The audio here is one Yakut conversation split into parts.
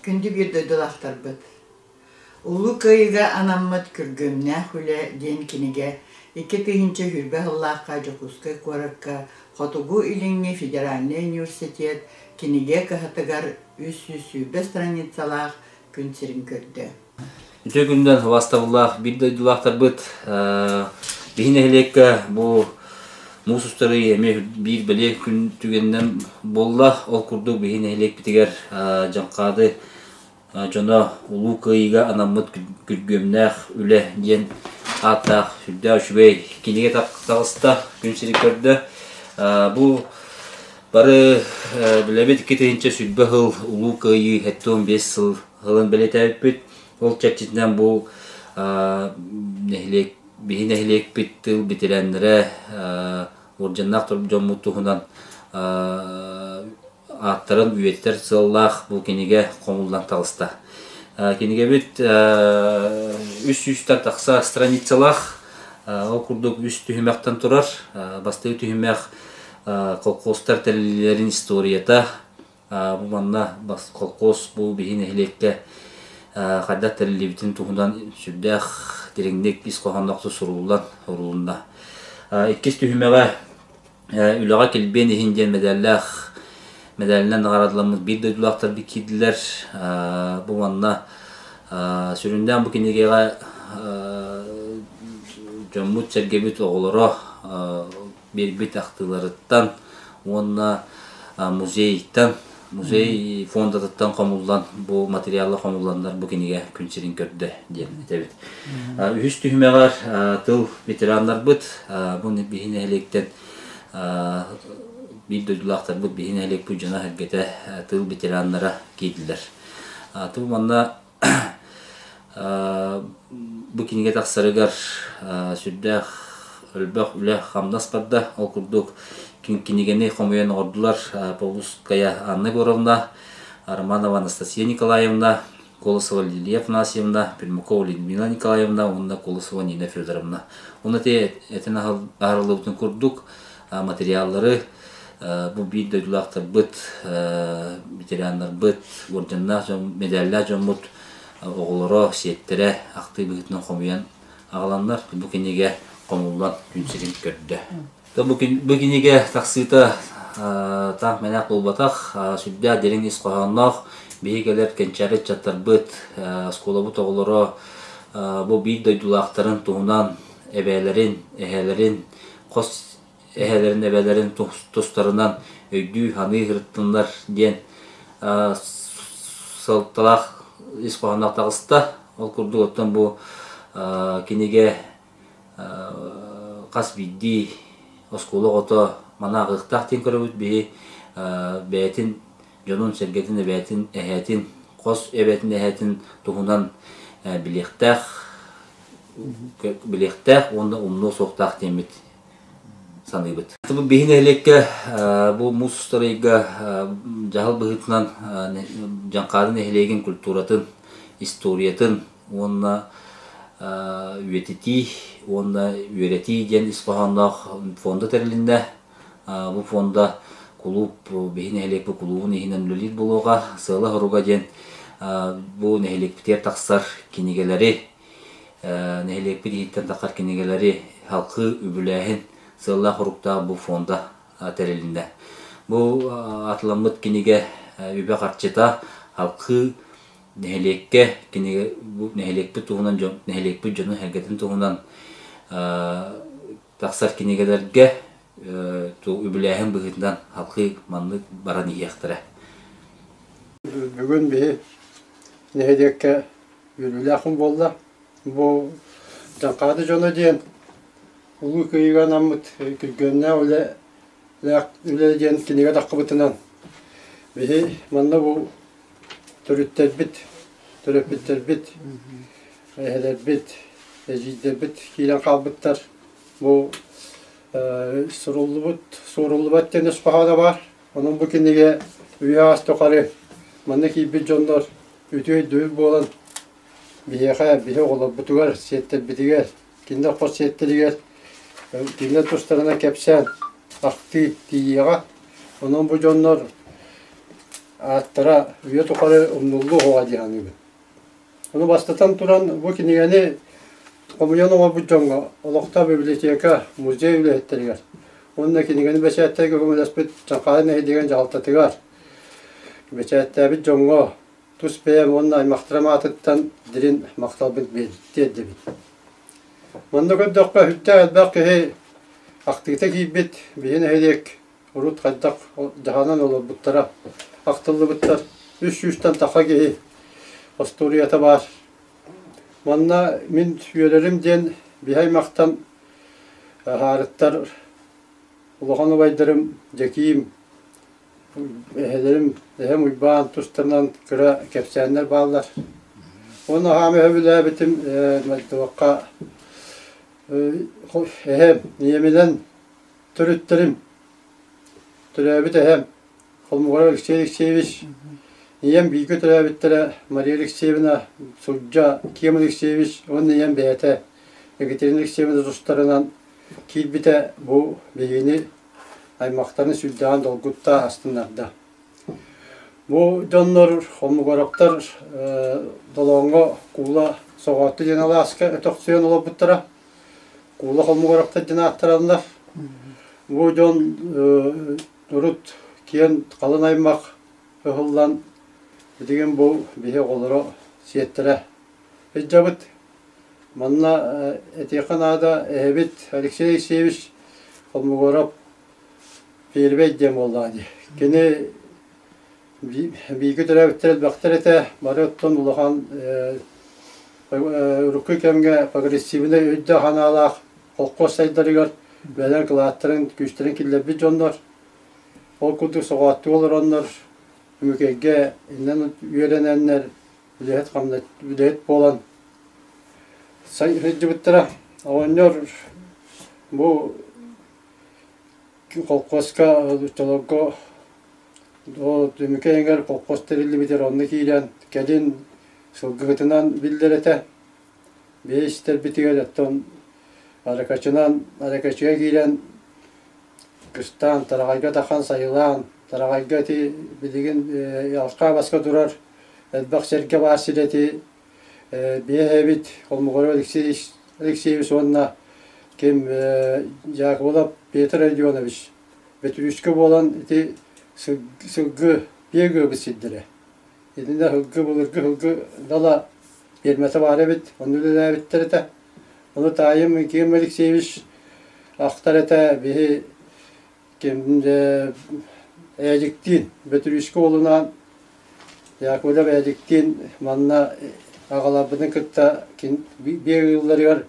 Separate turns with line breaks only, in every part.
Күндү биир дойдулаахтарбыт! Улуу Кыайыыга анаммыт Күргүөмнээх үлэ диэн кинигэ 2020 сыллаахха Дьокуускай куоракка Хотугу Илиҥҥи федеральнай университет кинигэ кыһатыгар 320 страницалаах күн сирин көрдө.
Үтүө күнүнэн убаастабыллаах биир дойдулаахтарбыт, биһи нэһилиэккэ бу муус устар ый эмиэ биир бэлиэ күн түгэнинэн буолла. Ол курдук биһи нэһилиэкпитигэр Дьаҥхаады дьоно Улуу Кыайыыга анаммыт күргүөмнээх үлэ диэн ааттаах сүрдээх үчүгэй кинигэ таҕыста, күн сирин көрдө. Бу бары билэбит 2020 сыл Улуу Кыайыы 75 сыл сылын бэлиэтээбиппит. Ол чэрчитинэн бу нэһилиэк биһи нэһилиэкпит тыыл бэтэрээннэрэ уордьаннаах дьоммут туһунан ааттарын үйэтитэр сыаллаах бу кинигэ хомуллан таҕыста. Кинигэбит үс сүүстэн тахса страницалаах, ол курдук үс түһүмэхтэн турар. Бастакы түһүмэх колхозтар тэриллиилэрин историята. Бу манна колхоз бу биһи нэһилиэккэ хайдах тэриллибитин туһунан сүрдээх дириҥник ис хоһоонноохтук суруллан сурулунна. Иккис түһүмэҕэ Үлэҕэ килбиэн иһин диэн мэдээллээх мэдээлинэн наҕараадаламмыт биир дойдулаахтарбыт киирдилэр. Бу манна сүрүннээн бу кинигэҕэ дьоммут-сэргэбит оҕолоро биэрбит ахтыыларыттан уонна музейтан музей фондатыттан хомуллан бу материаллар хомулланнар бу кинигэ күн сирин көрдө диэн этэбит. Үһүс түһүмэҕэр тыл ветераннарбыт бу биһи нэһилиэктэн биир дойдулаахтарбыт биһи нэһилиэкпит дьоно-сэргэтэ тыл ветераннара киирдилэр. Тыл манна Бу кинигэ тахсарыгар сүрдээх элбэх үлэ-хамнас барда. Ол курдук кинигэни хомуйан оҥордулар Павловская Анна Егоровна, Романова Анастасия Николаевна, Колосова Лилия Афанасьевна, Пермякова Людмила Николаевна уонна Колосова Нина Федоровна. Уонна ити этэн аһарыллыбытын курдук материаллары бу биир дойдулаахтарбыт, ветераннарбыт, уордьаннаах дьон, медаллаах дьоммут оҕолоро, сиэттэрэ ахтыы быһыытынан хомуйан аҕаланнар, бу кинигэ хомуллан күн сирин көрдө. Бу кинигэ тахсыыта таах мэнээх буолбатах, сүрдээх дириҥ ис хоһоонноох, биһиги кэлэр кэнчээри ыччаттарбыт, оскуолабыт оҕолоро бу биир дойдулаахтарын туһунан эбээлэрин, эһээлэрин хос эһэлэрин эбэлэрин тустарынан өйдүү-саныы сырыттыннар диэн сылталаах ис хоһоонноох таҕыста. Ол курдук оттон бу кинигэ хас биирдии оскуола оҕото маны ааҕыахтаах диэн көрөбүт. Биһи бэйэтин дьонун-сэргэтин эбээтин, эһээтин, хос эбэтин эһээтин туһунан билиэхтээх, билиэхтээх уонна умнуо суохтаах диэммит саныыбыт. Бу биһи нэһилиэккэ бу муус устар ыйга дьаһал быһыытынан Дьаҥхаады нэһилиэгин культуратын, историятын уонна үйэтитии уонна үөрэтии диэн ис хоһоонноох фонда тэрилиннэ. Бу фонда кулууп биһи нэһилиэкпит кулуубун иһинэн үлэлиир буолуоҕа. Сыала-соруга диэн бу нэһилиэкпитигэр тахсар кинигэлэри нэһилиэкпит иһиттэн тахсар кинигэлэри халкыы үбүлээһин сыаллаах-соруктаах бу фонда тэрилиннэ. Бу атыламмыт кинигэ үбэ-харчыта халкыы нэһилиэккэ кинигэ бу нэһилиэкпит туһунан дьон нэһилиэкпит дьонун-сэргэтин туһунан тахсар кинигэлэргэ үбүлээһин быһыытынан халкыы маннык баран иһиэхтэрэ.
Бүгүн биһи нэһилиэккэ үөрүүлээх күн буолла. Бу Дьаҥхаады дьоно диэн Улуу Кыайыыга анаммыт күргүөмнээх үлэ үлэ диэн кинигэ таххыбытынан биһи манна бу төрүттэрбит, төрөппүттэрбит, эһэлэрбит, эдьиийдэрбит киирэн хаалбыттар. Бу суруллубут, суоруллубат диэн өс хоһооно баар. Онон бу кинигэ үйэ аас тухары манна киирбит дьоннор үтүө өйдөбүл буолан биһиэхэ, биһи оҕолорбутугар, сиэттэрбитигэр, кинилэр хос сиэттэригэр кинилэр тустарынан кэпсээн, ахтыы тиийиэҕэ. Онон бу дьоннор ааттара үйэ тухары умнуллуо суоҕа дии саныыбын. Ону бастатан туран бу кинигэни хомуйан оҥорбут дьоҥҥо олохтоох библиотека, музей үлэһиттэригэр уонна кинигэни бэчээттэргэ көмөлөспүт Чаҥхаайы нэһилиэгин дьаһалтатыгар бэчээттээбит дьоҥҥо тус бэйэм уонна аймахтарым аатыттан дириҥ махталбын тиэрдэбин. Манна көрдөххө сүрдээх элбэх киһи ахтыыта киирбит, биһи нэһилиэк урут хайдах дьаһанан олорбуттара ахтыллыбыттар. Үс сүүстэн тахса киһи остуоруйата баар. Манна мин үөрэрим диэн биһи аймахтан аһаарыттар улахан убайдарым Дьэкиим, эһэлэрим, эһэм Уйбаан тустарынан кыра кэпсээннэр бааллар. Уонна хаама сөбүлээбитим туохха эһэм ийэминэн төрүттэрим төрөөбүт эһэм Холмогоров Алексей Алексеевич, ийэм бииргэ төрөөбүттэрэ Мария Алексеевна, Сурдьа Ким Алексеевич уонна ийэм бэйэтэ Екатерина Алексеевна тустарынан киирбитэ бу биһигини аймахтарын сүрдээҕин долгутта, астыннарда. Бу дьоннор Холмогоровтар Долооҥҥо Куула Соҕоотто диэн алааска өтөхсүйэн олорбуттара. Куула Холмогоровтар диэн ааттараллар. Бу дьон урут киэн халын аймах ыһыллан билигин бу биһи оҕолоро сиэттэрэ сылдьабыт. Манна этиэххэ наада эһэбит Алексей Алексеевич Холмогоров Первэй диэн буоллаҕа дии. Кини бииргэ төрөөбүттэр элбэхтэр этэ. Бары оттон улахан урукку кэмҥэ прогрессивнай өйдөөх санаалаах холкуос сайдарыгар бэйэлэрин кылааттарын, күүстэрин киллэрбит дьоннор. Ол курдук соҕооттуу олороннор, Үмүкэйгэ иннэн үөрэнэннэр үлэһит хамна үлэһит буолан сылдьыбыттара. Оҕонньор бу холкуоска оччолорго Түмүкэ эҥэр холкуос тэриллибитигэр онно киирэн кэлин сылгыһытынан биллэр этэ. Бэйэ истэрбитигэр оттон Аракачынан Аракачыга киирэн кыстаан Тараҕайга тахан сайылаан Тараҕайга ити билигин алқа баска турар элбэх сэргэ баар сирэ ити биэ эһэбит Холмогоров Алексей Алексеевич уонна ким Дьаакыбылап Петр Родионович Бөтүрүүскэ буолан ити сылгы биэ ыабыт сирдэрэ. Итиннэ сылгы былыргы сылгы дала пиэрмэтэ баар эбит, онно үлэлээбиттэр этэ. Ону таайым Ким Алексеевич ахтар этэ, биһи ким Ээдьиктиин, Бөтүрүүскэ уолунаан Яковлев Ээдьиктиин манна аҕаларбытын кытта биэ ыылларыгар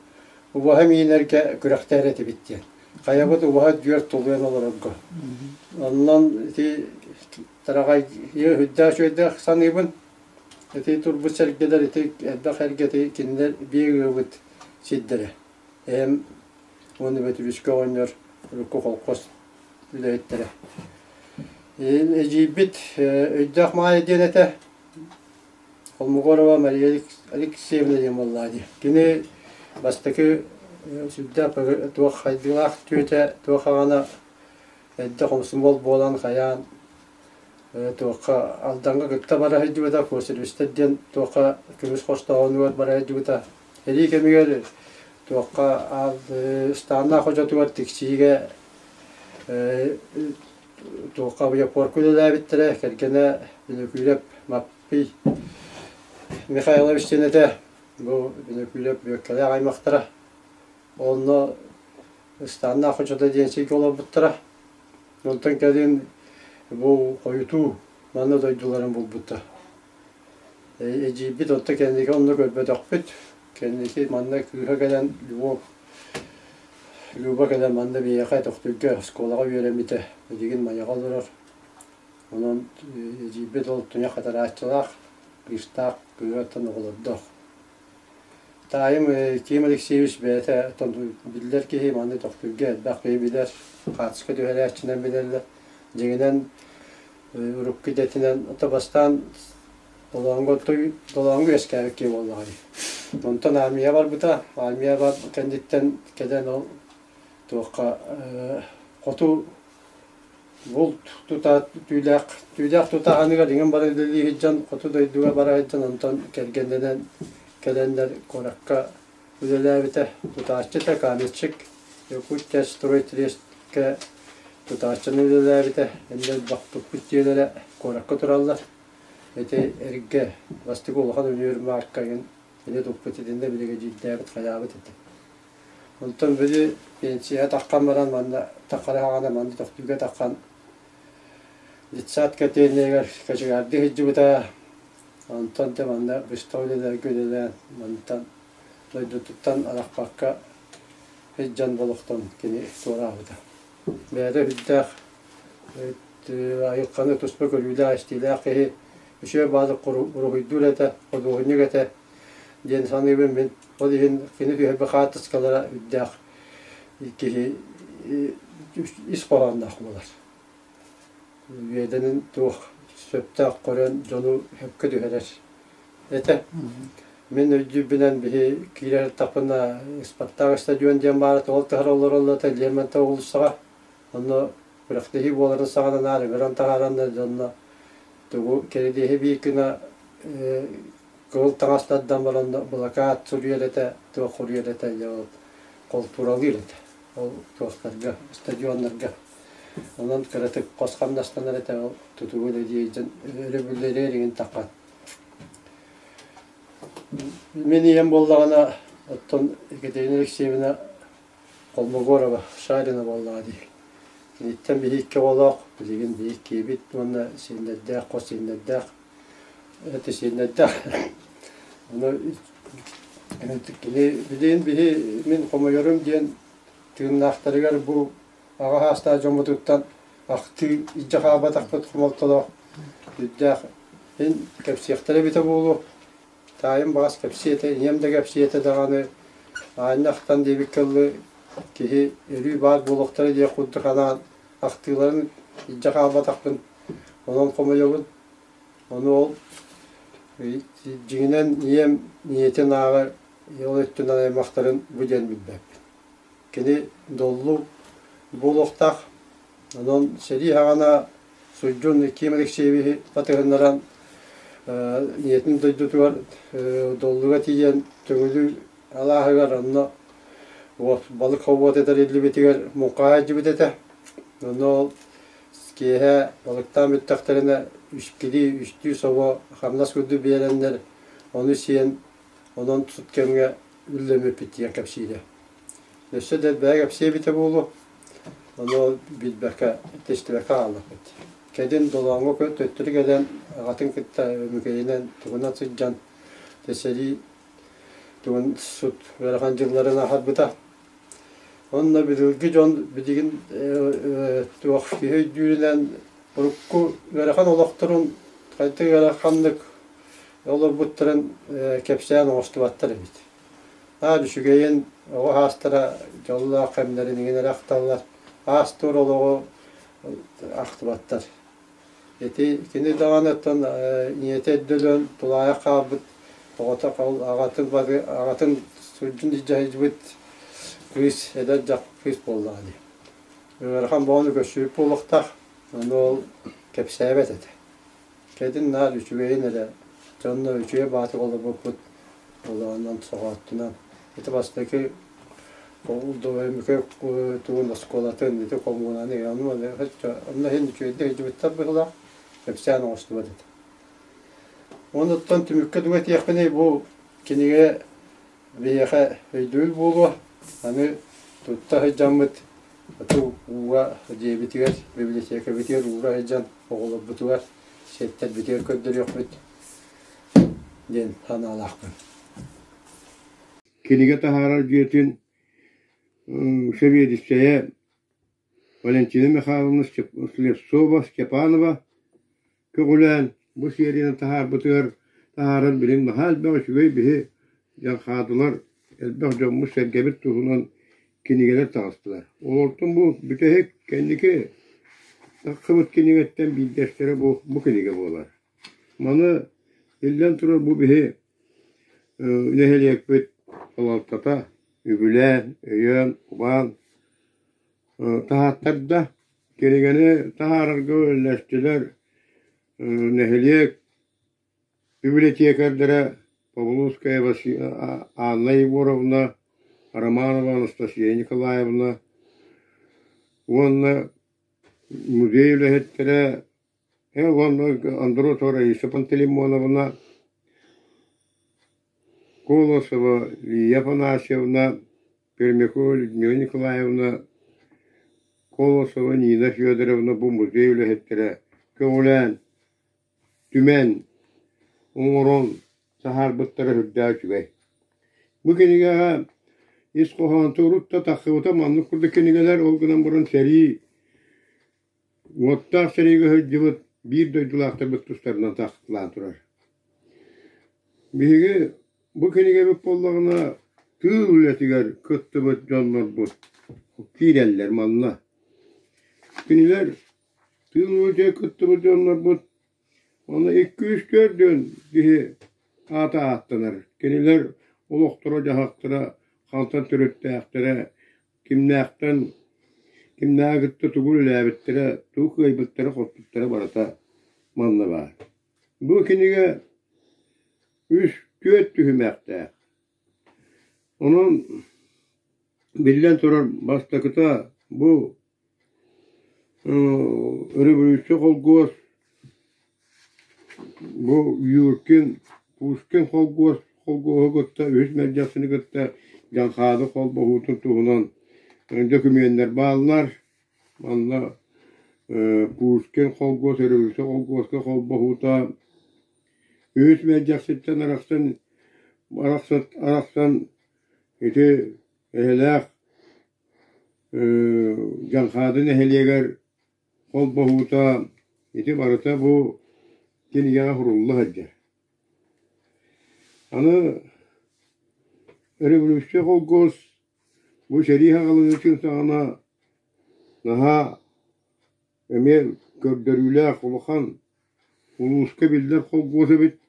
убаһа миинэргэ күрэхтэһэр этибит диэн. Хайабыт убаһа түөрт тулуйан олорорго. Онон ити тараҕай үрдээх үчүгэйдээх саныыбын. Ити турбут сэргэлэр ити элбэх эргэ ити кинилэр биэ ыабыт сирдэрэ. Эһэм уонна Бөтүрүскэ оҕонньор урукку холкуос үлэһиттэрэ. Эдьиийбит Өйдөөх Маайа диэн этэ. Холмогорова Мария Алексеевна диэн буоллаҕа дии. Кини бастакы сүрдээх туох хайдыылаах түөтэ туох аҕана эрдэ хомсомуол буолан хайаан туохха Алдаҥҥа кытта бара сылдьыбыта, Косаревичтар диэн туохха көмүс хостооһунугар бара сылдьыбыта. Сэрии кэмигэр туохха Ыстааннаах хочотугар Тиксиигэ туохха авиапорка үлэлээбиттэрэ, кэргэнэ Бүлөкүүлэп Маппый Михайлович диэн этэ, бу Бүлөкүүлэп Бүөккэлээх аймахтара. Онно Ыстааннаах хочото диэн сиргэ олорбуттара. Онтон кэлин бу хойутуу манна дойдуларын булбуттар. Эдьиийбит онто кэнники онно көрбөтөхпүт. Кэнники манна кыыһа кэлэн Львов Люба кэлэн манна биһиэхэ Төхтүргэ оскуолаҕа үөрэммитэ. Билигин Майаҕа олорор. Онон эдьиийбит ол туйах хатарааччылаах, кыыстаах, кыыһа оҕолордоох. Таайым Ким Алексеевич бэйэтэ биллэр киһи, манна Төхтүргэ элбэх киһи билэр, хаартыска түһэрээччинэн билэллэр. Дьиҥинэн урукку идэтинэн ото бастаан Долооҥҥо Долооҥҥо үөскээбит киһи буоллаҕа дии. Онтон армия барбыта, армия бар кэнниттэн кэлэн ол туохха хоту Булт тута түүлээх түүлээх тутааһыныгар иҥэн баран үлэлии сылдьан, хоту дойдуга бара сылдьан онтон кэргэннэнэн кэлэннэр куоракка үлэлээбитэ. Тутааччыта каменщик, Якутястройтресткэ тутааччынан үлэлээбитэ. Иннэ элбэх туппут дьиэлэрэ куоракка тураллар. Ити эргэ бастакы улахан универмарка игин кини туппут итиннэ биригэдьиирдээбит хайаабыт этэ. Онтон били пенсияҕа таххан баран манна таххара хаҕана манна төхтүүгэ таххан детсад котельнайыгар кочегардыы сылдьыбыта. Онтон да манна быстах үлэлэргэ үлэлээн мантан дойдутуттан арахпакка сылдьан болохтон кини туораабыта. Бэйэтэ үрдээх айылҕаны туспа көрүүлээх-истиилээх киһи үчүгэй баадык уруһуйдуур этэ, худуоһунньук этэ диэн саныыбын мин. Ол иһин кини түһэрбит хаартыскалара үрдээх киһи ис хоһоонноох буолар. Үөдэнин туох сөптөөх көрөн дьону сөпкө түһэрэр этэ. Мин өйдүүрбүнэн биһи киирэр тахпына Спартак стадион диэн баара ол тыһар олороллор этэ Лермонтов уулуссаҕа. Онно күрэхтэһии буоларын саҕана наар ыҥыран таһаараннар дьонно тугу кэридиэһи биир гына кыһыл таҥастардан баран былакаат суруйар этэ, туох суруйар этэ дьэ ол холтууралыыр этэ. Ол туохтарга, стадионнарга. Онон кыратык хос хамнастанар этэ ол тутугу үлэлиир дьон өрөбүллэригэр иҥин таххан. Мин ийэм буоллаҕына, оттон Екатерина Алексеевна Холмогорова, Шарина буоллаҕа дии. Киниттэн биһи икки оҕолоох, билигин биһи иккиэбит уонна сиэннэрдээх, хос сиэннэрдээх, это сиэннэрдээх. Ону кини билигин биһи мин хомойорум диэн тыыннаахтарыгар бу аҕа саастаах дьоммутуттан ахтыы илдьэ хаалбатахпыт хомолтолоох үрдээх ин кэпсиэхтэрэ эбитэ буолуо. Таайым баҕас кэпсиэ этэ, ийэм да кэпсиэ этэ даҕаны, аанньа ахтан диэбиккэ дылы киһи өрүү баар буолуохтара диэх курдук анаан ахтыыларын илдьэ хаалбатахпын, онон хомойобун. Ону ол дьиҥинэн ийэм ийэтин ааҕар ол өттүнэн аймахтарын бу диэн билбэппин. Кини доллу буолуохтаах. Онон сэрии саҕана Суйдьун Ким Алексеевиһы батыһыннаран ийэтин дойдутугар Доллуга тиийэн Төҥүлү алааһыгар онно балык хобуота тэриллибитигэр муҥхаҕа илдьибит этэ. Онно ол киэһэ балыктаан бүттэхтэринэ үскилии, үстүү собо хамнас курдук биэрэннэр ону сиэн онон сут кэмҥэ үллэммиппит диэн кэпсиирэ. Өссө да элбэҕи кэпсиэ эбитэ буолуо. Ону билбэккэ, тэстибэккэ хааллахпыт. Кэлин Долооҥҥо төттөрү кэлэн аҕатын кытта Өмүкэйинэн тугунан сылдьан сэрии тугун сут ыарахан дьылларын аһарбыта. Онно билиҥҥи дьон билигин туох киһи өйдүүрүнэн урукку ыарахан олохторун хайдах ыараханнык олорбуттарын кэпсээн оҥостубаттар эбит. Наар үчүгэйин, оҕо саастара дьоллоох кэмнэрин иҥин эрэ ахталлар, аас-туор олоҕу ахтыбаттар. Ити кини даҕаны оттон ийэтэ эрдэ өлөн тулаайах хаалбыт оҕото ол аҕатын бары аҕатын сурдьун илдьэ сылдьыбыт кыыс эдэр дьах кыыс буоллаҕа дии. Ыарахан буолан көрсүбүт буолуохтаах, ону ол кэпсээбэт этэ. Кэтин наар үчүгэйин эрэ, дьонно үчүгэй баатык олорбуппут олоонон соҕооттунан. Ити бастакы Өмүкэ тугун оскуолатын, ити коммунаны онно иһин үчүгэйдик сылдьыбыттар быһыылаах, кэпсээн оҥостубат этэ. Онуттан түмүккэ тугу этиэхпиний, бу кинигэ биһиэхэ өйдөбүл буолуо. Аны тутта сылдьаммыт Хоту ууга дьиэбитигэр, библиотекабытыгар уура сылдьан оҕолорбутугар, сиэттэрбитигэр көрдөрүөхпүт диэн санаалаахпын.
Кинигэ таһаарар дьиэтин сэбиэдиссэйэ Валентина Михайловна Слепцова-Степанова көҕүлээн бу серияны таһаарбытыгар таһааран билин наһаа элбэх үчүгэй биһи дьархаатылар, элбэх дьоммут-сэргэбит туһунан кинигэлэр таҕыстылар. Олортон бу бүтэһик кэнники тахсыбыт кинигэттэн биирдэстэрэ бу, бу кинигэ буолар. Маны биллэн турар бу биһи нэһилиэкпит салалтата үбүлээн, өйөөн, убаан таһааттарда. Кинигэни таһаарарга үлэлэстилэр нэһилиэк библиотекарьдара Павловская Анна Егоровна, Романова Анастасия Николаевна уонна музей үлэһиттэрэ уонна Андросова Раиса Пантелеймоновна, Колосова Лия Афанасьевна, Пермякова Людмила Николаевна, Колосова Нина Федоровна бу музей үлэһиттэрэ көҕүлээн, түмэн, оҥорон таһаарбыттара сүрдээх үчүгэй. Бу кинигэҕэ ис хоһоонто урут да тахсыбыта маннык курдук кинигэлэр, ол гынан баран сэрии, уоттаах сэриигэ сылдьыбыт биир дойдулаахтарбыт тустарынан тахсыталаан турар. Биһиги бу кинигэбит буоллаҕына тыыл үлэтигэр кыттыбыт дьоннорбут киирэллэр манна. Кинилэр Тыыл үлэтигэр кыттыбыт дьоннорбут уонна икки-үс төрдүөн киһи аата ааттанар. Кинилэр олохторо-дьаһахтара хантан төрүттээхтэрэ, кимнээхтэн кимнээҕи кытта тугу үлэлээбиттэрэ, тугу кыайбыттара-хотпуттара барыта манна баар. Бу кинигэ үс, түөрт түһүмэхтээх. Онон биллэн турар бастакыта бу Өрөбөлүүссүйэ холкуос бу Юркин, Пушкин холкуос холкуоһу кытта үһүс Мэлдьэхсини кытта Дьаҥхаады холбоһуутун туһунан дөкүмүөннэр бааллар. Манна Пушкин холкуос өрөбөлүүссүйэ холкуоска холбоһуута үһүс Мэлдьэхситтэн арахсан арахсан ити эһэлээх Дьаҥхаады нэһилиэгэр холбоһуута ити барыта бу кинигэҕэ сурулла сылдьар. Аны революция холкуос бу сэрии саҕаланыытын саҕана наһаа эмиэ көрдөрүүлээх улахан улууска биллэр холкуос эбит.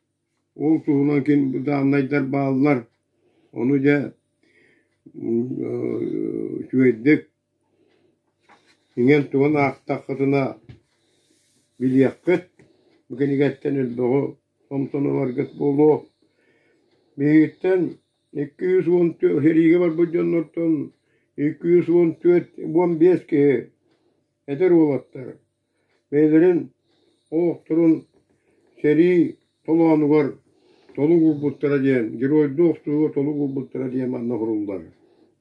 Ол туһунан кин дааннайдар бааллар. Ону дьэ үчүгэйдик иҥэн-туган аахтаххытына билиэххит. Бу кинигэттэн элбэҕи омсонолоргут буолуо. Биһигиттэн 214 сэриигэ барбыт дьоннортон 214 15 киһи эдэр уолаттар Бэйэлэрин олохторун сэрии толоонугар толук уурбуттара диэн, геройдуу охсуһууга толук уурбуттара диэн манна суруллар.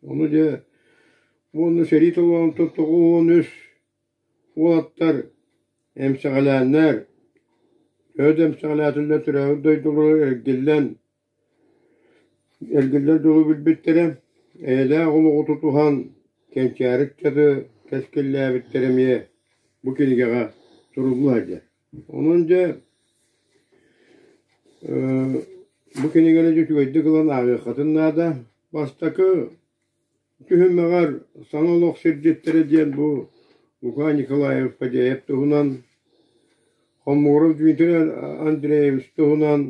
Ону дьэ уонна сэрии толоонуттан 93 уолаттар эмсэҕэлээннэр, төһө да эмсэҕэлээтэллэр төрөөбүт дойдуларыгар эргиллэн Эргиллэр дьолу билбиттэрэ, эйэлээх олоҕу тутуһан, кэнчээри ыччаты кэскиллээбиттэрэ эмиэ бу кинигэҕэ сурулла сылдьар. Онон дьэ бу кинигэни дьэ үчүгэйдик ылан ааҕыаххытын наада. Бастакы Түһүмэҕэр «Саҥа олох сирдьиттэрэ» диэн бу Лука Николаев Фадеев туһунан, Хоммуров Дмитрий Андреевич туһунан,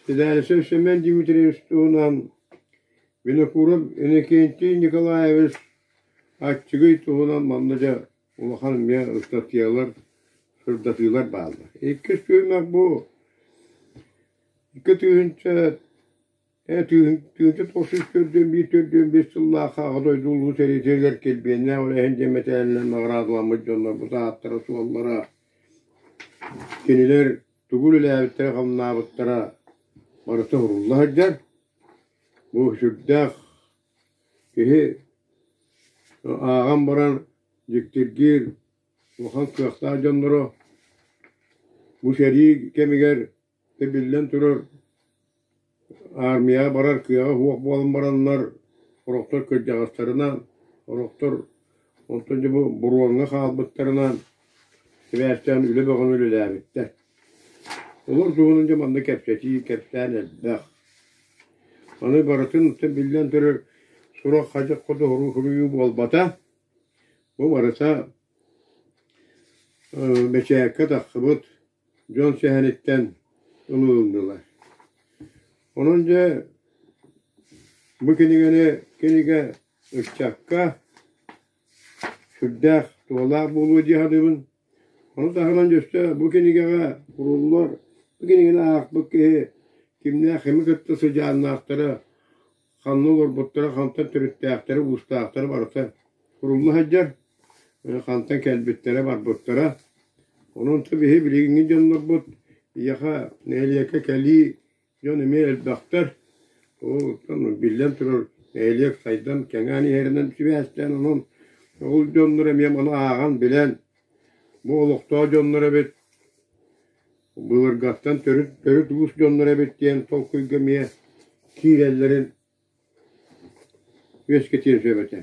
Седалищев Семен Дмитриевич туһунан, Винокуров Иннокентий Николаевич Аччыгый туһунан манна дьэ улахан эмиэ ыстатыйалар, сырдатыылар бааллар. Иккис түһүмэх бу 2000 1991 405 сыллаахха Аҕа дойду Улуу сэриитигэр килбиэннээх үлэһин диэн мэтээлинэн наҕараадаламмыт дьоннорбут ааттара-суоллара, кинилэр тугу үлэлээбиттэрэ-хамнаабыттара барыта сурулла сылдьар. Бу сүрдээх киһи ааҕан баран дьиктиргиир улахан кыахтаах дьонноро бу сэрии кэмигэр Биллэн турар, аармыйаҕа барар кыаҕа суох буолан бараннар, сорохтор кырдьаҕастарынан, сорохтор онтон дьэ бу буруоҥҥа хаалбыттарынан сибээстээн үлэ бөҕөнү үлэлээбиттэр. Олор туһунан дьэ манна кэпсэтии, кэпсээн элбэх. Аны барытын биллэн турар, сурах-хадьах хоту суруйуу буолбата. Бу барыта бэчээккэ тахсыбыт дьон сэһэниттэн ылылыннылар. Онон дьэ бу кинигэни кинигэ ыччакка сүрдээх Туһалаах буолуо дии саныыбын. Ону таһынан өссө бу кинигэҕэ уруллар, бу кинигэни аахпыт киһи кимнээх кими кытта сыдьааннаахтара, ханна олорбуттара, хантан төрүттээхтэрэ, уустаахтара барыта урулла сылдьар, хантан кэлбиттэрэ, барбыттара. Онон биһи билиҥҥи дьоннорбут биһиэхэ нэһилиэккэ кэлии Дьон эмиэ элбэхтэр. Ол биллэн турар, нэһилиэк сайдан, кэҥээн иһэринэн сибээстээн, онон ол дьоннор эмиэ маны ааҕан, билэн, бу олохтоох дьоннор эбит, былыргаттан төрүт, төрүт уус дьоннор эбит диэн толкуйга эмиэ киирэллэрин үөскэтиэн сөп этэ.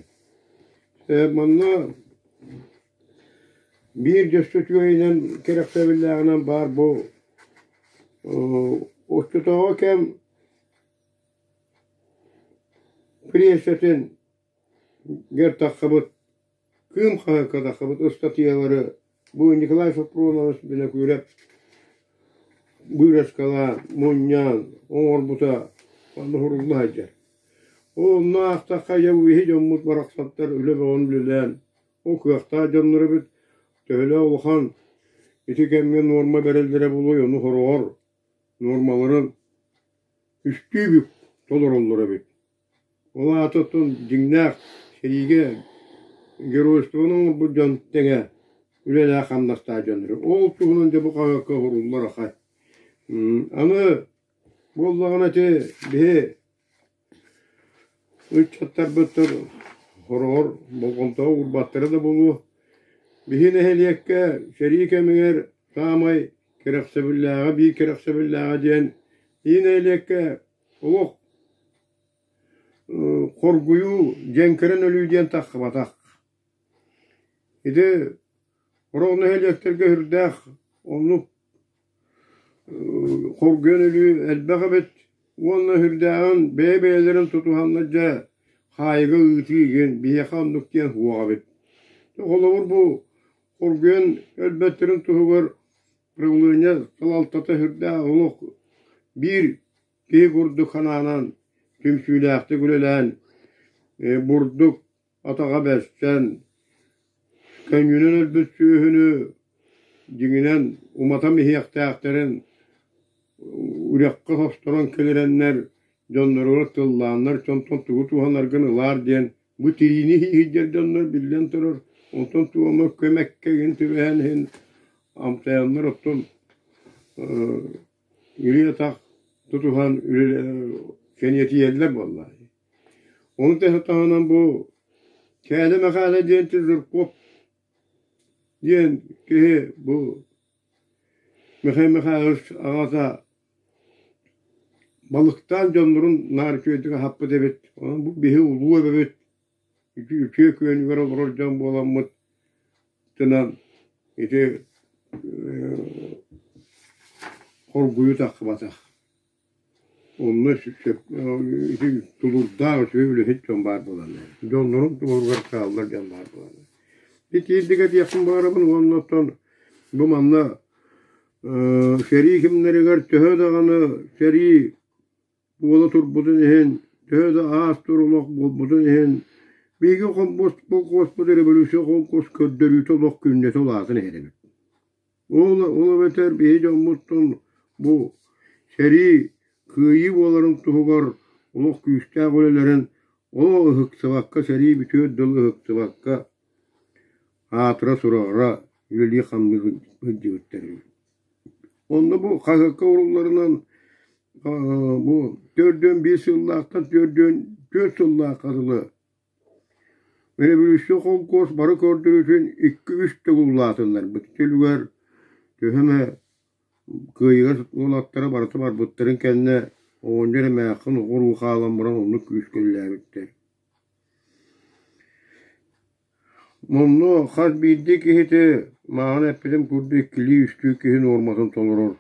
Манна биир дьөссө үчүгэйинэн кэрэхсэбиллээҕинэн баар бу оччотооҕу кэм прессэтин гэр тахсыбыт Кыым хаһыакка тахсыбыт ыстатыйалары бу Николай Софронович Винокуров быыраскалаан, мунньаан оҥорбута онно сурулла сылдьар. Ол онно аахтахха дьэ биһи дьоммут барахсаттар үлэ бөҕөнү үлэлээн, ол кыахтаах дьоннор эбит, төһөлөөх улахан ити кэмҥэ нуорма бэрэллэрэ буолуой, ону сороҕор нуормаларын үстүү бүк толороллор эбит. Ол аата оттон дьиҥнээх сэриигэ геройствоны оҥорбут дьон тэҥэ үлэлээх-хамнастаах дьон эрэ. Ол туһунан дьэ бу хаһыакка уһуруллар ахай. Аны буоллаҕына ити биһи ыччаттарбыттар хороҕор болҕомтоҕо уурбаттара да буолуо. Биһи нэһилиэккэ сэрии кэмигэр саамай кэрэхсэбиллээҕэ, биир кэрэхсэбиллээҕэ диэн биһи нэһилиэккэ олох хоргуйуу, дьэҥкэрэн өлүү диэн тахсыбатах. Ити сорох нэһилиэктэргэ сүрдээх оннук хоргуйан өлүү элбэх эбит уонна сүрдээҕин бэйэ-бэйэлэрин тутуһаннар дьэ хаайыга ыытыы игин биһиэхэ оннук диэн суох эбит. Холобур бу хоргуйан өлбөттөрүн туһугар правление салалтата сүрдээх олох биир Киһи курдук санаанан, түмсүүлээхтик үлэлээн, бурдук атаҕа бэрсэн, көнньүнэн өлбүт сүөһүнү дьиҥинэн уматан иһиэхтээхтэрин үрэххэ состорон кэлэрэннэр, дьонноругар тыллааннар, дьонтон тугу туһанаргын ылаар диэн бу тириини иһийдэр дьоннор биллэн турар, онтон туома көмөккө игин түбэһэн иһин амсайаннар оттон Илии-атах тутуһан кэниэтийэллэр буолла. Ону таһынан бу Кээлэ Мэхээлэ диэн Жирков диэн киһи бу Михаил Михайлович аҕата балыктаан дьоннорун наар үчүгэйдик аһаппыт эбит. Онон бу биһи улуу эбэбит үтүө күөнүгэр олорор дьон буоламмыт Тынан ити хоргуйу тахсыбатах. Онно ити тулуурдаах үчүгэй үлэһит дьон баар буоланнар. Дьоннорун тулуругар хааллар дьон баар буоланнар. Итиирдик этиэхпин баҕарабын уонна оттон бу манна сэрии кэмнэригэр төһө даҕаны сэрии Буола турбутун иһин, төһө да аас-туор олох буолбутун иһин, биһиги холкуоспут революция холкуос көрдөрүүтэ олох күннэтэ улаатан иһэр эбит. Ол, ол эбэтэр биһи дьоммуттан бу сэрии кыайыы буоларын туһугар олох күүстээх үлэлэрин олох ыһыктыбакка, сэрии бүтүөр дылы ыһыктыбакка аатыра-сураҕыра үлэлии-хамныы сылдьыбыттар эбит. Онно бу хаһыакка урулларынан бу 45 сыллаахтан 44 сыллаахха дылы революция холкуос бары көрдөрүүтүн икки-үс төгүл улаатыннарбыт. Ити төһө эмэ кыайыгас уолаттара барыта барбыттарын кэннэ оҕонньор эмээххин оҕо-уруу хаалан баран оннук күүскэ үлэлээбиттэр. Онно хас биирдии киһити мааҕын эппитим курдук иккилии-үстүү киһи нуорматын толорор,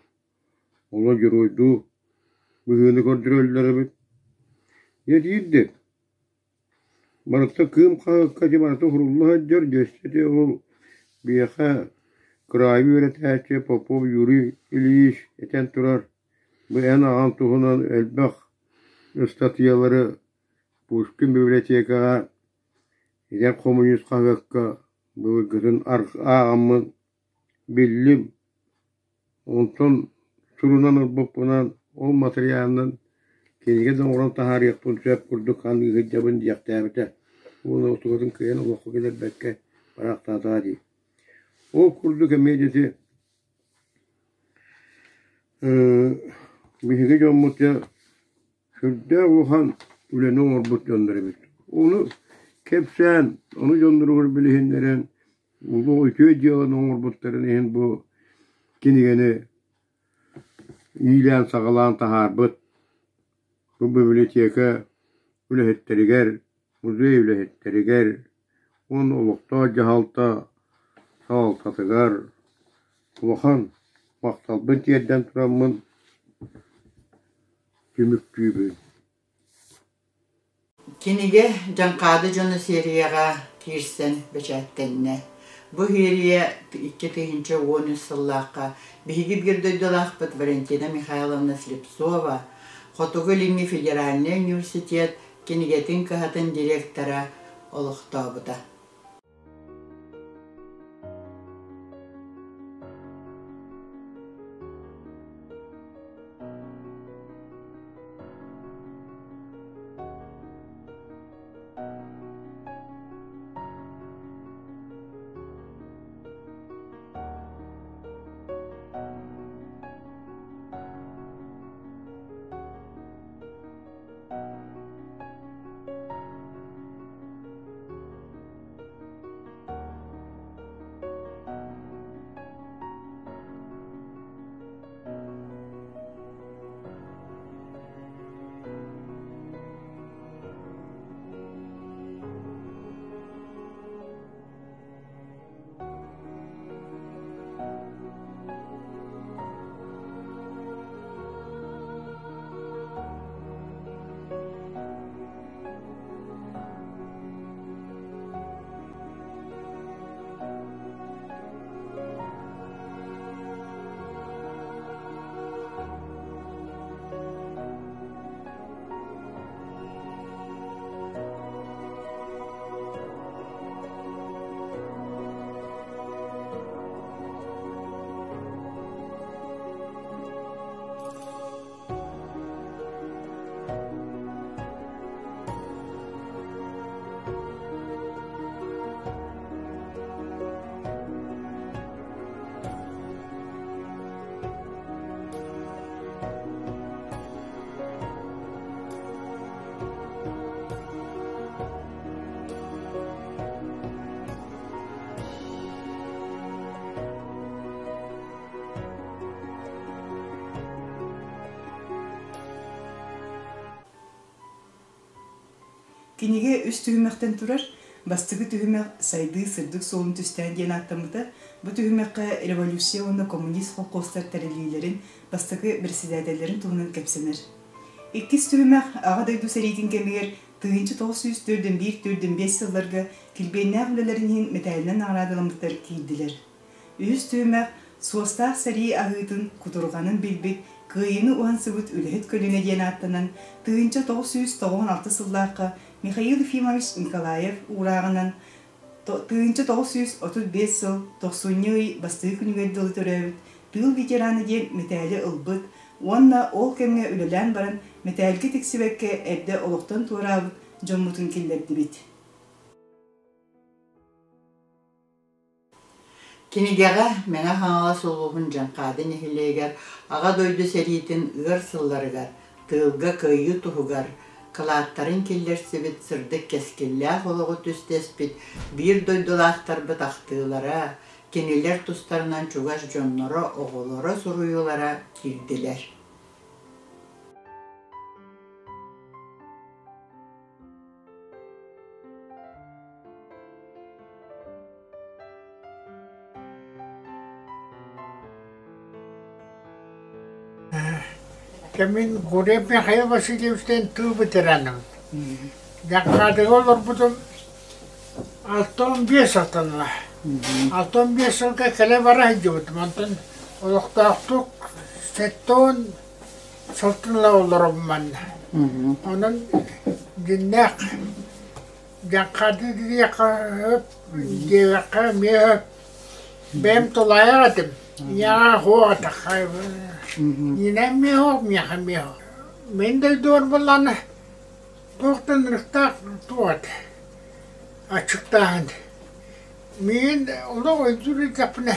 оло дьоруойдуу быһыыны көрдөрөллөр эбит. Дьэ итиирдик, барыта кыым хаһыакка ити барыта уһурулла сылдьар, дьэ өссө ити ол биһиэхэ кыраайы үөрэтээччи Попов Юрий Ильич этэн турар, бу эн аҕаҥ туһунан элбэх ыстатыйалары Пушкин библиотекаҕа Эдэр хомуньуус хаһыакка Былыргытын ааҕаммын биллим, онтон сурунан ылбыппынан ол матырыйаалынан кинигэ да оҥорон таһаарыахпын сөп курдук саныы сылдьабын диэхтээбитэ уонна отугатын кыайан олоххо киллэрбэккэ бараахтаатаҕа дии. Ол курдук эмиэ дьэ биһиги дьоммут дьэ сүрдээх улахан үлэни оҥорбут дьоннор эбит. Ону кэпсээн, ону дьонноругар билиһиннэрэн, улуу үтүө дьыаланы оҥорбуттарын иһин бу кинигэни иилээн-саҕалаан таһаарбыт бу библиотека үлэһиттэригэр, музей үлэһиттэригэр уонна олохтоох дьаһалта салалтатыгар улахан махталбын тиэрдэн тураммын түмүктүүбүн.
Кинигэ Дьаҥхаады дьоно серияҕа киирсэн бэчээттэннэ. Бу серия 2013 сыллаахха биһиги биир дойдулаахпыт Валентина Михайловна Слепцова Хотугу Илиҥҥи федеральнай университет кинигэтин кыһатын директора олохтообута.
Кинигэ үс түһүмэхтэн турар. Бастакы түһүмэх «Сайдыы сырдык суолун түстээн» диэн ааттаммыта. Бу түһүмэххэ революция уонна коммунист холкуостар тэриллиилэрин бастакы бэрэссэдээтэллэрин туһунан кэпсэнэр. Иккис түһүмэх Аҕа дойду сэриитин кэмигэр 1941-45 сылларга килбиэннээх үлэлэрин иһин мэтээлинэн наҕараадаламмыттар киирдилэр. Үһүс түһүмэх суостаах сэрии аһыытын, кутурҕанын билбит, кыайыыны уһансыбыт үлэһит көлүөнэ диэн ааттанан, 1996 сыллаахха Михаил Ефимович Николаев уурааҕынан 1935 сыл тохсунньу ый бастакы күнүгэр дылы төрөөбүт тыыл ветерана диэн мэтээли ылбыт уонна ол кэмҥэ үлэлээн баран мэтээлгэ тиксибэккэ эрдэ олохтон туораабыт дьоммутун киллэрдибит.
Кинигэҕэ Мэҥэ Хаҥалас улууһун Дьаҥхаады нэһилиэгэр Аҕа дойду сэриитин ыар сылларыгар тыылга кыайыы туһугар кылааттарын киллэрсибит сырдык кэскиллээх олоҕу түстэспит биир дойдулаахтарбыт ахтыылара, кинилэр тустарынан чугас дьонноро, оҕолоро суруйуулара киирдилэр.
Кэмин Гурьев Михаил Васильевичтыын тыы ветераным. Дьаҥхаадыга олорбутум 65 сылтанна. 65 сылга кэлэ-бара сылдьыбытым. Онтон олохтоохтук 70 сылтан ыла олоробун манна. Онон дьиннээх. Дьаҥхаады диэххэ сөп, диэххэ эмиэ сөп. Бэйэм тулаайах этим. Ийэҕэ суох этэх. Нина эмиэ суох, миэхэ эмиэ суох. Мин дойдубар буоллаҕына туох да ынырыктаах туох этэ аччыктааһын. Миигин олох өйдүүр эрдэхпинэ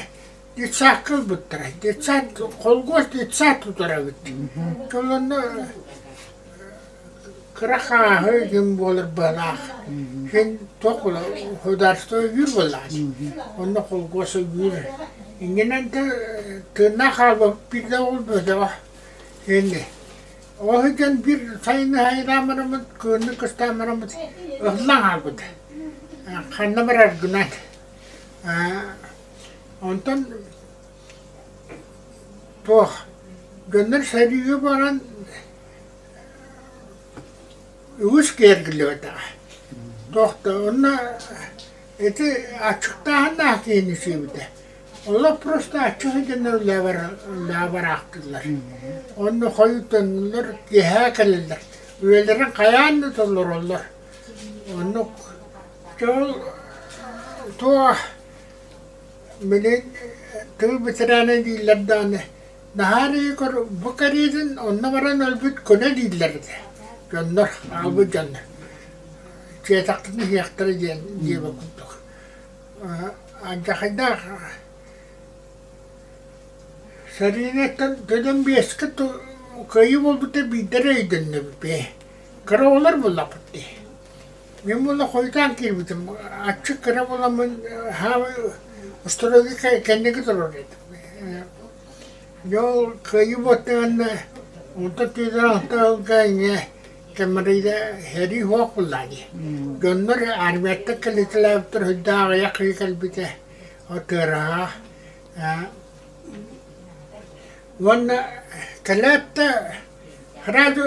детсадка ылбыттара. Детсад, холкуос детсад тутар эбит. Ол онно кыра хааһы ким буолар быһалаах. Син туох государство өйүүр буоллаҕа. Онно холкуос өйүүр. Иннинэн тыыннаах хаалбыт биир да оҕол бөдөҕө. Инни. Ол сылдьан биир сайыны сайылаан бараммыт, кыһыны кыстаан бараммыт ыһыллан хаалбыт. Ханна бараргынан. Онтон туох дьоннор сэриигэ баран үгүс киэргиллибэтэҕэ. Туох да онно ити аччыктааһын киһини сиэбитэ. Олох просто аччык сылдьаннар үлэҕэ бараахтыыллар. Онно хойутаннылар, киэһээ кэлэллэр. Үлэлэрин хайаан да толороллор. Оннук дьол туох Билигин тыл бэтэрээнэ дииллэр даҕаны, наһаа эрэ бу кэриэтин онно баран өлбүт көнө дииллэр этэ дьоннор, аҕалбыт дьоннор. Сиэтэхтэринэ иһиэхтэрэ диэн диэбит курдук. Алдьархайдаах сэриинэттэн төлөн биэскэ кыайыы буолбута биирдэ эрэ өйдөннүбүт бээ. Кыра оҕолор буоллахпыт дии. Мин буола хойутаан киирбитим, аччык кыра буоламмын хаамай устурууга кэнники турар этим. Дьэ ол кыайыы буоттаҕына онтон тыытар алта ыалга эмиэ кэмэрийдэ сэрии суох буоллаа дии. Дьоннор армияттан кэлитэлээбиттэр сүрдээх аҕыйах киһи кэлбитэ тыараһаҕа. Уонна кэлээт да Сразу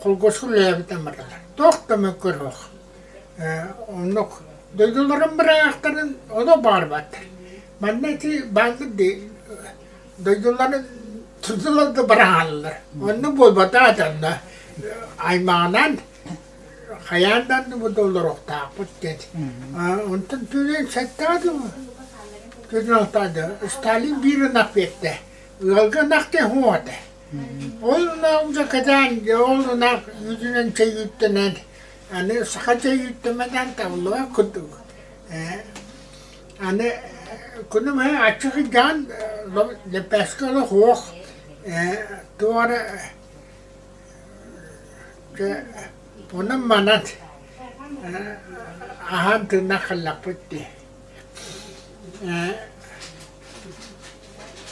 холкуоска үлэлээбитинэн бараллар. Туох да мөккүөр суох. Оннук дойдуларын быраактарын ону баҕарбаттар. Манна ити бааллар дии дойдуларын тутулар да быраҕаллар. Онно буолбатах этэ онно аймаҕынан хайаан да бу олоруохтаахпыт диэн. Онтон түүнүн сэттэҕэ дуу түүнүн алтаҕа дуу Сталин биир ынах биэрдэ. Ыалга ынах диэн суох этэ. Ол ынах кэтээн, ол ынах үүтүнэн чэй үүттэнэн, аны саха чэй үүттэммэтэн табыллыбат курдук. Аны күнүм аайы аччык сылдьаҕын, лэппээскэ олох суох, туох эрэ онон манан аһаан тыыннаах хааллахпыт дии.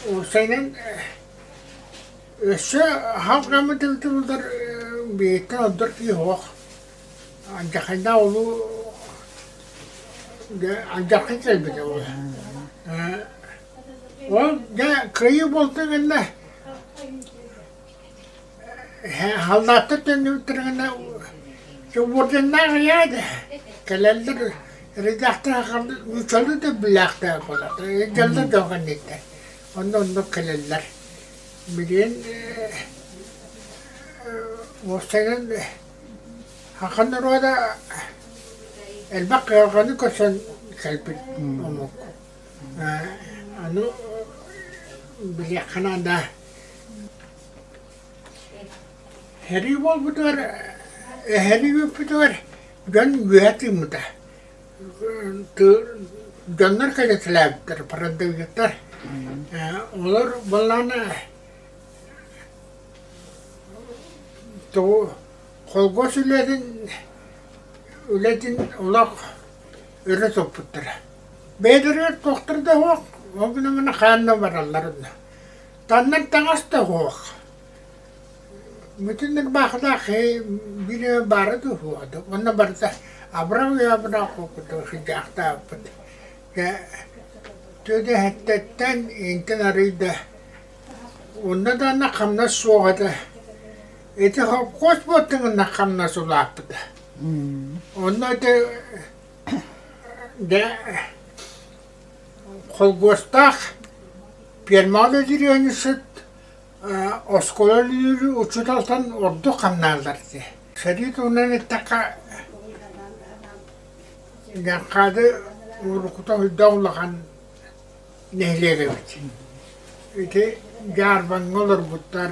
Уопсайынан Өссө халҕаммыт тыллар биһиэхэ ордук киһи суох. Алдьархайдаах улуу дьэ алдьархай кэлбитэ ол. Ол дьэ кыайыы буолтун кэннэ халлааттар төннүбүттэринэ уордьаннаах ыйаа да кэлэллэр редактор нууччалыы да билээхтээх буолар дьаллар дьон кэнниттэн Онно оннук кэлэллэр. Билигин уопсайынан саха норуота элбэх кыһалҕаны көрсөн кэлбит омук. Аны билиэххэ наада. Сэрии буолбутугар, сэрии бүппүтүгэр дьон үөһэ тыыммыта. Дьоннор кэлэтэлээбиттэр, фронтовиктар. Олор буоллаҕына тугу холкуос үлэтин үлэтин олох өрө туппуттара. Бэйэлэригэр туохтара да суох, ол гынан гына хаанна бараллар онно. Таннар таҥас да суох. Бүтүн ырбаахылаах биир эмэ баара дуу суоҕа дуу уонна барыта абырах-абырах курдук сылдьаахтаабыппыт. Дьэ түөдэһэттэттэн интэн арыйда онно даҕаны хамнас суох этэ. Ити холкуос буолтуҥунна хамнас улааппыта. Онно ити дьэ холкуостаах пиэрмэҕэ үлэлиир ыанньыксыт Оскуола үлэлиир учууталтан ордук хамнааллар дии. Сэрии туһунан эттэххэ, Дьаҥхаады уруккута өйдөөх улахан нэһилиэк эбит. Ити Дьаарбаҥҥа олорбуттар,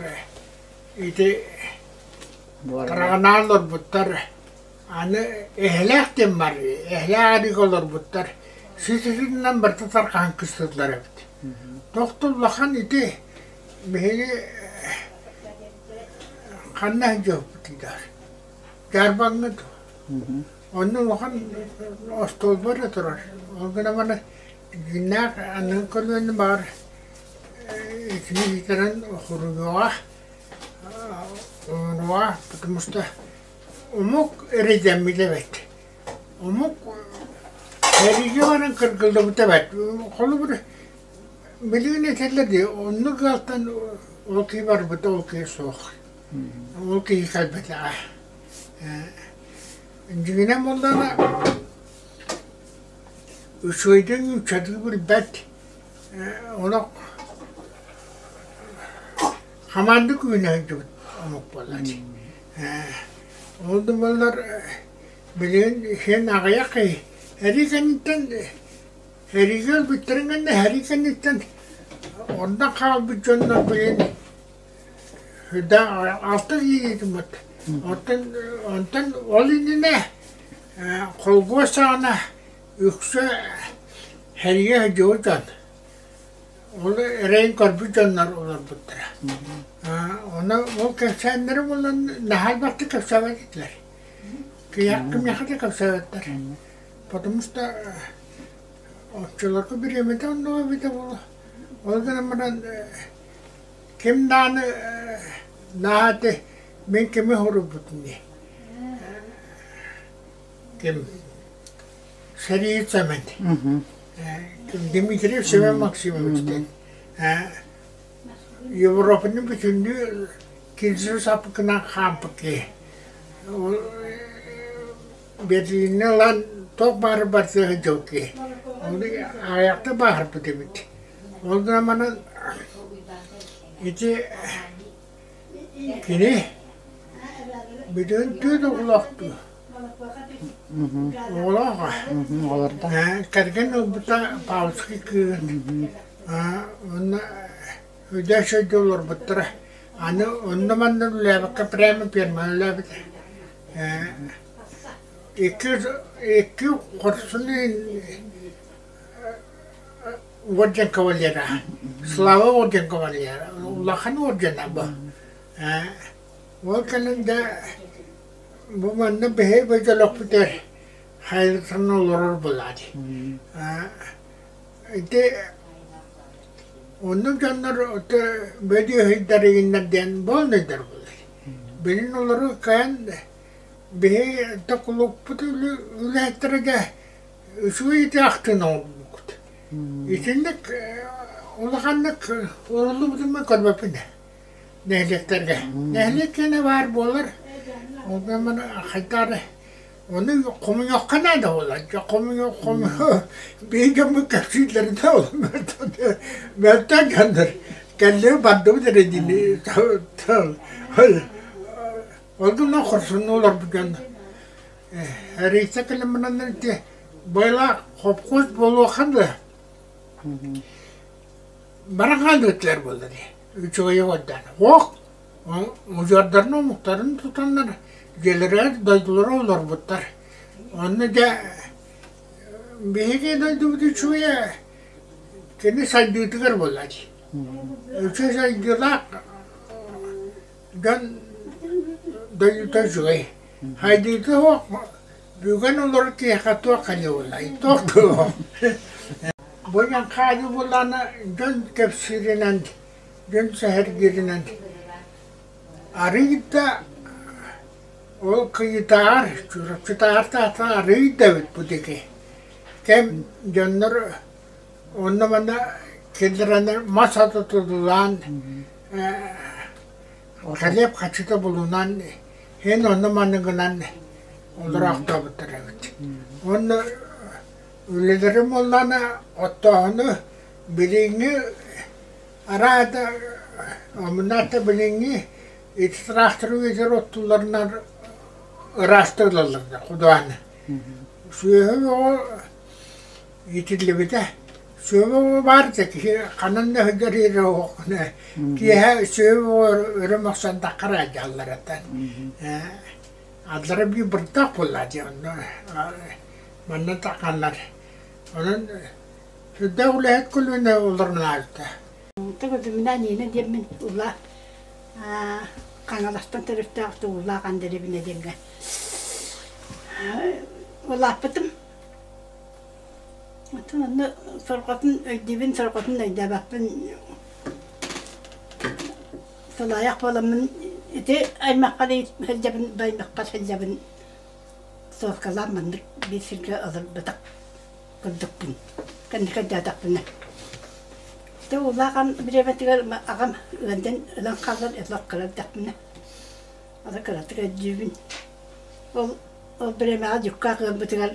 ити Тараҕанаан олорбуттар, аны Эһэлээх диэн бар, Эһэлээх арыыга олорбуттар, сис-ситинэн барыта тарҕаһан кыстыыллар эбит. Туох да улахан ити биһиги ханна сылдьыбыппытый да Дьаарбаҥҥа дуо? Онно улахан остуолба эрэ турар. Ол гынан баран дьиҥнээх аныгы көлүөнэ баар итини ситэрэн хоруйуоҕа, оҥоруоҕа, потому что омук эрэйдэммит эбит. Омук сэриигэ баран кыргыллыбыт эбит. Холобур, билигин этэллэр дии, оннук ыалтан ол киһи барбыта, ол киһи суох. Ол киһи кэлбэтэҕэ. Дьиҥинэн буоллаҕына, үчүгэйдик нууччалыы билбэт, олох хамаанда күүнэ сылдьыбыт омук буолла дии. Ол да буоллар билигин син аҕыйах киһи эрий кэнниттэн эриигэ өлбүттэрин кэннэ эрий кэнниттэн онно хаалбыт дьоннор билигин Да, алта киһитиммит. Оттон онтон ол иннинэ холкуос саҕана үксэ сэрии сылдьыбыт дьон. Ол эрэйин көрбүт дьоннор олорбуттара. Ону ол кэпсээннэрэ буолан наһаа элбэхтик кэпсээбэт этилэр. Кимиэхэ да кэпсээбэттэр. Потому что оччолорго бириэмэтэ оннуга эбитэ буолуо. Ол гынан баран Ким даҕаны наһаа мин кими суруйбутум дии Ким Сэрии Сэмэн Дмитриев Семен Максимович диэн Европаны бүтүннүү кирзил саппыкынан хаампыт киһи. Ол Берлиҥҥэ ылан туох баары барыта сылдьыбыт киһи. Ону аҕыйахта бааһырбыт эбит. Ол гынан баран ити кини бүтүн түүн оҕолоохтуу оҕолоох кэргэн ылбыта Павловский кыыһын уонна өйдөөх сылдьа олорбуттара аны онно-манна үлэлээбэккэ прямо пиэрмэҕэ үлэлээбитэ икки икки хорсун орден кавалера, Слава орден кавалера, улахан ордена бу. Ол кэлин да бу манна биһи бөдьөлөхпүтэр хайытан олорор буолаат. Ити оннук дьоннор бөдүөһүйдэригиннэр диэн буолнайдар буолар. Билин олору кыайан биһи токулукпут үлэһиттэргэ Үчүгэй ити ахтын оҥорбуккут. Итинник улаханнык уруллубутун мен көрбөппүн ээ нэһилиэктэргэ. Нэһилиэк киэнэ баар буолар, ол гынан хайдах эрэ ону хомуйуохха наада буолар. Дьэ хомуйу хомуйу биир дьоммут кэпсииллэринэ ол мөлтөх дьоннор кэллиби бардыбыт эрэ диини ол гынан хорсуннуу олорбут дьон Рейсэ кэлэн ити байлаах хопхуос буолуохха да баран хаалбыттар буолла дии үчүгэйи көрдөөн суох удьуордарын омуктарын тутаннар дьиэлэригэр дойдулара олорбуттар онно дьэ биһиги дойдубут үчүгэйэ кини сайдыытыгар буолла дии үчүгэй сайдыылаах дьон дойдута үчүгэй Хайдыыта суох бүгэн олорор киһиэхэ туох хайа буоллай, туох да Бу Дьаҥхаады буоллаҕына дьон кэпсииринэн, дьон сэһэргииринэн арыый да ол кыйытааҕар, Чурапчытааҕар таһтан арыый да эбит бу диэки. Кэм дьоннор онно-манна киллэрэннэр мас ата тутулаан Кэлиэп хаччыта булунан Эн онно манныгынан олороохтообуттар эбит. Уонна үлэлэрим буоллаҕына оттооһуну билиҥҥи араада омунаата билиҥҥи ити тыраахтары үөтэр оттууларынан ыраастыыллаллар худуоһаны. Сүөһү бөҕө итиллибитэ. Сүөһү бөҕө баар да киһи ханан да сылдьар иһирэ оһоххуна киэһэ сүөһү бөҕө өрө мөхсөн таххара дьалларыттан Аллара биир бырдаах буолла дии онно манна тахханнар. Онон сүрдээх үлэһит көлүөнэ олорон ааспыта.
Төгүлүмүнэ Нина диэммин ула Хаҥаластан төрүттээх Тугулаах Андеревна диэҥҥэ улааппытым. Оттон онно сорҕотун өйдүүбүн, сорҕотун өйдөөбөппүн. Тулаайах буоламмын ити аймахха сылдьабын, бу аймахпар сылдьабын. Суолкалаан маннык биир сиргэ олорботох курдукпун. Кэнники өйдөөтөхпүнэ. Ити улахан бириэмэтигэр аҕам ыалдьан өлөн хаалан олох кыра эрдэхпинэ, аны кыратык өйдүүбүн. Ол ол бириэмэҕэ дьуккаах ыалбытыгар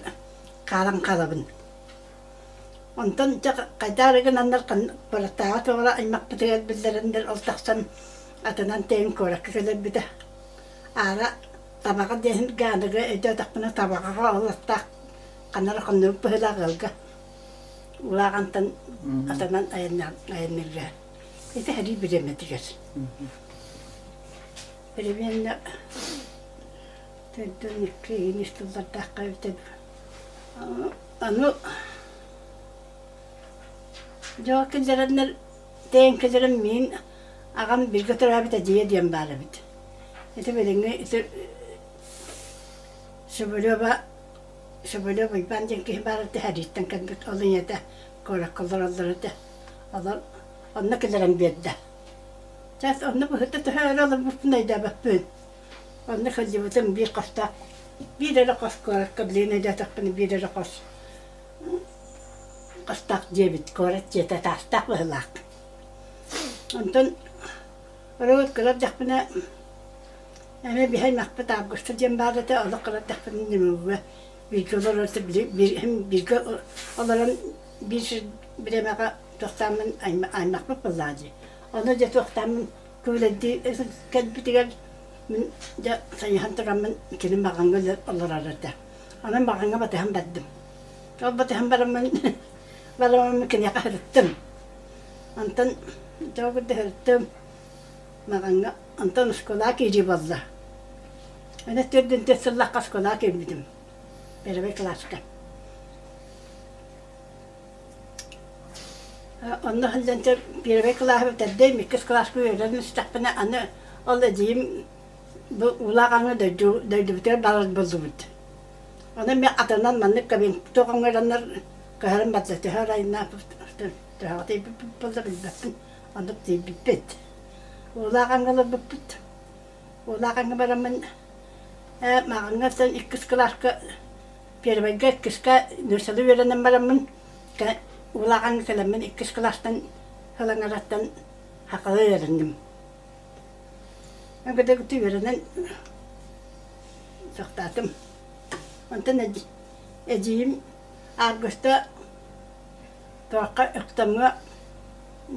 хаалан хаалабын. Онтон дьэ хайдах эрэ гынаннар куораттааҕы туора аймахпытыгар биллэрэннэр ол тахсан атынан тэйэн куоракка кэлэрбитэ. Аара Табаҕа диэн аныгы өйдөөтөхпүнэ Табаҕаҕа ол аттаах ханна эрэ хоннубут быһыылаах ыалга Улааҕантан атынан айанныырга. Ити сэрии бириэмэтигэр. Бириэмэннэ төрдүн икки иин тыллардаахха эбитэ Аны дьоо киллэрэннэр тэйэн кэлэрим миин аҕам бииргэ төрөөбүт эдьиийэ диэн баар эбит. Ити билиҥҥи ити Сөбүлүөбэ Сөбүлүөп Уйбаан диэн киһи баар этэ, сэрииттэн кэлбит ол ийэтэ куоракка олороллор этэ. Олор онно киллэрэн биэрдэ. Чэ, онно быһыта төһө эрэ олорбуппун өйдөөбөппүн. Онно сылдьыбытым биир хостоох, биир эрэ хос куоракка билигин өйдөөтөхпүнэ биир эрэ хос хостоох дьиэбит, куорат дьиэтэ таастаах быһыылаах. Онтон Өрөбүл кыра эрдэхпинэ эмиэ биһи аймахпыт Августа диэн баар этэ, олох кыра эрдэхпинэ Ньымыгыга бииргэ олорор бииргэ олорон биир сир бириэмэҕэ туохтааммын аймахпыт буоллаҕа дии. Ону дьэ туохтааммын күүлэйдии кэлбитигэр мин дьэ сайыһан тураммын кини Маҕаҥҥа олорор этэ. Онон Маҕаҥҥа батыһан бардым. Ол батыһан бараммын бараммын киниэхэ сырыттым. Онтон тоҕо көрдөһөртөм Маҕаҥҥа онтон оскуолаҕа киирии буолла. Аны төрдүн түөрт сыллаахха оскуолаҕа киирбитим. Первый кылааска. Онно сылдьан первый кылааһы бүтэрдим, иккис кылааска үөрэнэн истэхпинэ аны ол эдьиийим бу Уулаах Аҥы дойду дойдубутугар барар буоллубут. Ону мин атынан маннык туох оҥороннор көһөрөн барда төһө оройуна төһөҕө тиийбиппит буолла билбэппин. Оннук тиийбиппит. Уулаах Аҥы олорбуппут. Уулаах Аҥы бараммын ээ Маҕаҥҥа иккис кылааска Первыйга иккискэ нууччалыы үөрэнэн бараммын Уулаах Аҥы кэлэммин иккис кылаастан Халаҥараттан сахалыы үөрэнним. Өгөдөгүтү үөрэнэн сохтоотум. Онтон эдьиийим Августа туохха Өктөмҥө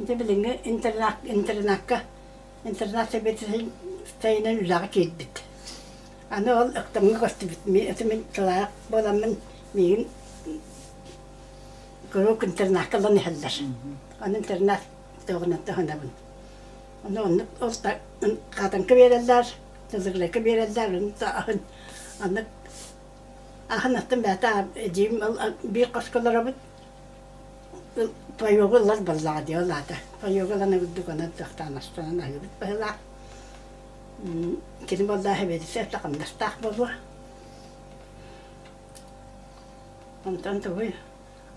дьэ билиҥҥи интернат интернакка интернат сэбиэдиссэйинэн үлэҕэ киирбит. Аны ол Өктөмҥө көстүбүт. Ити мин тулаайах буоламмын миигин куруук интернакка ылан иһэллэр. Аны интернат туоҕунан туһанабын. Ону оннук ол хаатаҥка биэрэллэр, тылыгырайка биэрэллэр, ону аһын аннык аһын аттым бэйэтэ эдьиийим ол биир хоско олоробут. Паёгу ылар буоллаҕа дии ол аата. Паёгу ылан үрдүк онон туохтаан астанан аһыыбыт быһыылаах. Кини буоллаҕа сэбиэдиссэй хамнастаах буолуо. Онтон тугуй?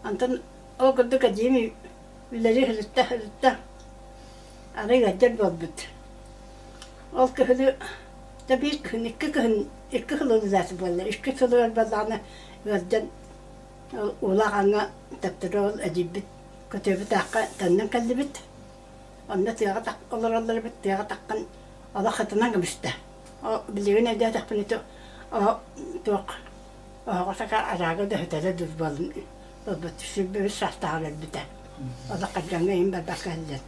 Онтон ол курдук эдьиийим үлэлии сырытта сырытта арай ыалдьар буолбут. Ол кыһыны да биир кыһын, икки кыһын, икки сыл ыллаата буолла. Икки сылыгар буоллаҕына ыалдьан ол Уулаах Аҥа таптары ол эдьиийбит көтүөбүт аахха төннөн кэллибит. Онно тыаҕа олороллор эбит, тыаҕа таххан олох хатынан кэбистэ. Ол билигин өйдөөтөхпүнэ туох оһоҕос араага да өһүтэрэ дуу буолан буолбут 23 саастааҕар өлбүтэ. Олох кэргэҥҥэ иһин барбакка иһиллэр.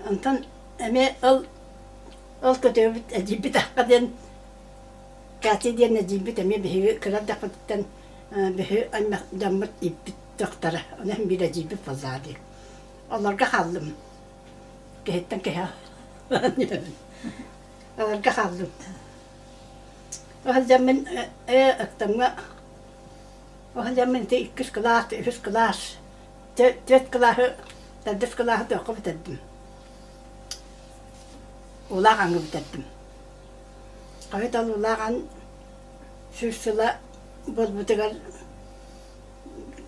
Онтон эмиэ ол ол көтүөбүт эдьиийбит аахха диэн. Катя диэн эдьиийбит эмиэ биһиги кыра эрдэхпититтэн биһи аймах дьоммут ииппит дьахтара. Ону иһин биир эдьиийбит буоллаҕа дии. Олорго хааллым. Киһиттэн киһи Олорго хааллым. Сылдьаммын ээ ыктамҥа сылдьаммын ити иккис кылаас, үһүс кылаас, түөрт кылааһы, төрдүс кылааһы туохха бүтэрдим. Улаах аҥы бүтэрдим. Хойут ол улаах ан сүүс сыла буолбутугар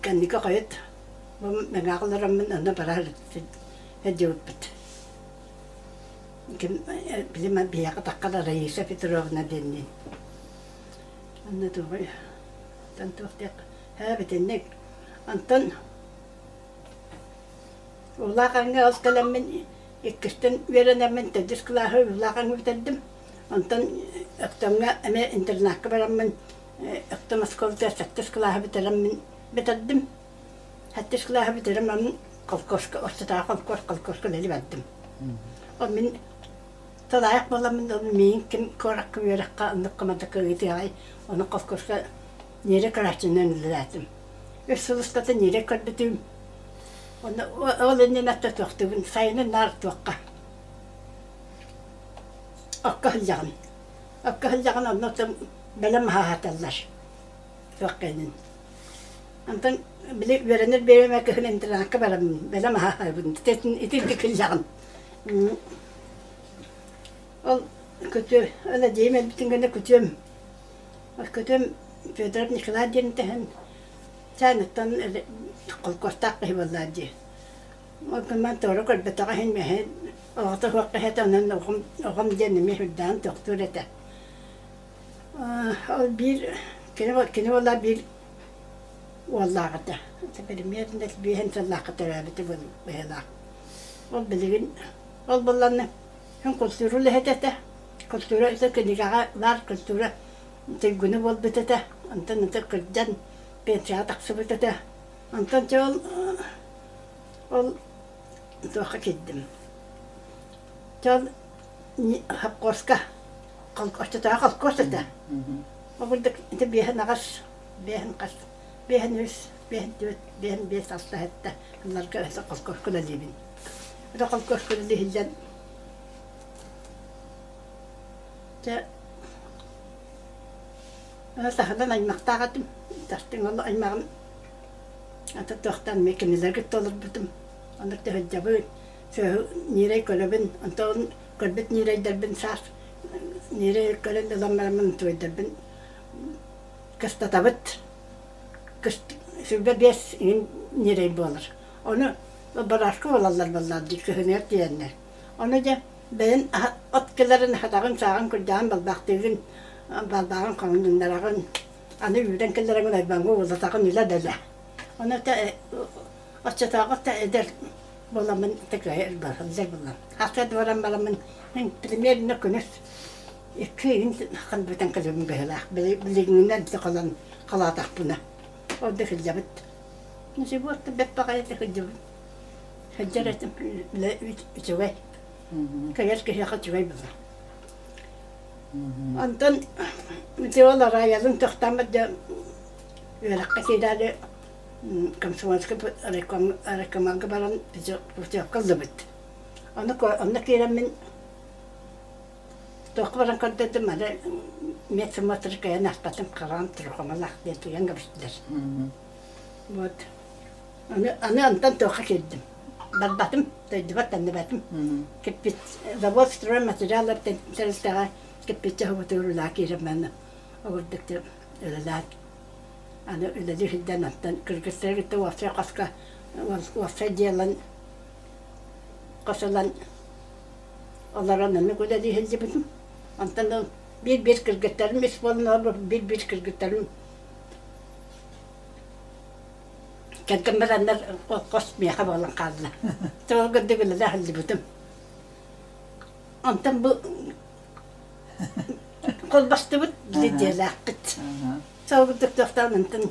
кэнники хойут бу Мэҥэҕэ олороммун онно бара сылдьыбыппыт. Ким били биһиэхэ таххар Раиса Петровна диэнниин. Онно тугуй онтон туох диэх һээ итинник. Онтон Улаах аҥҥа ол кэлэммин иккистэн үөрэнэммин төрдүс кылааһы Улаах аҥҥа бүтэрдим. Онтон Өктөмҥө эмиэ интернакка бараммын Өктөм оскуолатыгар сэттис кылааһы бүтэрэммин бүтэрдим. Сэттис кылааһы бүтэрэн баран холкуоска ортотооҕу холкуос холкуоска үлэлии бардым. Ол мин тулаайах буоламмын ол миигин ким куоракка үөрэххэ оннук командакка ыытыаҕай ону холкуоска ньирэй көрөөччүнэн үлэлээтим. Үс сыл устата ньирэй көрбүтүм. Онно ол иннинэ тотуохтугун сайынын наар туохха окко сылдьаҕын. Окко сылдьаҕын онно бэлэм аһааталлар туох кэннин. Онтон били үөрэнэр бириэмэ кыһын интернакка бараммын бэлэм аһаабын итинник сылдьаҕын. Ол күтүө ол эдьиийим өлбүтүн гына күтүөм Күтүм Федоров Николай диэн тэһэн чааныттан холкуостаах киһи буоллаа дии. Ол гынан туора көрбөтөҕө иһин мэһэй оҕото суох киһи этэ, онон оҕом, оҕом диэн эмиэ сүрдээҕин тохтуур этэ. Ол биир кини, кини буоллар биир уоллаах этэ. Примерно биэһин сыллаахха төрөөбүтэ быһыылаах. Ол билигин ол буолланна Эн культура үлэһитэ этэ. Культура ити кинигэҕэ баар культура туйгуна буолбут этэ. Онтон ити кырдьан пенсияҕа тахсыбыт этэ. Онтон дьэ ол ол туохха киирдим. Дьэ ол совхозка оччотооҕу холкуос этэ. Ол курдук ити биэһин аҕыс, биэһин хас, биэһин үс, биэһин түөрт, биэһин биэс алта сэттэ сылларга өссө холкуоска үлэлиибин. Ити холкуоска үлэлии сылдьан Дьэ, таһынан аймахтаах этим. Тастыҥ ол аймаҕым ата туохтан эмиэ кинилэргэ толорбутум. Онно сылдьабын, сүөһү ньирэй көрөбүн, онтон көрбүт ньирэйдэрбин саас ньирэй көрөн ылан бараммын туойдарбын кыстатабыт. 25 иҥин ньирэй буолар. Ону барашка буолаллар буоллар дии кыһыныгар тиийэннэр. Ону дьэ бэйэн от кэлэрин хатаҕын сааҕын курдааҕын балбаахтыыгын, балбааҕын хоҥуннараҕын, аны үүрэн кэллэрэҥин ойбоҥҥо уулатаҕын үлэ да үлэ. Ону оччотооҕу да эдэр буоламмын кыайа сылдьар буоллам. Хас баран бараммын примерно күнүс икки ыйын бүтэн кэлэбин быһыылаах. Билигиннэн холон халаатахпына. Ол да сылдьабыт. Ничего, бэрт баҕайы сылдьабыт. Сылдьар этим үчүгэй. Кыйар киһиэхэ үчүгэй буолар. Онтон ити ол араайалын тохтооммут дьэ үөрэххэ киирээри комсомольскай райкомолга баран путевка ыллыбыт. Ону онно киирэммин туохха баран көрдөрдүм аны медсмотр кыайан аспатым хараҕым трахомалаах диэн туйан кэбистилэр. Вот. Аны, аны онтон туохха киирдим. Барбатым, дойдубар төннүбэтим. Кирпич, завод стройматериаллар тэрилтэҕэ кирпиччэ уһугутугар үлэҕэ киирэн баран огурдук үлэлээн аны үлэлии сылдьан онтон кыргыттары кытта уопсай хоско уопсай дьиэ ылан хос ылан олорон оннук үлэлии сылдьыбытым. Онтон ол биир-биир кыргыттарым үс буолан олорбуппут, биир-биир кыргыттарым Кэргэн бараннар хос миэхэ буолан хаалла. Ол курдук үлэлээх сылдьыбытым. Онтон бу холбостубут били дьиэлээхпит. Сол курдук туохтаан онтон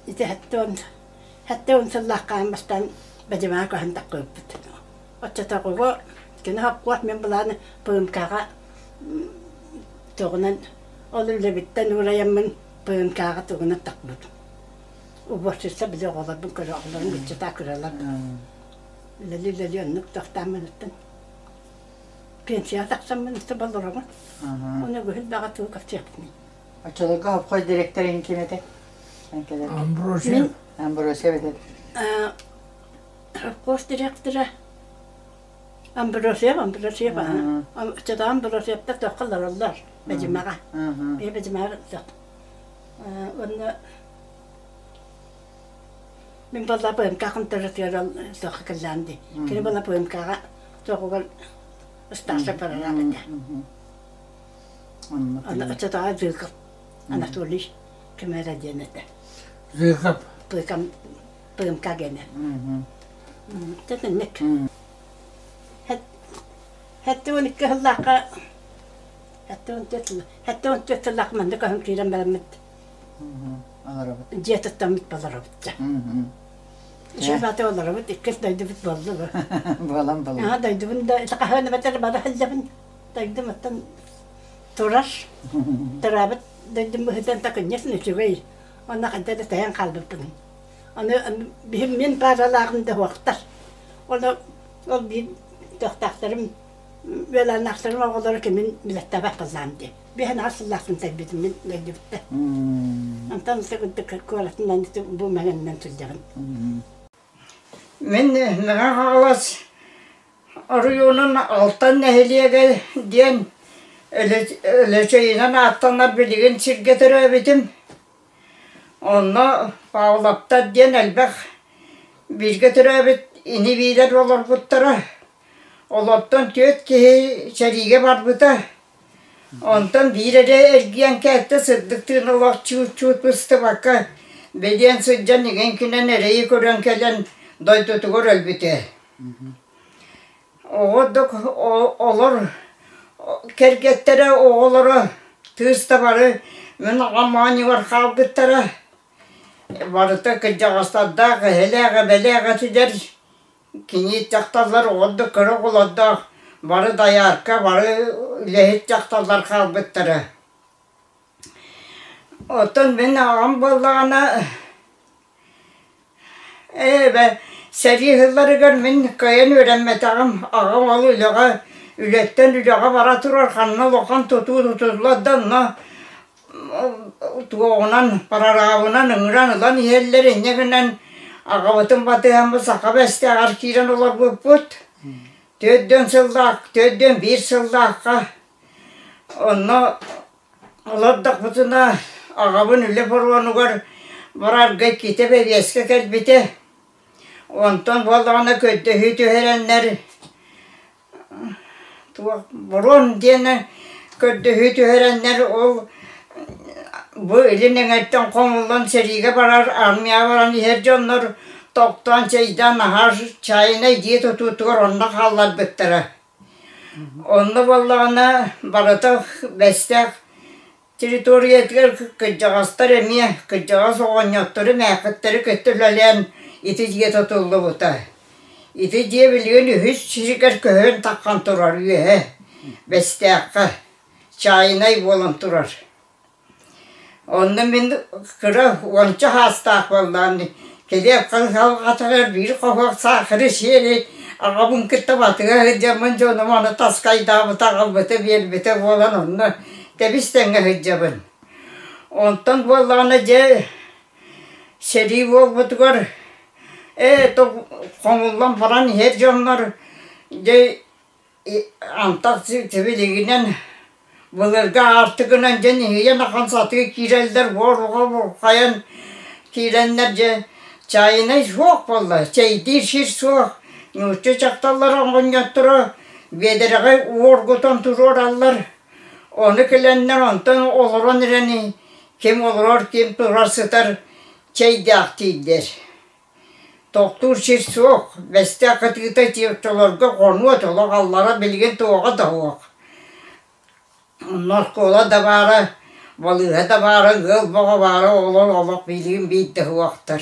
ити 70 сыллаахха аан бастаан Бадьымаҕа көһөн таххыбыппыт. Оччотооҕуга кини хоппуот мин былааны ПМК-ҕа туоҕунан Ол үлэбиттэн уурайаммын ПМК-ҕа тугунан тахпытым. Уборщица били оҕолорбун көрө оҕолорум ыччата кыралар. Үлэли-үлэли оннук тохтооммуттан пенсияҕа тахсаммын болоробун. Оны үгүһүн баҕа тугу кэпсиэхпиний.
Оччолорго совхоз директорын ким этэ?
Амбросия.
Амбросия эбит.
Совхоз директора Амбросьев, Амбросьев, Оччотооҕу Амбросьевтар туохха олороллор Бэдьимэҕэ. Биһи Бэдьимэҕэ Уонна мин буолла ПМК хонтуоратыгар туохха кэллэҕим дии. Кини буолла ПМК-ҕа туохугар ыстаарсай прораб этэ. Оччотооҕу Зыков Анатолий ким эрэ диэн этэ.
Зыков.
ПМК гэнэ. Тэтинник. 72 сыллаахха 74 сыллаах манна көһөн киирэн бараммыт дьиэ туттаммыт олоробут дьэ. Үчүгэй олоробут, иккис дойдубут буолла бу.
Буолан буолла.
Дойдубун да хаһан эбэтэр бара сылдьабын. Дойдум оттон турар. Тураабыт дойдум быһыытынан такынньас үчүгэй. Онно ханта да тэйэн хаалбыппын. Аны биһим мин пааралааҕым да суохтар. Ону ол биир тохтаахтарым үөлээннээхтэрим оҕолоро кимин билэттээбэт буоллаҕым дии. Биһэн аҕыс сыллаахпын тэйбитим мин дойдубутта. Онтон курдук куоратынан бу мэҥэннэн сылдьабын.
Мин Мэҥэ Хаҥалас оройуонун Алтан нэһилиэгэ диэн Өлөчөйүнэн ааттанар билигин сиргэ төрөөбүтүм. Онно Павловтар диэн элбэх бииргэ төрөөбүт ини-биилэр олорбуттара. Олортон түөрт киһи сэриигэ барбыта. Онтон биир эрэ эргийэн кэлтэ сырдык тыын олох чуут-чуут быстыбакка бэлиэн сылдьан иҥэн-кинэн эрэйи көрөн кэлэн дойдутугар өлбүтэ. Оҕо олор кэргэттэрэ оҕолоро тыыс да бары мин аҕам оонньуур хаалбыттара. Барыта кырдьаҕастардаах, эһэлээх, эбэлээх этилэр. Кини дьахталлар ордук кыра оҕолордоох бары доярка, бары үлэһит дьахталлар хаалбыттара. Оттон мин аҕам буоллаҕына Ээ, сэрии сылларыгар мин кыайан үөрэммэтэҕим, аҕам ол үлэҕэ, үлэттэн үлэҕэ бара турар, ханна улахан тутуу тутуллар да онно туоҕунан, прорабынан ыҥыран ылан иһэллэр, инньэ гынан аҕабытын батыһаммыт саха бэстээҕэр киирэн олорбуппут. Төрдүөн сыллаах, төрдүөн биир сыллаахха онно Олордохпутуна аҕабын үлэ боруонугар барарга иккитэ бэбиэскэ кэлбитэ. Онтон буоллаҕына көрдөһүү түһэрэннэр туох боруон диэн көрдөһүү түһэрэннэр ол бу илин эҥэртэн хомуллан сэриигэ барар, армияҕа баран иһэр дьоннор тохтоон чэйдээн аһаар чайнай дьиэ тутуутугар онно хаалларбыттара. Онно буоллаҕына барыта Бэстээх территориятыгар кырдьаҕастар эмиэ кырдьаҕас оҕонньоттору, мээххиттэри кытта үлэлээн ити дьиэ тутуллубута. Ити дьиэ билигин үһүс сиригэр көһөн таххан турар үөһэ Бэстээххэ чайнай буолан турар. Онно мин кыра уонча саастаах буоллаҕым килиэп халҕатыгар биир хоһуох саахары сиэри аҕабын кытта батыга сылдьаммын дьонум ону таскайдаабыта аҕалбыта биэрбитэ буолан онно тэбис-тэҥҥэ сылдьабын. Онтон буоллаҕына дьэ сэрии буолбутугар ээ хомуллан баран иһэр дьоннор дьэ Антах сибилигинэн былыргы аартыгынан дьэ иһийэн ахан сатыы киирэллэр буоруга бурхайан киирэннэр дьэ чайнай суох буолла чэйдиир сир суох нуучча дьахталлара оҕонньотторо биэдэрэҕэ уоргутан туруораллар ону кэлэннэр онтон олорон эрэн ким олорор ким турар сытар чэйдээх тиийдэр Тохтуур сир суох, Бэстээх кытыыта оччолорго хонуо толох аллара билигин туоҕа да суох. Онно оскуола да баара, балыыһа да баара, ыал бөҕө баара, оҕолор олох билигин биирдэ суохтар.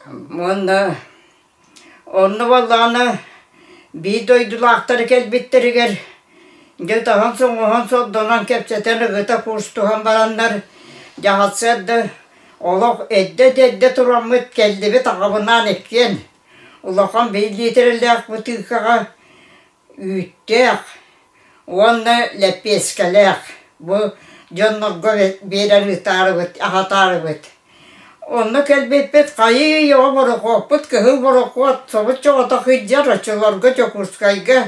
Уонна онно буоллаҕына биир дойдулаахтар кэлбиттэригэр Дьэ таһан-соҥоһон сордонон кэпсэтэн ыгыта куустуһан бараннар дьаһалсыар да олох эрдэ да эрдэ тураммыт кэллибит аҕабынаан иккиэн улахан биир лиитэрэлээх бытыыкаҕа үүттээх уонна лэппиэскэлээх бу дьоннорго биэрэн ыытаарыбыт, аһатаарыбыт. Онно кэлбиппит хайыы-үйэҕэ борохуоппут кыһыл борохуот собус-соҕотох сылдьар оччолорго Дьокуускайга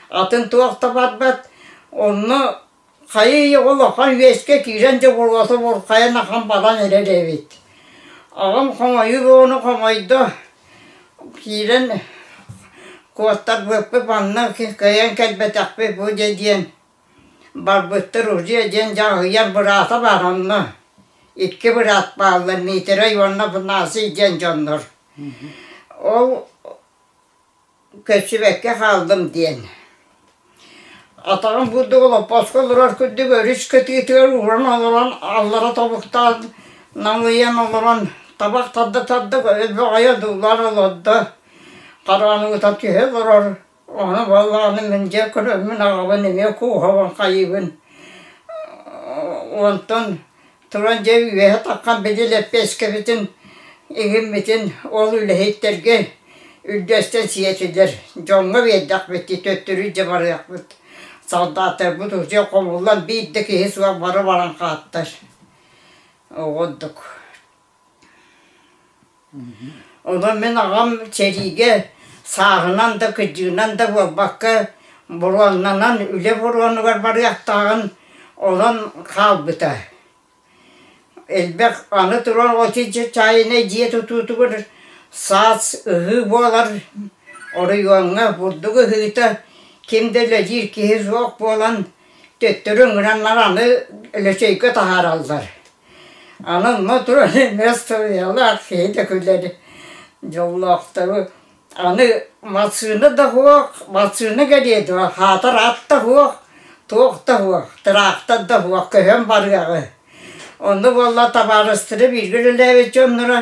атын туох да барбат. Онно хайыы-үйэҕэ улахан үөскэ киирэн дьобуруота бурхайан ахан баран эрэр эбит. Аҕам хомойуу бөҕөнү хомойдо, киирэн куоттарбыппыт манна кыайан кэлбэтэхпит бу дьэ диэн Барбыттар Узия диэн дьаһыйар быраата баар онно. Икки быраат бааллар Миитэрэй уонна Афанасий диэн дьоннор. Ол көссүбэккэ хааллым диэн. Атаҕым курдук олоппоско олорор курдук өрүс кытыытыгар ууран олорон аллара тобуктаан налыйан олорон табах тарда-тарда өлбөҕөйө одуулаан олордо. Харааныбыта түһэ олорор Ону буоллаҕына мин дьэ көрөммүн аҕабын эмиэ кууһабын хайыыбын онтон туран дьэ үөһэ таххан били лэппиэскэбитин игиммитин ол үлэһиттэргэ үрдэстэн сиэтилэр дьоҥҥо биэрдэхпит дии төттөрү дьэ барыахпыт солдаттарбыт уже хомуллан биир да киһи суох бары баран хааттар оҕордук Онон мин аҕам сэриигэ сааһынан да, кырдьыынан да буолбакка, буруоннанан үлэ буруонугар барыахтааҕын онон хаалбыта. Элбэх аны туран отичча чаайынай дьиэ тутуутугар саас ыһыы буолар оройуоҥҥа бурдук ыһыыта ким да үлэлиир киһи суох буолан төттөрү ыҥыраннар аны Өлөчөйгө таһаараллар. Аны онно туран эмиэ суруйалаах киһи да күлэр дьоллоохтору аны массыына да суох, массыына кэлиэ дуо, хаатар ат да суох, туох да суох, тыраахтар да суох көһөн барыаҕы. Онно буолла табаарыстара бииргэ үлэлээбит дьонноро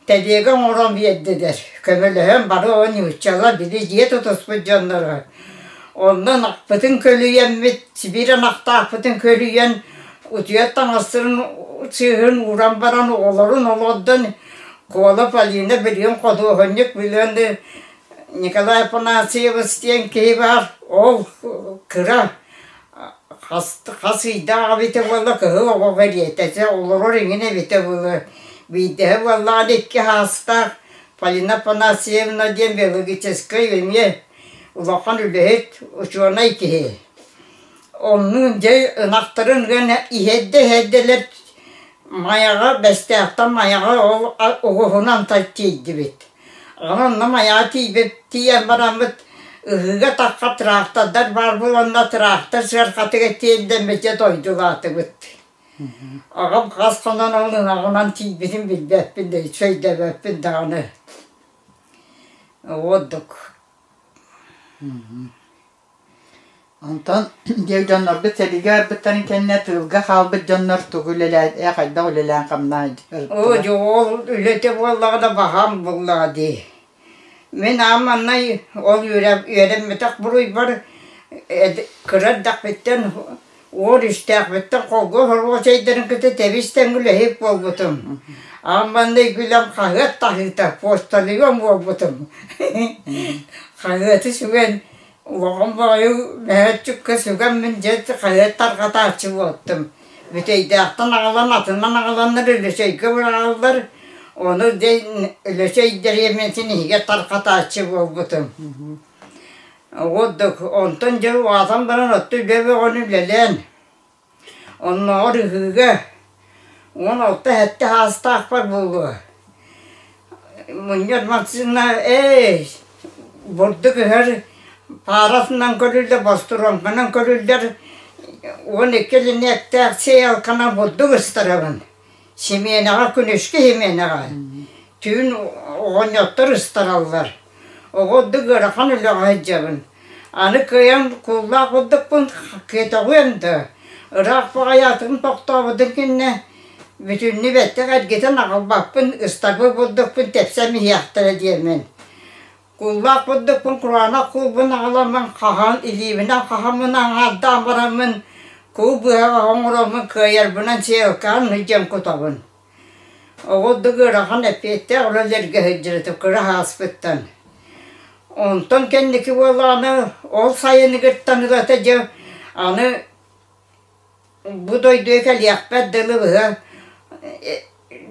тэлиэгэ оҥорон биэрдилэр. Көмөлөһөн бары ол нууччалар били дьиэ тутуспут дьонноро. Онно ынахпытын көлүйэммит, Сибиир ынахтаахпытын көлүйэн Утуйар таҥастарын сыыһын ууран баран оҕолорун олордон Куола Полина билигин худуоһунньук билэн Николай Афанасьевич диэн киһи баар ол кыра хас, хас ыйдаах эбитэ буолла кыһыл оҕо кэриэтэ олорор иҥин эбитэ буолла биирдэһэ буоллаҕына икки саастаах Полина Афанасьевна диэн биологическай эмиэ улахан үлэһит учуонай киһи Оннук дьэ ынахтарын ыан иһэрдэ-иһэрдэлэр Майаҕа Бэстээхтэн Майаҕа ол оҕуһунан тиийдибит. Онно Майаҕа тиийбит тиийэн бараммыт ыһыыга тахха трактордар баар буоланнар трактор сыарҕатыгар тиэрдэммит дьэ дойдулаатыбыт. Аҕам хас хонон ол ынаҕынан тиийбитин билбэппин да өйдөөбөппүн даҕаны. Ордук.
Онтон диэх дьоннорбут сэриигэ барбыттарын кэннэ тыылга хаалбыт дьоннор тугу үлэлээн, хайдах үлэлээн-хамнаан
Оо, дьэ ол үлэтэ буоллаҕына баһаам буоллаҕа дии. Мин аам маннай ол үөрэммэтэх буруйбар кыра эрдэхпиттэн уол истээхпиттэн холго оһоруочайдарын кытта тэбис-тэҥ үлэһит буолбутум. Аан маҥнай күлэн хаһыат таһыыта почтальон буолбутум. Хаһыаты сүгэн улахан баҕайы мөһөөччүккэ сүгэммин дьэ хаһыат тарҕатааччы буолтум. Бүтэйдээхтэн аҕалан атынан аҕаланнар Өлөчөйгө быраҕаллар, ону дьэ Өлөчөй дэриэбинэтин иһигэр тарҕатааччы буолбутум. Ордук онтон дьэ улаатан баран оттон үлэ бөҕөнү үлэлээн, оннооҕор ыһыыга 16-7 саастаахпар буолуо мунньар массыына ээ бурдук ыһар пааратынан көрүллэр, бостуруоҥканан көрүллэр 12 линиэктээх сеялканан бурдук ыстарабын. Симиэнэҕэ күнүскү симиэнэҕэ түүн оҕонньоттор ыстараллар. Оҕо ордук ыарахан үлэҕэ сылдьабын. Аны кыайан кууллаах бурдукпун киэтэҕиэм да, ыраах баҕайы атым тохтообутун кэннэ бүтүннүү бэттэх эргитэн аҕалбаппын, ыстарбыт бурдукпун тэпсэн иһиэхтэрэ диэммин. Кууллаах бурдукпун кураанах куулбун аҕаламмын хаһан илиибинэн хаһаммын аҥаардаан бараммын куу быһаҕа оҥороммун кыайарбынан сиэлкаан илдьэн кутабын. Оҕурдук ыарахан эппиэттээх үлэлэргэ сылдьар кыра ааспыттан. Онтон кэнники буоллаҕына ол сайыныгыттан ылата дьэ аны бу дойдуга кэлиэхпэр дылы быһа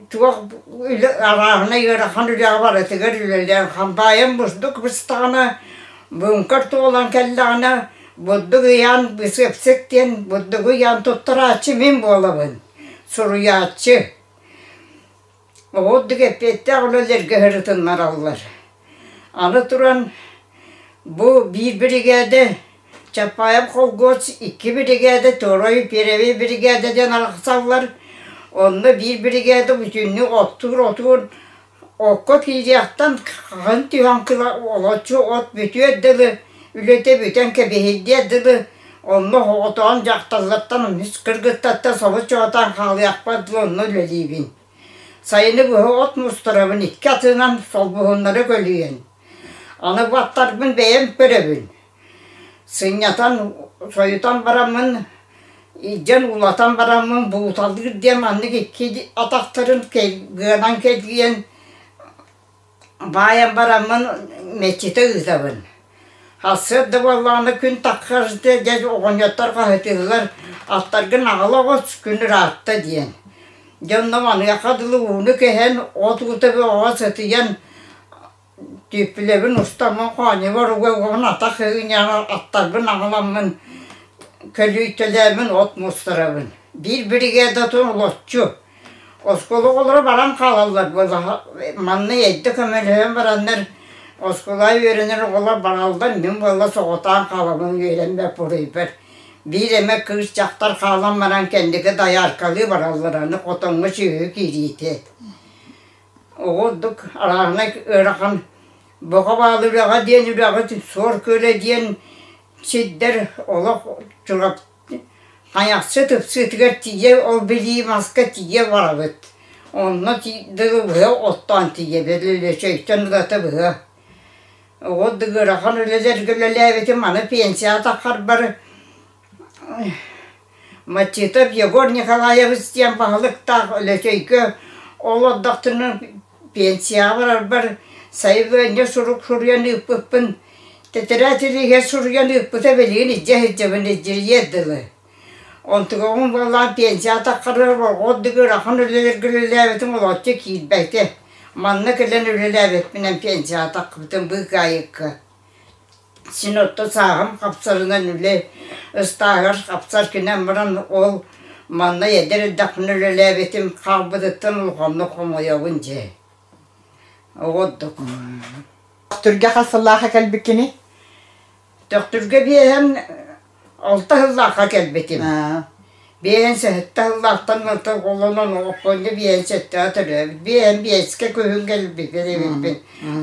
туох үлэ арааһынай ыарахан үлэҕэ барытыгар үлэлээн хампаайан бурдук быстаҕына бункер туолан кэллэҕинэ бурдук ыйаан бысыапсык диэн бурдугу ыйаан туттарааччы мин буолабын суруйааччы Ордук эппиэттээх үлэлэргэ сырытыннараллар. Аны туран, бу биир биригээдэ Чапаев холкуос, икки биригээдэ Туорай первый биригээдэ диэн арахсаллар. Онно биир биригээдэ бүтүннүү оттуур-отуур окко киириэхтэн хаһан түһэн олоччу от бүтүөр дылы үлэтэ бүтэн кэбиһиллиэр дылы онно оҕотоон дьахталлартан үс кыргыттартан собус-чоҕотоон хаалыахпар дылы онно үлэлиибин. Сайыны быһа от мустарабын икки атынан солбуһуннары көлүйэн. Аны баттарбын бэйэм көрөбүн. Сынньатан, сойутан бараммын, илдьэн уулатан бараммын бууталыыр диэн маннык икки атахтарын гыанан кэлгийэн Баайан бараммын мэччитэ ыытабын. Сарсыарда буоллаҕына күн таххар дьэ оҕонньоттор хаһытыыллар, аттаргын аҕала оҕус, күн ыраатта диэн. Дьэ онно маныаха дылы ууну кэһэн, от уута бөҕөҕө сытыйан, түүппүлэбин устаммын хоонньубар уга-угабын атах ыынньаҕар аттарбын аҕаламмын көлүйтэлээммин от мустарабын. Биир биригээдэтин олоччу Оскуола оҕолоро баран хаалаллар буолла. Манна эрдэ көмөлөһөн бараннар оскуолаҕа үөрэнэр оҕолор бараллар, мин буолла соҕотоон хаалабын үөрэммэт буруйбар. Биир эмэ кыыс дьахтар хаалан баран кэнники дояркалыы бараллар, аны хотоҥҥо сүөһү киириитэ. Оҕо ордук арааһынай ыарахан Боҕо баалы үрэҕэ диэн үрэҕи Суор Күөлэ диэн сирдэр олох Чурапчы Хайахсыт ыпсыытыгар тиийэ ол билии маска тиийэ барабыт. Онно дылы быһа оттоон тиийэбит, Лөчөйтөн ылата быһа. Оҕо ыарахан үлэлэргэ үлэлээбитим, аны пенсияҕа таххарбар Мачитов Егор Николаевич диэн баһылыктаах Лөчөйгө олордохтуна пенсияҕа барарбар сайабылыанньа сурук суруйан ыыппыппын Тэтэрээт илиигэ суруйан ыыппыта билигин илдьэ сылдьабын илдьирийиэр дылы. Онтугабын буоллаан пенсия атаххарыгар ордук ыарахан үлэлэргэ үлэлээбитим олоччу киирбэтэ. Манна кэлэн үлэлээбиппинэн пенсия атахпытын быыкаайыкка. Син отто сааһым хапсарынан үлэ ыстааһыгар хапсар кинэн баран ол манна эдэр эрдэхпинэ үлэлээбитим хаалбытыттан улаханнык хомойобун дьэ. Оҕордук.
Төхтүргэ хас сыллаахха кэлбиккиний?
Төхтүргэ биэһэн алта сыллаахха кэлбитим. Биэһэн сэттэ сыллаахтан олонон оппуонньа биэһэн сэттэҕэ төрөөбүт. Биэһэн биэскэ күһүн кэлбиппин эбиппин.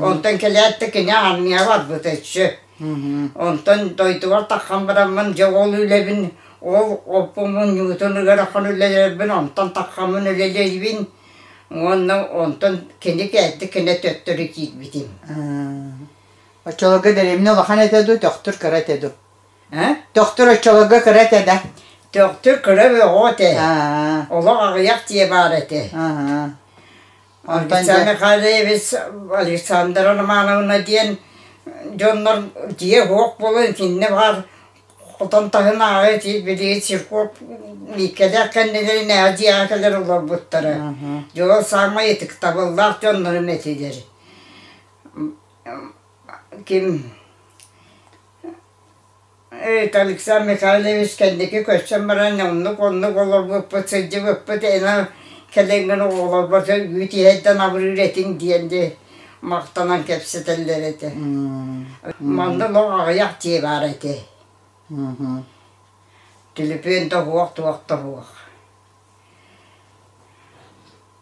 Онтон кэлээт да кини армияҕа барбыта өссө. Онтон дойдубар таххан бараммын дьэ ол үлэбин ол оппуммун ньуутун ыарахан үлэлэрбин онтон таххаммын үлэлиибин. Уонна онтон кини кэлдэ кини төттөрү киирбитим.
Оччолорго дэриэбинэ улахан этэ дуу, Төхтүр кыра этэ дуу? Төхтүр оччолорго кыра этэ да?
Төхтүр кыра бөҕө этэ. Олох аҕыйах дьиэ баар этэ. Александр Михайлович Александра Романовна диэн дьоннор дьиэ суох буолан итиннэ баар Хотон таһынааҕы ити билигин Чирков Мииккэлээх кэннилэринээҕи дьиэҕэ кэлэр олорбуттара. Дьоло саамай ытыктабыллаах дьоннорум этилэр. Ким Александр Михайлович кэнники көссөн баран оннук-оннук олорбуппут, сылдьыбыппыт эн кэлэҥҥин оҕолорбор үүт иһэрдэн абырыыр этиҥ диэн дии махтанан кэпсэтэллэр этэ. Манна олох аҕыйах дьиэ баар этэ. Түлүпүөн да суох, туох да суох.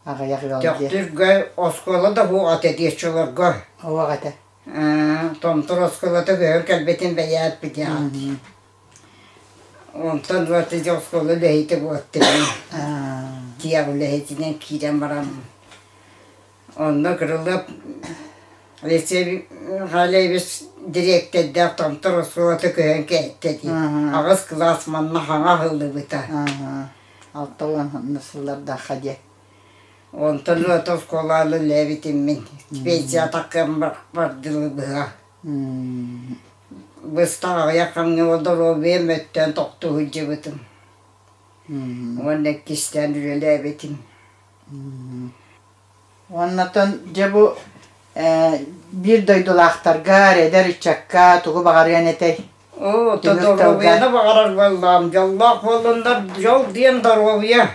Аҕыйах ыал дьиэ.
Төхтүргэ оскуола да суох этэ диэччилэргэ.
Суох этэ.
Томтор оскуолата көһөн кэлбитин бэйээппит Онтон вот ити оскуола үлэһитэ буоттум. Тиэх үлэһитинэн киирэн баран Онно Крылов Алексей Михайлович дириэктэрдээх Томтор оскуолата көһөн кэлтэ дии. Аҕыс кылаас манна хаҥа аһыллыбыта.
60 сыллардаахха диэ.
Онтон ыата оскуолаҕа үлэлээбитим мин. Пенсия таккам бардылы быһа. Быстах аҕыйах хамҥа доруобуйам өттөөн тохтуу сылдьыбытым. Уонна иккистээн үлэлээбитим.
Уоннатон дьэ бу биир дойдулаахтарга, эдэр ыччакка тугу баҕарыан этэй?
Оо, доруобуйаны баҕарар буоллаҕым. Дьоллоох буоллуннар, дьол диэн доруобуйа.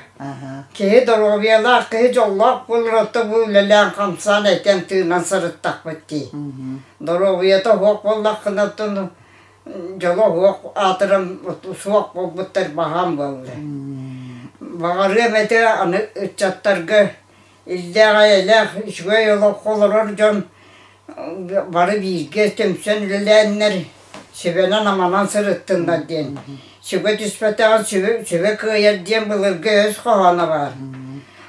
Киһи доруобуйалаах киһи дьоллоох буолар, оттон бу үлэлээн-хамсаан этэн-тыынан сырыттахпыт дии. Доруобуйата суох буоллаххына, оттон дьоло суох аатыран суох буолбуттар баһаам буолла. Баҕарыам этэ аны ыччаттарга иллээх-эйэлээх үчүгэй олоххо олорор дьон бары бииргэ түмсэн үлэлээннэр сүбэнэн-аманан сырыттыннар диэн. Сүгэ түспэтэҕин сүбэ, сүбэ кыайар диэн былыргы өс хоһооно баар.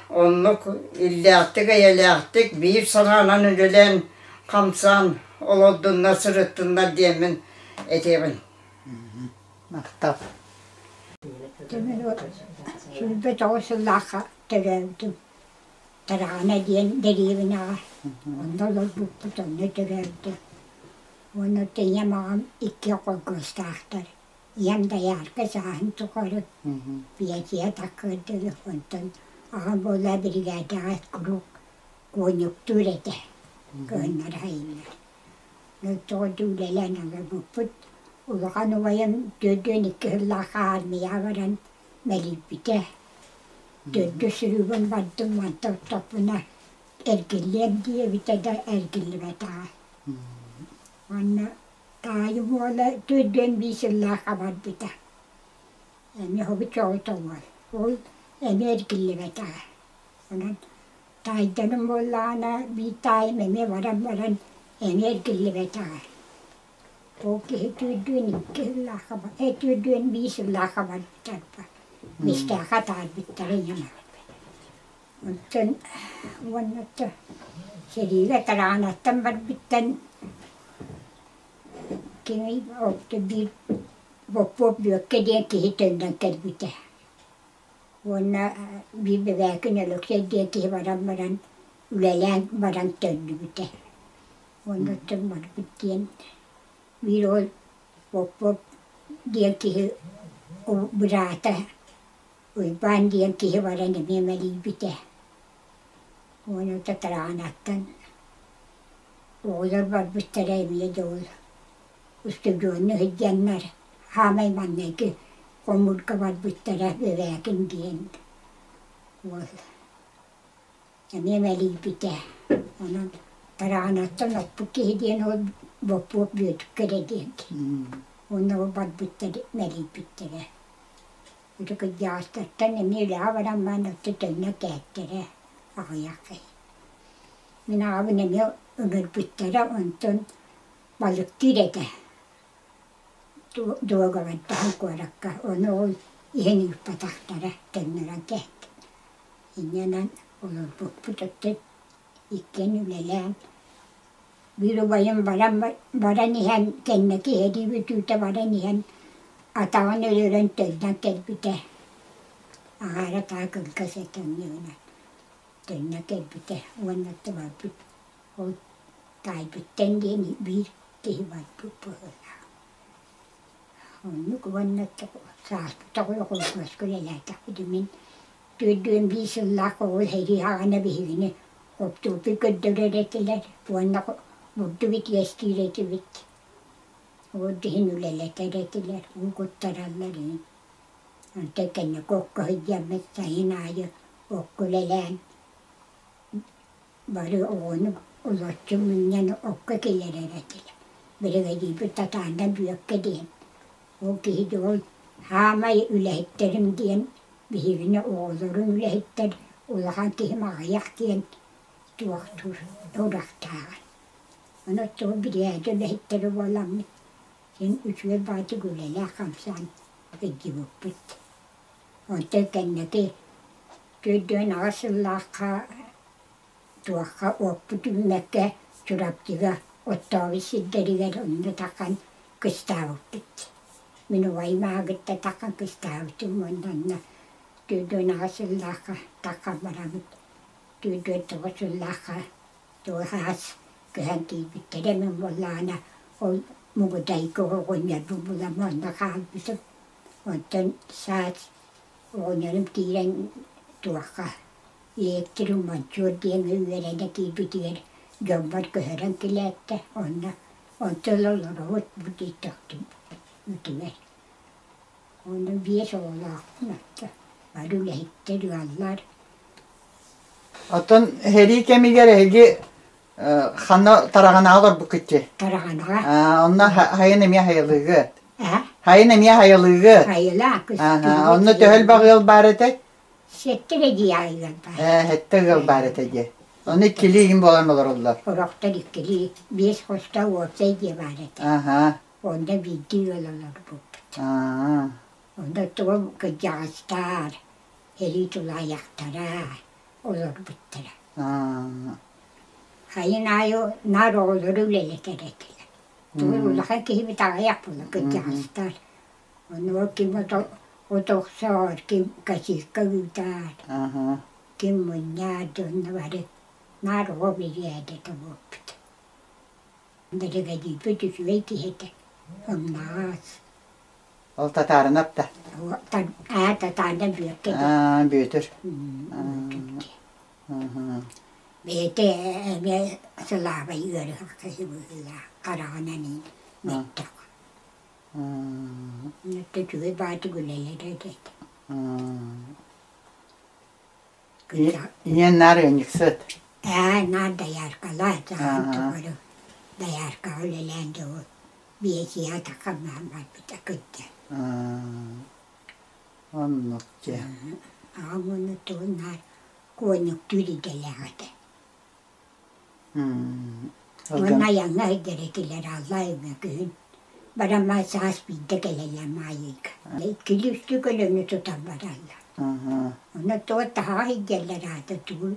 Оннук иллээхтик-эйэлээхтик биир санаанан үлэлээн хамсаан олордуннар сырыттыннар диэммин этиэбин.
Махтал.
29 сыллаахха төрөөбүтүм. Тараҕана диэн дэриэбинэҕэ онно олорбуппут, онно төрөөбүтүм. Уонна ийэм аҕам икки холкуостаахтар. Ийэм дайаарка сааһын тухары пенсия таххыар дылы, онтон аҕам буолла биригээдэҕэ куруук куонньуктуур этэ, кыһыннары сайыннары. Тоҕо үлэлээн олорбуппут. Улахан убайым 42 сыллаах аармыйаҕа баран мэлийбитэ. Төрдүс сырыыбын бардым, мантан оттохпуна эргиллиэм диэбитэ да эргиллибэтэҕэ. Уонна таайым уола 45 сыллаахха барбыта. Эмиэ хобуччоҕу уол. Ол эмиэ эргиллибэтэҕэ. Онон таайдарым буоллаҕына биир таайым эмиэ баран баран эмиэ эргиллибэтэҕэ. Ол киһи 42 сыллаахха 45 сыллаахха барбыттар Мистээххэ атаарбыттара ийэм Онтон уонна сэриигэ Тараҕанаттан барбыттан кини биир Боппуоп Бүөккэ диэн киһи төннөн кэлбитэ. Уонна биир Бэбээкин Өлөксөй диэн киһи баран баран үлэлээн баран төннүбүтэ. Уонна оттон барбыт диэн биир ол Боппуоп диэн киһи быраата Уйбаан диэн киһи баран эмиэ мэлийбитэ. Уонна Татараанаттан оҕолор барбыттара эмиэ да ол устудьуонну сылдьаннар хаамай маҥнайгы хомуурга барбыттара Бэбээкин диэн уол эмиэ мэлийбитэ. Онон Тараанаттан оппут киһи диэн ол Боппуоп Бүөтүккэ эрэ диэн уонна ол барбыттар мэлийбиттэрэ. Ити кырдьаҕастартан эмиэ үлэҕэ баран баран өттө төннө кээттэрэ аҕыйах киһи. Мин аҕабын эмиэ ыҥырбыттара, онтон балыктыыр этэ дуогабардаһан куоракка. Ону ол иһин ыыппатахтара, төннөрөн кээттим. Инньэ олорбуппут өттө иккиэн үлэлээн биир убайым баран баран иһэн кэнники сэрии бүтүүтэ баран иһэн атаҕын өлөрөн төннөн кэлбитэ. Аҕаара таа кылгас этэ онньугунан төннө кэлбитэ уонна барбыт ол таайбыттан диэн биир киһи барбыт быһыылаах. Оннук уонна сааспыт холкуоска үлэлээтэхпит мин 41 сыллаах оҕо сэрии саҕана биһигини хортуоппуй көрдөрөр этилэр уонна бурдук итигэстиир этибит. Ол иһин үлэлэтэр этилэр, уу куттараллар иһин. Онтон кэнники окко сылдьаммыт сайын аайы окко үлэлээн бары оҕону олоччу мунньан окко киллэрэр этилэр. Биригэдьиирбит Татаана Бүөккэ диэн. Ол киһи дьол хаамай үлэһиттэрим диэн биһигини оҕолорун үлэһиттэр улахан киһим аҕыйах диэн туохтуур сурахтааҕа. Ону оччоҕо биригээдэ үлэһиттэрэ буоламмыт син үчүгэй баҕайытык үлэлээх-хамсаан сылдьыбыппыт. Онтон кэнники 48 сыллаахха туохха оппут үүммэккэ
Чурапчыга оттообут сирдэригэр онно тахан кыстаабыппыт. Мин убайым аагытта тахан кыстаабытым уонна онно 48 сыллаахха тахан барабыт. 49 сыллаахха туох аас көһөн тиийбиттэрэ мин буоллаҕына ол Мугудайга оҕонньорбун булан онно хаалбытым. Онтон саас оҕонньорум киирэн туохха Электрик мончуор диэн үөрэнэ киирбитигэр дьоммор көһөрөн килээттэ онно онтон олоробут бу диэтэхтим үтүгэр. Онно биэс оҕолоохпун оттон бары үлэһиттэр ыаллар.
Оттон сэрии кэмигэр эһиги ханна Тараҕанаҕа олорбуккут дии?
Тараҕанаҕа.
Онно хайын эмиэ хайалыыгыт? Хайын эмиэ хайалыыгыт?
Хайалаа
Онно төһө элбэх ыал баар этэй?
Сэттэ эрэ дии ыал баар.
Ээ, сэттэ ыал баар этэ дии. Ону иккилии игин буолан олороллор.
Сорохтор иккилии, биэс хостоох уопсай дьиэ баар этэ.
Аха.
Онно биирдии ыал олорбуппут.
Аа.
Онно тугу кырдьаҕастар, сэрии тулаайахтара олорбуттара.
Аа.
Хайын аайы наар оҕолору үлэлэтэр этилэр. Тугу улахан киһибит аҕыйах буолла кырдьаҕастар. Онуоха ким от охсоор, ким косилка ыытаар, ким мунньаар дьонно бары наар оҕо биригээдэтэ буолбут. Биригэдьиирбит үчүгэй киһи этэ, ымнаҕас.
Ол татаарынап да?
Аа, татаарына Бүөккэ
диэн. Аа, Бүөтүр.
Бэйэтэ эмиэ сылаабай ыарыһах киһи быһыылаах, хараҕынан мөлтөх. Үчүгэй баатык үлэлэрэ этэ.
Ийэн наар ыанньыксыт.
Ээ, наар дояркалаа, дьаһан тухары дояркаҕа үлэлээн дьоҕу биэсиһэ тахамнаан барбыта кырдьан.
Оннук дьэ.
Аҕам уонна тугун наар куонньуктуур идэлээх этэ. Уонна айаҥҥа сылдьар этилэр Аллаайыҥҥа күһүн. Баран саас биирдэ кэлэллэр Маайыйга. Иккилии-үстүү көлөнү тутан бараллар. Онно туох таһаҕас илдьэллэр аата тугу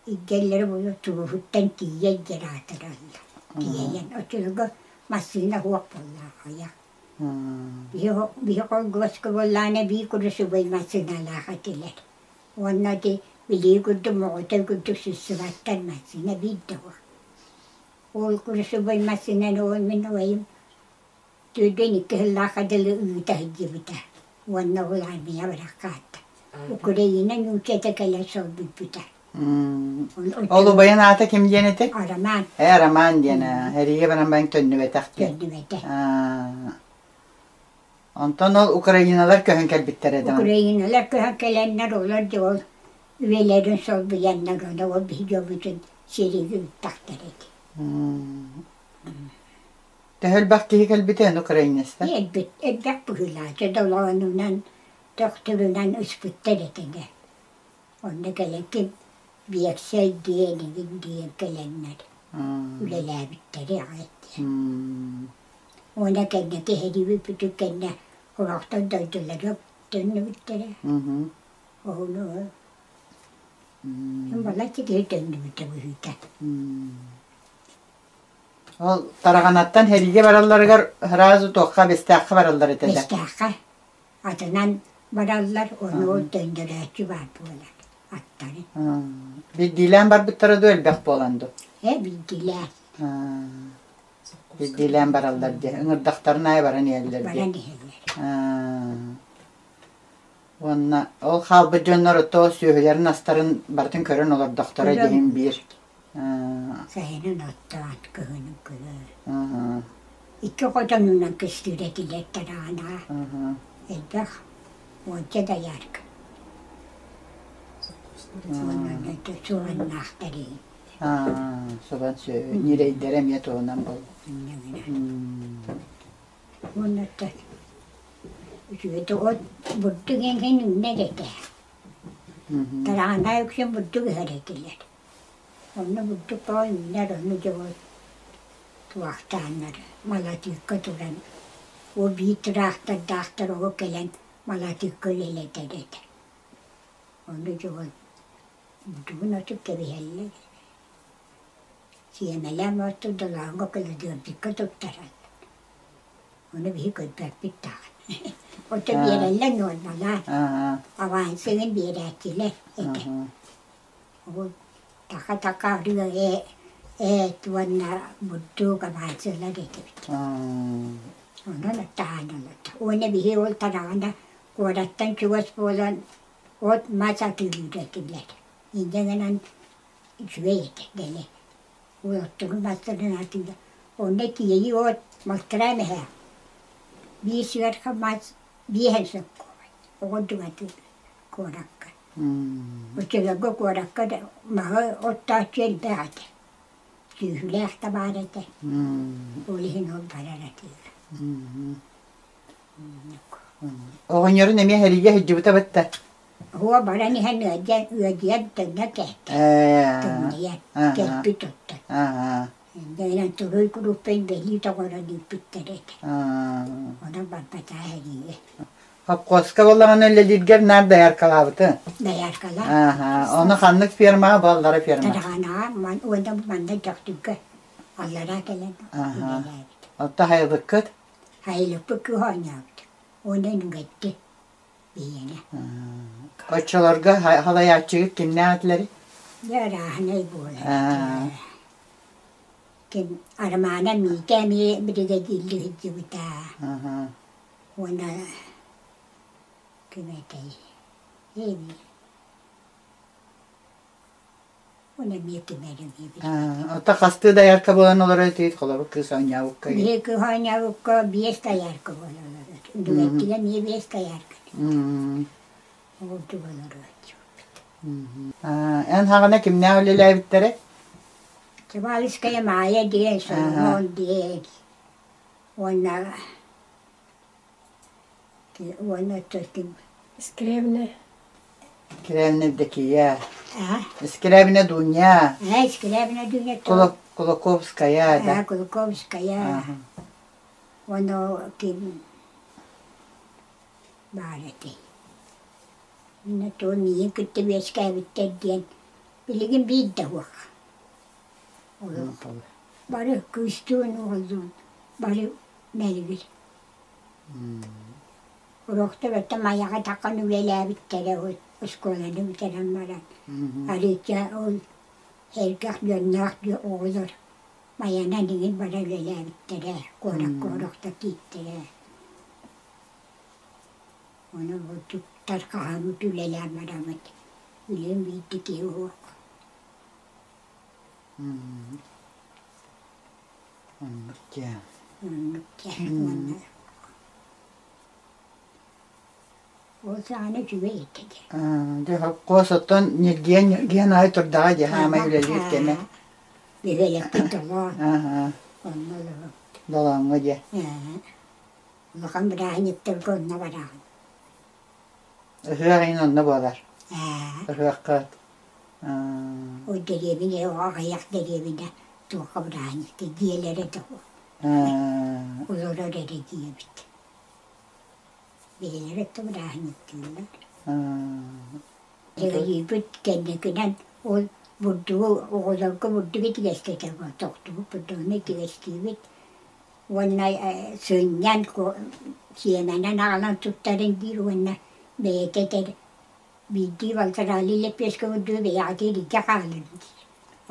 илдьэллэрэ буолуо тууһуттан тиийэ илдьэр аатыраллар. Тиэйэн оччолорго массыына суох буоллаах аҕыйах. Биһи холкуоска буоллаҕына биир курусубай массыыналаах этилэр. Уонна ити билии курдук моҕотой курдук сыссыбаттар массыына биир да суох. Ол курусубай массыынаны ол мин убайым 42 сыллаахха дылы ыыта сылдьыбыта уонна ол армия бараххаатта. Украина нууччата кэлэн солбуйбута.
Ол убайын аата ким диэн этэй?
Роман.
Ээ, Роман диэн эригэ баран баран төннүбэтэх диэн.
Төннүбэтэх.
Онтон ол украиналар көһөн кэлбиттэрэ да.
Украиналар көһөн кэлэннэр олор дьэ ол үйэлэрин солбуйаннар ону ол биһиги дьоммутун сэриигэ ыыттахтар этэ.
Төһө элбэх киһи кэлбитэ эн украинецтар?
Элбит, элбэх быһыылаах. Долоонунан, төхтүрүнэн ыспыттар этэ. Онно кэлэн ким биэксэл диэн игин диэн кэлэннэр үлэлээбиттэрэ аҕай диэн. Уонна кэнники сэриибит кэннэ сорохтор дойдуларыгар төннүбүттэрэ. Ону балачча киһи төннүбүтэ быһыыта.
Ол Тараҕанаттан сэриигэ баралларыгар сразу туохха Бэстээххэ бараллар этэ да?
Бэстээххэ атынан бараллар, ону ол төннөрөөччү баар буолар аттарын.
Биирдиилээн барбыттара дуу, элбэх буолан дуу?
Ээ, биирдиилээн.
Биирдиилээн бараллар дии. Ыҥырдахтарын аайы баран иһэллэр дии.
Баран иһэллэр.
Уонна ол хаалбыт дьоннор ото сүөһүлэрин астарын барытын көрөн олордохторо диһин биир.
Сайынын оттоон, кыһынын кыһын. Икки хотонунан кыстыыр этилэр тараана. Элбэх уонча доярка. Уонна суоннаахтар иһин.
Субан сүөһү ньирэйдэрэ эмиэ туһунан буолла.
Уонна үчүгэй от бурдук эҥин үүнэр этэ. Тараана үксүн бурдук ыһар этилэр. Онно бурдук бөҕө үүнэр, ону дьэ ол туохтааннар малатыыкка туран ол биир тыраахтардаахтар оҕо кэлэн малатыыкка үлэлэтэр этэ. Ону дьэ ол бурдугун отун кэбиһэллэр. Сиэмэлээн оттуу долооҥҥо кылыдыырдыкка туттараллар. Ону биһи көрбөппүт даҕаны. Ото биэрэллэр нуормалаан. Авансыгын биэрээччилэр этэ. Ол така-така арыы ээ эт уонна бурдук авансылар этибит. Онон оттоһон олордо. Уонна биһи ол тараҕана куораттан чугас буолан от мас атыылыыр этилэр. Инньэ гынан үчүгэй этэ дэлэ. Уоттугу мастарын атыыла. Онно тиэйии от малтараа мэһэ. Биир сыарха мас биэһэн сөп куобай. Оҕо дьугатын куоракка. Оччолорго куоракка да маһы оттооччу элбэх этэ. Сүөһүлээх да баар этэ. Ол иһин ол барар атыыга.
Оҕонньорун эмиэ сэриигэ сылдьыбыта бытта.
Уо баран иһэн ыалдьан ыалдьыйан төннө кэлтэ. Тымныйан кэлбит оттон. Инньэ туруй куруппай бэлии тоҕорон ииппиттэр этэ. Онон барбатаа сэриигэ.
Хопхуоска буоллаҕына үлэлииргэр наар дояркалаабытыҥ.
Дояркалаах.
Ону ханнык фермаҕа буоллара ферма?
Тараҕанаҕа уонна манна Дьохтуйга аллараа кэлэн үлэлээбит.
Отто хайылыккыт?
Хайылыкпыт кыһа оонньообут. Уонна нүгэтти биһиэнэ.
Оччолорго халайааччыгыт кимнээх этилэрий?
Дьэ арааһынай буолар. Ким Армаана Миитэ эмиэ биригэдьиирдии сылдьыбыта. Уонна ким этэй? Эми. Уонна эмиэ ким эрэ эмиэ
Ото хастыы доярка буолан олорор этигит холобур кыыс оонньообукка
Биһиги кыыс оонньообукка биэс доярка буолан олорор. Үндүгэттигэ эмиэ биэс доярка. Ордук олорооччубут.
Эн хаҕына кимнээх үлэлээбиттэрэ?
Чебалиская Маайа диэн, Соломон диэн уонна уонна ким
Скрябина.
Скрябина Евдокия. Скрябина Дуня.
Скрябина Дуня.
Кулаковская, да.
Кулаковская. Уонна ким баар этэй. Уонна туон миигин кытта үөскээбиттэр диэн билигин биир да суох. Бары кыыстыын уоллуун бары мэлигир. Урукта бэттэ Майаҕа таххан үлэлээбиттэрэ оскуоланы бүтэрэн баран. Арыычча ол эргэх дьонноох оҕолор Майанан иҥин бара үлэлээбиттэрэ, куоракка орохто кииртэрэ. Ону бурдуктар хаһааммыт үлэлээн бараммыт үлэм биирдэ киһи уһуох.
Оннук дьэ.
Оннук дьэ уонна ол саҕана үчүгэй этэ дьэ.
Дьэ холкуос оттон ньиргиэн ньиргиэн аайы турдаҕа дьэ хаамай үлэлиир кэмэ.
Бөһүөлэкпит долоон. Онно олоробут.
Долооҥҥо дьэ.
Улахан бырааһынньыктарга онно бараҕын.
Ыһыах иһин онно буолар. Ыһыахха
Ол дэриэбинэ аҕыйах дэриэбинэ туохха бырааһынньыкта дьиэлэрэ да суох. Олорор эрэ дьиэбит. Бэйэлэрэ да бырааһынньыктыыллар. Дьэгэйиибит кэнникинэн ол бурдугу оҕолорго бурдук итигэстэтэ тохтубут бурдугун итигэстиибит уонна сынньан сиэмэнэн аҕалан туттарын диир уонна бэйэтэ этэр биирдии балтараалыы лэппиэскэ курдугу бэйэҕитигэр илдьэ хаалын диир.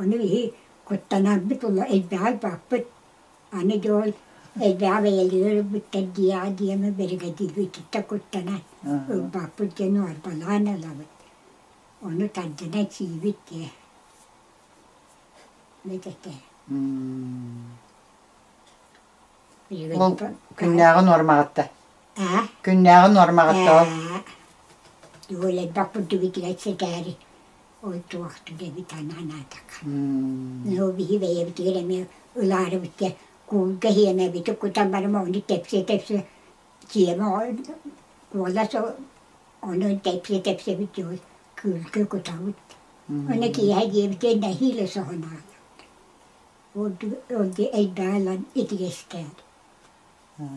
Ону биһи куттанарбыт ула элбэҕи ылбаппыт. Аны дьэ ол элбэҕи бэйэлэригэр ылбыттар диэҕэ диэмэ биригэдьиирбититтэн куттанан ылбаппыт диэн уорбалаан ылабыт. Ону тардынан сиибит дии. Бэт этэ.
Ол күннээҕи нуормаҕытта. Күннээҕи нуормаҕытта ол.
Элбэх бурдук итигэр сэтээри ол туох түгэбит анаатаха. Ну биһи бэйэбитигэр эмиэ ылаарыбыт дьэ куулга сиэмэбити кутан баран ону тэпсэ-тэпсэ сиэмэ куолас ону тэпсэ-тэпсэбит дьэ кыылга кутабыт. Ону киэһэ диэбитэ нэһиилэ соһон аҕалабыт. Ол элбэҕи ылан итигэстээн.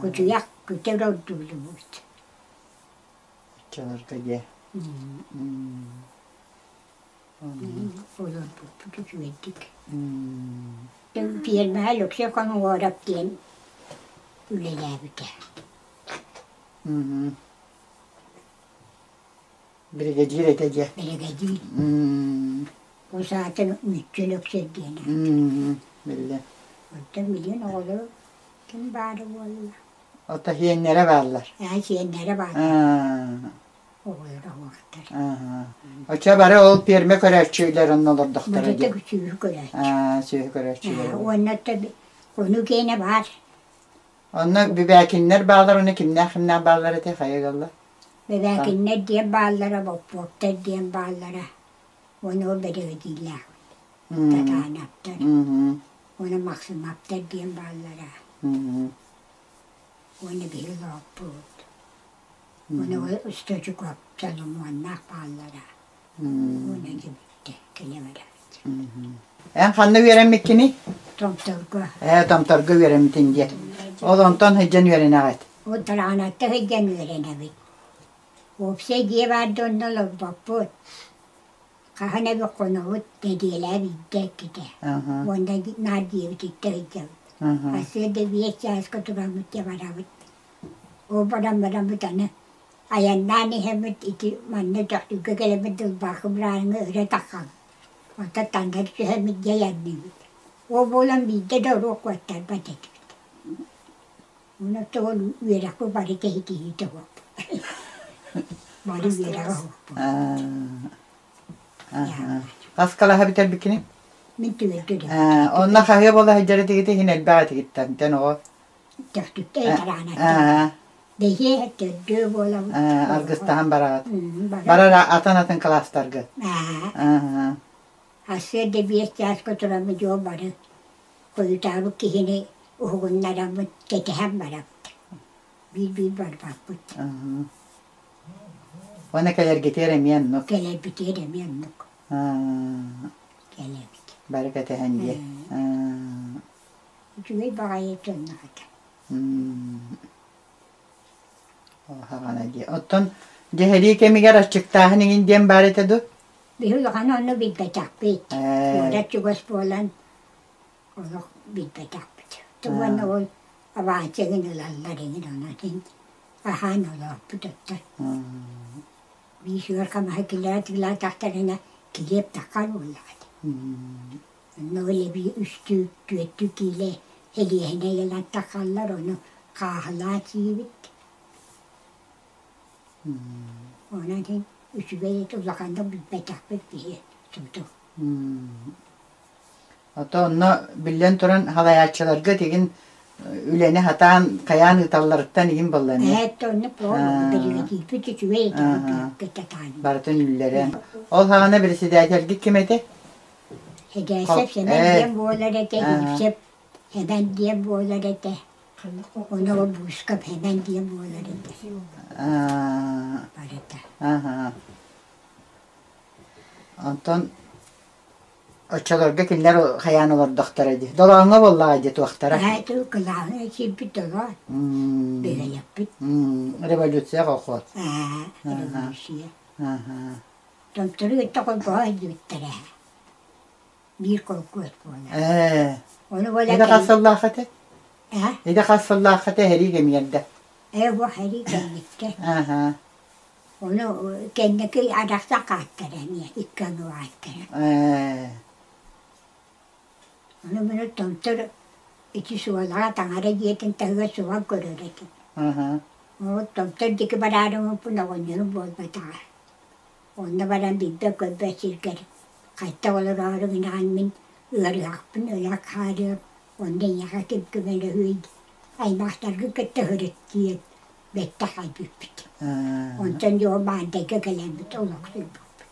Кутуйах күтэр ордуулубут.
Оччолорго дьэ.
Олорбуппут үчүгэйдик. Пиэрмэҕэ Алексей Конгоров диэн үлэлээбитэ.
Биригэдьиир этэ дьэ.
Биригэдьиир. Ол саатын Мүччү Өлөксөй диэн.
Биллэ.
Оттон билигин оҕолор ким баара буолла?
Ото сиэннэрэ бааллар.
Аа, сиэннэрэ бааллар. Оҕолоро уохтар.
Оччо бары ол пиэрмэ көрөөччүлэр онно олордохторо
Барыта сүөһү көрөөччү.
Аа, сүөһү көрөөччүлэр.
Уонна ону киэнэ баар.
Онно Бүбээкиннэр бааллар, уонна кимнээх-кимнээх бааллар этэй, хайа ыаллар?
Бүбээкиннэр диэн бааллара, Боппуоптар диэн бааллара. Уонна ол бэрэбидииллээх Татаанаптар. Уонна Махсымаптар диэн бааллара. Уонна биһиги олооппут. Уонна Усточуков Соломуоннаах бааллара. Уонна дьибиттэ кэлэ барабыт.
Эн ханна үөрэммиккиний?
Томторго.
Ээ, Томторго үөрэммитин диэ. Ол онтон сылдьан үөрэнэҕит?
Ол Тараанатта сылдьан үөрэнэбит. Уопсай дьиэ баар да онно олорбоппут. Хаһан эбит хонобут, нэдиэлэ биирдэ иккитэ. Уонна наар дьиэбититтэн сылдьабыт. Сарсыарда 5 чааска тураммыт дьэ барабыт. Ол баран бараммыт аны айаннаан иһэммит ити манна Төхтүргэ кэлэммит Дылбаахы бырааһыҥҥа өрө таххабыт. Онтон таҥнары түһэммит дьэ айанныыбыт. Ол буолан биирдэ да уруок куоттарбат этибит. Онон ол үөрэхпит бары кэһитиһиитэ суох. Бары үөрэҕэ суохпут.
Хас кылааһы бүтэрбиккиний?
Мин түөртү
Онно хаһыа буола сылдьар этигит иһин элбэх этигиттэн тэн оҕо
Төхтүктэй тараанаттан. Бэһиэ төрдүө буолабыт.
Аргыстаһан бараҕыт. Барар атын-атын кылаастарга.
Сарсыарда 5 чааска тураммыт дьон бары хойутаабыт киһини уһугуннараммыт кэтэһэн барабыт. Биир-биир барбаппыт.
Уонна кэлэргитигэр эмиэ оннук.
Кэлэрбитигэр эмиэ оннук. Кэлэбит.
Бары кэтэһэн диэ.
Үчүгэй баҕайы дьонноох этэ.
Хаҕана дии. Оттон дьэһэрии кэмигэр аччыктааһын иҥин диэн баар этэ дуу?
Биһи улахан онно билбэтэхпит. Куорат чугас буолан олох билбэтэхпит. Уонна ол абааччы эҥин ылаллар эҥин онон аһаан олооппут оттон. Биир сүгэр хамаһы килээ тыылаатахтарына килиэп таххар буоллаҕа дии. Онно ол эбии үстүү, түөртүү киилэ элиэһинэй ылан таххаллар, ону хааһылаан сиибит. Онон иһин үчүгэй этэ улаханнык билбэтэхпит биһи суту.
Ото онно биллэн туран халайааччыларга тигин үлэни хатаан хайаан ыыталларыттан иһин буолла эмиэ.
Ээ оннук биригэдьиирбит үчүгэй этэ кытатаан.
Барытын үллэрэн. Ол хаҕана председательгит ким этэ?
Эдээсэп Сэмэн диэн буолар этэ, Иипсэп Сэмэн диэн буолар этэ. Ону ол Буускап Сэмэн диэн буолар этэ. Барыта.
Онтон оччолорго кинилэр хайаан олордохторо дии. Долооҥҥо буоллаҕа дии туохтара.
Ээ, кылааһы киирбит долоон. Бөһүөлэкпит.
Революция колхоз.
Аа, революция. Томтору кытта холбоһо сылдьыбыттара. Биир холкуос буолар.
Ээ.
Ону буола
Иде хас сыллаах этэ?
Аа?
Иде хас сыллаах этэ һэрии кэмигэрдэ?
Ээ, бу һэрии кэнниттэн.
Ааха.
Ону кэнники арахсан хааттара эмиэ, икки аҥы ааттара.
Ээ.
Ону мин Томтор ити суолаҕа таҥара дьиэтин таһыгар суһал көрөр этим.
Аха.
Ол Томтор диэки бараарыммыппын оҕонньорум буолбатаҕа. Онно баран билбэт-көрбөт сиргэр хайдах олороору гынаҕын мин ыарыһахпын өлө хаалыам, онно эйиэхэ ким көмөлөһүөй, аймахтаргын кытта сырыт диэн бэттэх айбыппыт. Онтон дьэ ол Маандайга кэлэммит олохсуйбуппут.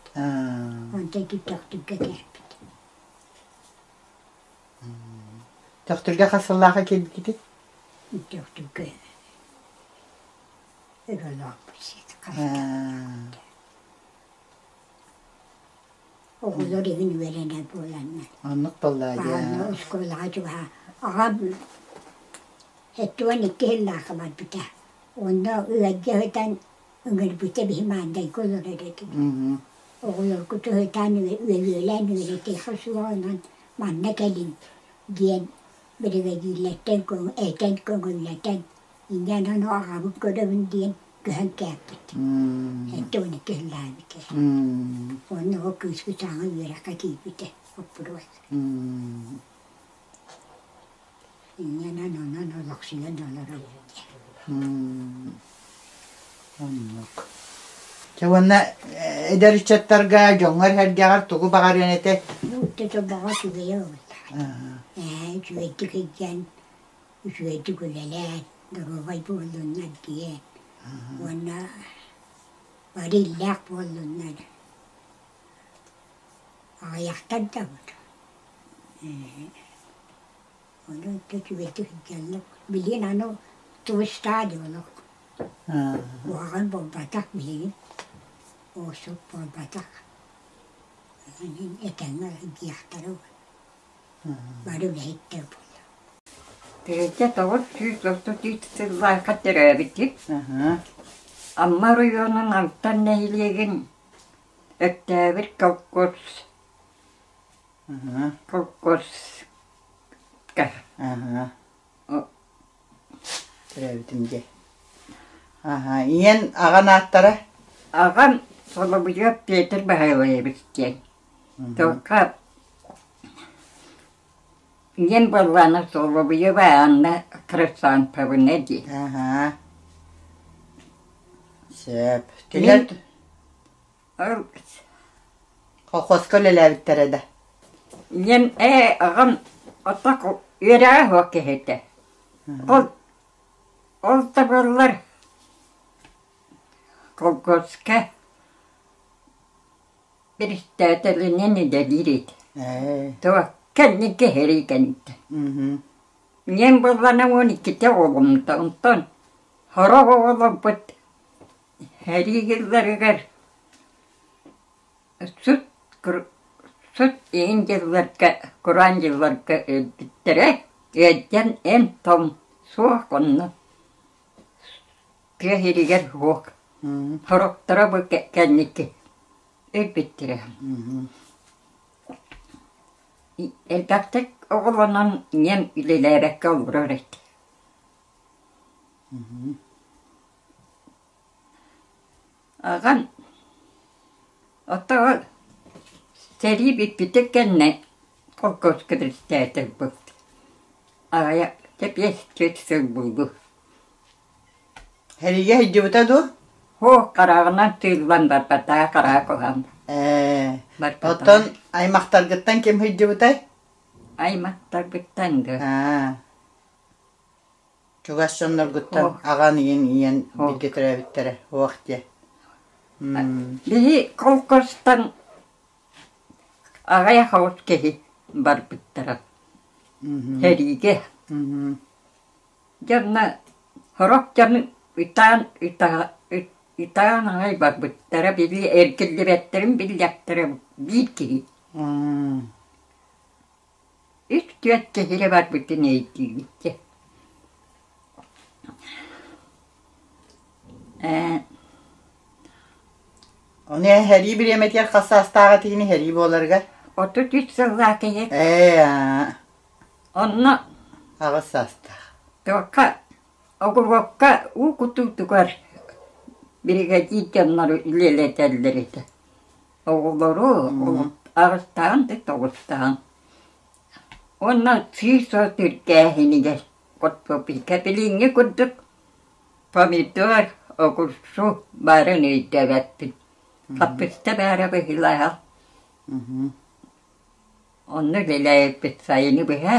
Онтон ити Төхтүргэ кэлбит.
Төхтүргэ хас сыллаахха киирбиккитий?
Төхтүргэ Оҕолор игин үөрэнэр буоланнар.
Оннук буоллаа дии.
Аана оскуолаҕа чугаһаа. Аҕам 72 сыллаахха барбыта. Онно ыалдьа сытан ыҥырбыта биһи Маандайга олорор этибит. Оҕолоргут ыһытаан үөрүөлээн үөрэтиэххэ суоҕа онон манна кэлиҥ диэн. Биригэдьииллэртэн этэн көҥүллэтэн, инньэ ону аҕабын көрөбүн диэн көһөн кээппит. 72 сыллаабыта. Уонна ол кыыспыт саҥа үөрэххэ киирбитэ боппуруос. Инньэ онон олохсуйан олоробут дии.
Оннук. Чэ уонна эдэр ыччаттарга, дьоҥҥор-сэргэҕэр тугу баҕарыан этэй?
Ыччата баҕа үчүгэйэ буоллаҕа. Ээ, үчүгэйдик илдьэн, үчүгэйдик үлэлээн, доруобай буоллуннар диэн. Уонна бары иллээх буоллуннар. Аҕыйахтар да Ээ, ону үчүгэйдик илдьэллэр. Билигин аны тубустаа дии олох. Куһаҕан буолбатах билигин, уусук буолбатах. Этэҥҥэ диэхтэрэ бары үлэһиттэр буолла.
1933 сыллаахха төрөөбүтүм. Амма оройуонун Алтан нэһилиэгин Өктөөбүр колхоз колхозка
Төрөөбүтүм дии. Аха, ийэн аҕан ааттара?
Аҕам Солобуйа Петр Баһылаевич диэн. Туохха ийэм буоллаҕына Солобуева Анна Хрисанфовна дии.
Аха. Сөп. Кинилэр Колхозка үлэлээбиттэрэ да?
Ийэм ээ аҕам отток үөрэҕэ суох киһи этэ. Ол ол да буоллар колхозка председателинэн үлэлиир этэ. Туох кэнники сэрии кэнниттэн. Ийэм буоллаҕына 12-те оҕоломмута, онтон сорох оҕолорбут Сэрии дьылларыгар сут сут иһин дьылларга, кураан дьылларга өлбүттэрэ, ыалдьан эн-том суох онно тыа сиригэр суох, сорохторо бу кэнники өлбүттэрэ. Элбэхтик оҕолонон ийэм үлэлээбэккэ олорор этэ. Аҕам оттон сэрии бүппүтэ кэннэ холкуоска председателбыт аҕыйах тэпиэс сыл буолуо.
Сэриигэ сылдьыбыта дуо?
Һуох хараҕынан тыыллан барбатаа хараҕа куһаҕан.
Ээ, оттон аймахтаргыттан ким сылдьыбытай?
Аймахтарбыттан дуо?
Аа. Чугас дьонноргуттан аҕан ийэн ийэн бииргэ төрөөбүттэрэ уох диэ.
Биһи колхозтан аҕыйах оҕус киһи барбыттара сэриигэ. Дьонно сорох дьон ытаан ытаан аҕай барбыттара били эргиллибэттэрин биллэхтэрэ биир киһи. Үс-түөрт киһи барбытын өйдүүбүт Ээ
Ону сэрии бириэмэтигэр хас саастаах этигиний сэрии буоларыгар?
33 сыллаах киһи.
Ээ
Онно
8 саастаах.
Туохха оҕуруокка уу кутуутугар биригэдьиир дьоннору үлэлэтэллэр этэ. Оҕолору аҕыстаан да тоҕустаан уонна сыыс от үргээһинигэр хортуоппуйга билиҥҥи курдук помидор, огурцу баарын өйдөөбөппүн. Хаппыыста баара быһыылааҕа. Онно үлэлээбиппит сайыны быһа.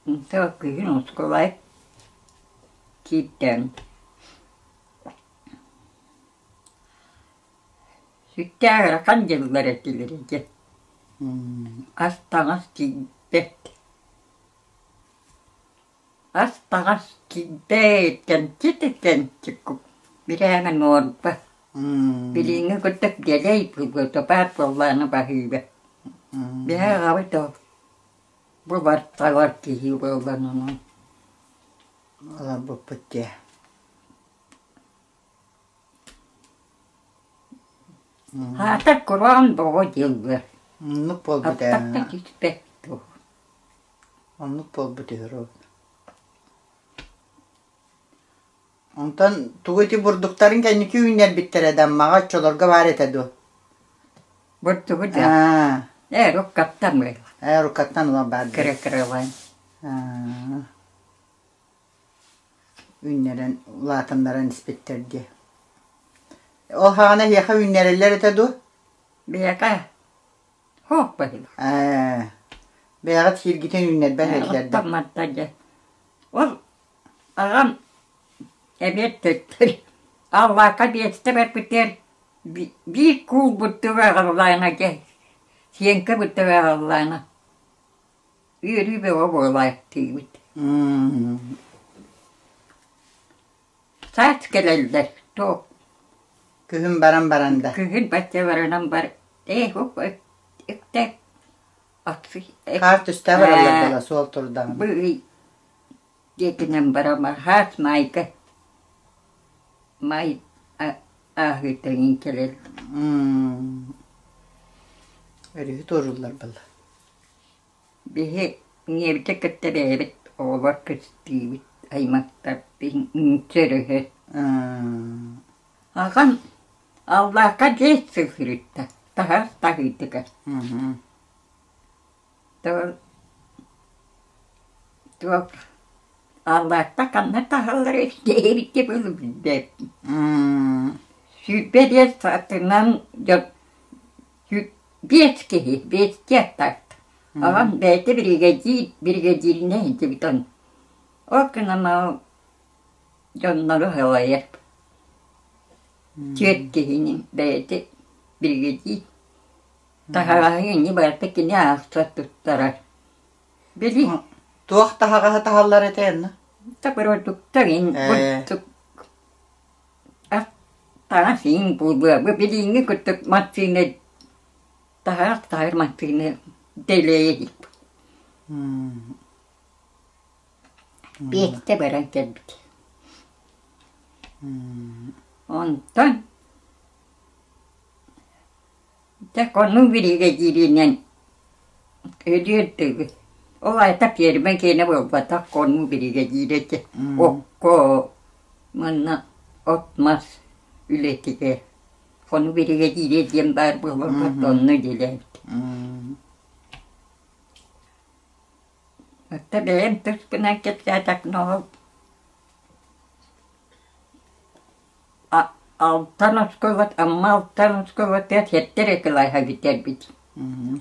Онтон күһүн оскуолаҕа киирдэм. Сүрдээх ыарахан дьыллар этилэр ити. Ас-таҥас тиийбэт. Ас-таҥас тиийбэт, кэмчи да кэмчи бирээмэ нуорба. Билиҥҥи курдук дэлэй буолуо баар буоллаҕына баһыыба. Биһи аҕабыт ол бу бар-талар киһи буолан онон.
Олорбуппут дии.
Аата кураан боҕо дьыллар.
Оннук буолбут ээ.
Аттахта түспэт дуо?
Оннук буолбут үһү Онтон тугу ити бурдуктарын кэнники үүннэрбиттэрэ да Аммаҕа оччолорго баар этэ дуо?
Бурдугу да. Ээ, руккаттан быйыл.
Ээ, руккаттан ылан баар.
Кыра-кыралаан.
Үүннэрэн, улаатыннаран испиттэр дии. Ол хаҕана эһиэхэ үүннэрэллэр этэ дуо?
Биһиэхэ Суох быһыылаах.
Ээ, бэйэҕит сииргитин үүннэрбэт этилэр да.
Оттоммоттор дьэ. Ол аҕам эмиэ төттөрү Аллаахха биэстэ барбытыгар биир куул бурдугу аҕаллаҕына дьэ, сиэҥкэ бурдугу аҕаллаҕына үөрүү бөҕө буолаахтыыбыт. Саас кэлэллэр, туох
Күһүн баран баран да.
Күһүн бачча баранан бар ээ үктэ
Хаар түстэ бараллар буола суол турдаҕына.
Быый диэтинэн барама хаас маайга маай ааһыытыҥ кэлэр.
Өрүһү туорууллар буолла.
Биһи ийэбитин кытта бэйэбит оҕолор кыстыыбыт, аймахтарбын үҥсэрөһө. Аҕам Аллаахха дьиэ сыһыарта, таһаас таһыытыгар. Туох Аллаахта ханна таһаллара диэбиккэ дылы билбэппин. 25 саатынан дьон Биэс киһи, биэстии аттаах. Аҕам бэйэтэ биригэдьиир, биригэдьииринэн сылдьыбытын. Ол гынан ол дьоннору салайар. Түөрт киһини бэйэтэ биригэдьиир. Таһаҕаһы ини барыта кини аахса туттарар. Били
Туох таһаҕаһы таһаллар этэ онно?
Продуктар ин бурдук Таҥас иҥ буолуо, бу билиҥҥи курдук массыына таһаар таһар массыына дэлэйэ илик. Биэстэ баран кэлбит. Онтон дьэ хонуу биригэдьииринэн өлүөр дылы ол аата пиэрмэ киэнэ буолбатах хонуу биригэдьиирэ этэ окко манна от-мас үлэтигэр хонуу биригэдьиирэ диэн баар буоларбыт онно үлэлээбит. Оттон бэйэм туспунан кэпсээтэхпинэ ол Алтан оскуолат Амма Алтан оскуолатыгар сэттэ эрэ кылааһа бүтэрбит.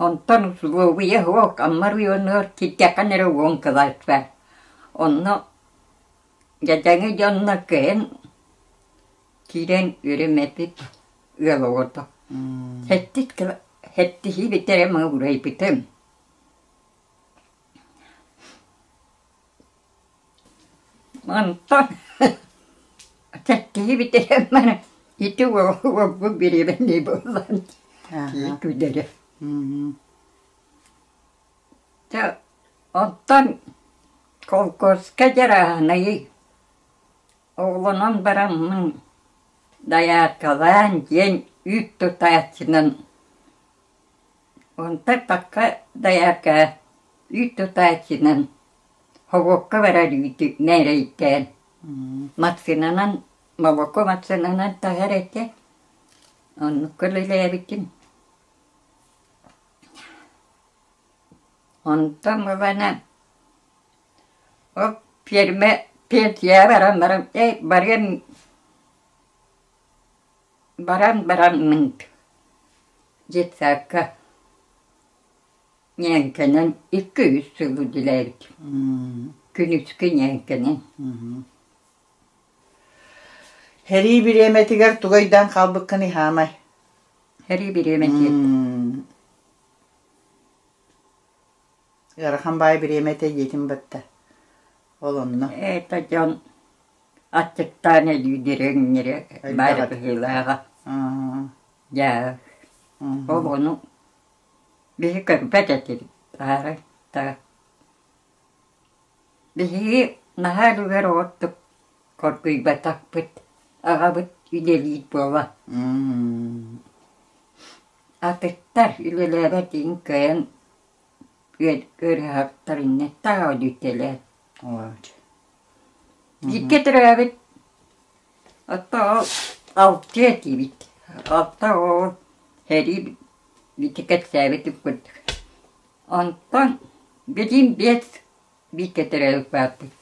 Онтон усулуобуйа суох Амма оройуонугар киирдэххинэ эрэ 10 кылаас баар. Онно дьадаҥы дьонно кыайан киирэн үөрэммэппит ыал оҕото. Сэттис сэттиһии бүтэрэ муҥурайбытым. Онтон сэттиһи бүтэрэн баран ити уолбут бириэмэннэй буоллаҕын киһи күлэрэ. Дьэ оттон холкуоска дьарааһынайы оҕолонон бараммын дайааркалаан диэн үүт тутааччынан онтон такка дайаарка үүт тутааччынан Хобуокка барар үүтү мээрэйдээн массыынанан молоко массыынанан таһар этэ оннукка үлэлээбитим Онтон ылана ол пиэрмэ пенсияҕа баран баран ээ барыам баран бараммын детсадка Ньээҥкэнэн икки-үс сыл үлэлээбитим. Күнүскү ньээҥкэнэн.
Сэрии бириэмэтигэр тугу өйдөөн хаалбыккыный хаамай?
Сэрии бириэмэтигэр.
Ыарахан баай бириэмэтэ диэтим батта. Ол онно.
Это дьон аччыктаан өлүүдэрэ баар быһыылааҕа. Дьэ, ол ону Биһи көрбөт этибит аһара да Биһиги наһаа үлүгэр оҕотук хоргуйбатахпыт, аҕабыт үлэлиир буола. Атыттар үлэлээбэт иһин кыайан Ыарыһахтарынна таһа өлүтэлэр. Бииргэ төрөөбүт Отто ол алтыа этибит. Алта оҕо сэрии ити кэпсээбитим курдук. Онтон билигин биэс бииргэ төрөөбүт бааппыт.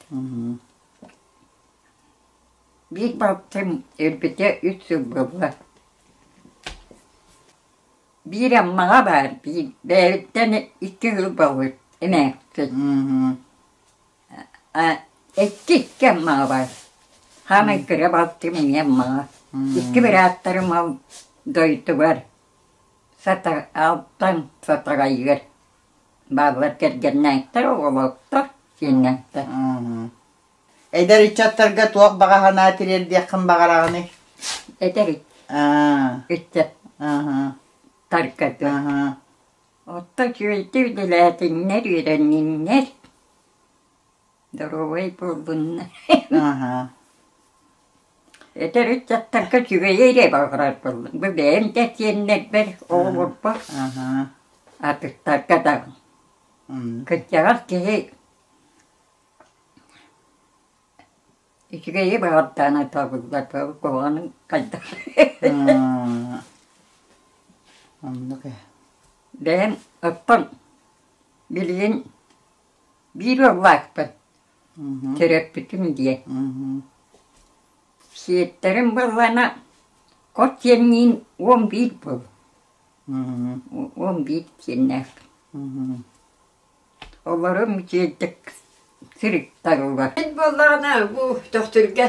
Биир балтым өлбүтэ үс сыл буолла. Биир Аммаҕа баар, биир бэйэбиттэн икки сыл буолбут эмээхсин. Икки икки Аммаҕа баар. Хаамай кыра балтым эмиэ Аммаҕа. Икки бырааттарым ол дойдубар Сата Алтан Сатаҕайыгар бааллар кэргэннээхтэр, оҕолоохтор, сиэннээхтэр.
Эдэр ыччаттарга туох баҕа санаа тириэрдиэххин баҕараҕыный?
Эдэр ыччат тарката. Оттон үчүгэйдик үлэлээтиннэр, үөрэнниннэр, доруобай буоллуннар. Эдэр ыччаттарга үчүгэйи эрэ баҕарар буоллум. Бу бэйэм да сиэннэрбэр, оҕолорбор, атыттарга даҕаны. Кырдьаҕас киһи Үчүгэйи баҕардаан атаабыллар куһаҕанын хайдах
Оннук ээ.
Бэйэм оттон билигин биир уоллаахпын төрөппүтүм диэн. Сиэттэрим буоллаҕына хос сиэнниин 11 буол. 11 сиэннээхпин. Олорум үчүгэйдик сырыттарыллар.
Мин буоллаҕына бу Төхтүргэ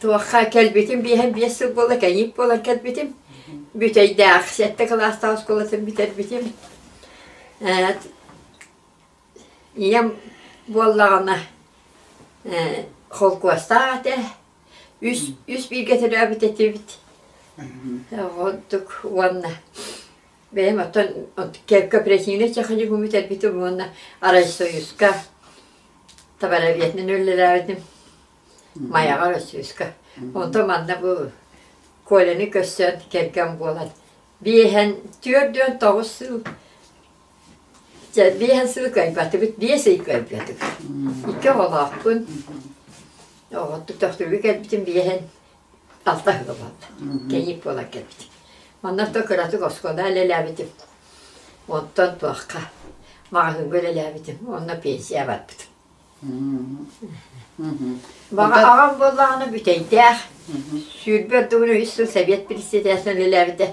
туохха кэлбитим биэһэн биэс сыл буола кэньиик буолан кэлбитим. Бүтэйдээх сэттэ кылаастаах оскуолатын бүтэрбитим. Ийэм буоллаҕына холкуостаах этэ. Үс, үс бииргэ төрөөбүт этибит. Онтук уонна Бэйэм оттон кооперативнай техникуму бүтэрбитим уонна Райсоюзка товароведынан үлэлээбитим. Майаҕа Райсоюзка. Онтон манна бу Коляны көрсөн кэргэн буолан биэһэн 49 сыл биэһэн сыл кыайбатыбыт, биэс ый кыайбатыбыт. Икки оҕолоохпун. Оҕоттук төхтүргү кэлбитим биэһэн алта сыл буолла. Кэйиик буолан кэлбитим. Онно то кыратык оскуола үлэлээбитим. Онтон туохха маҕаһыынга үлэлээбитим. Онно пенсия барбытым. Баҕа аҕам буоллаҕына бүтэйдээх. Сүүрбэ ордугуна үс сыл сэбиэт председателинэн үлэлээбитэ.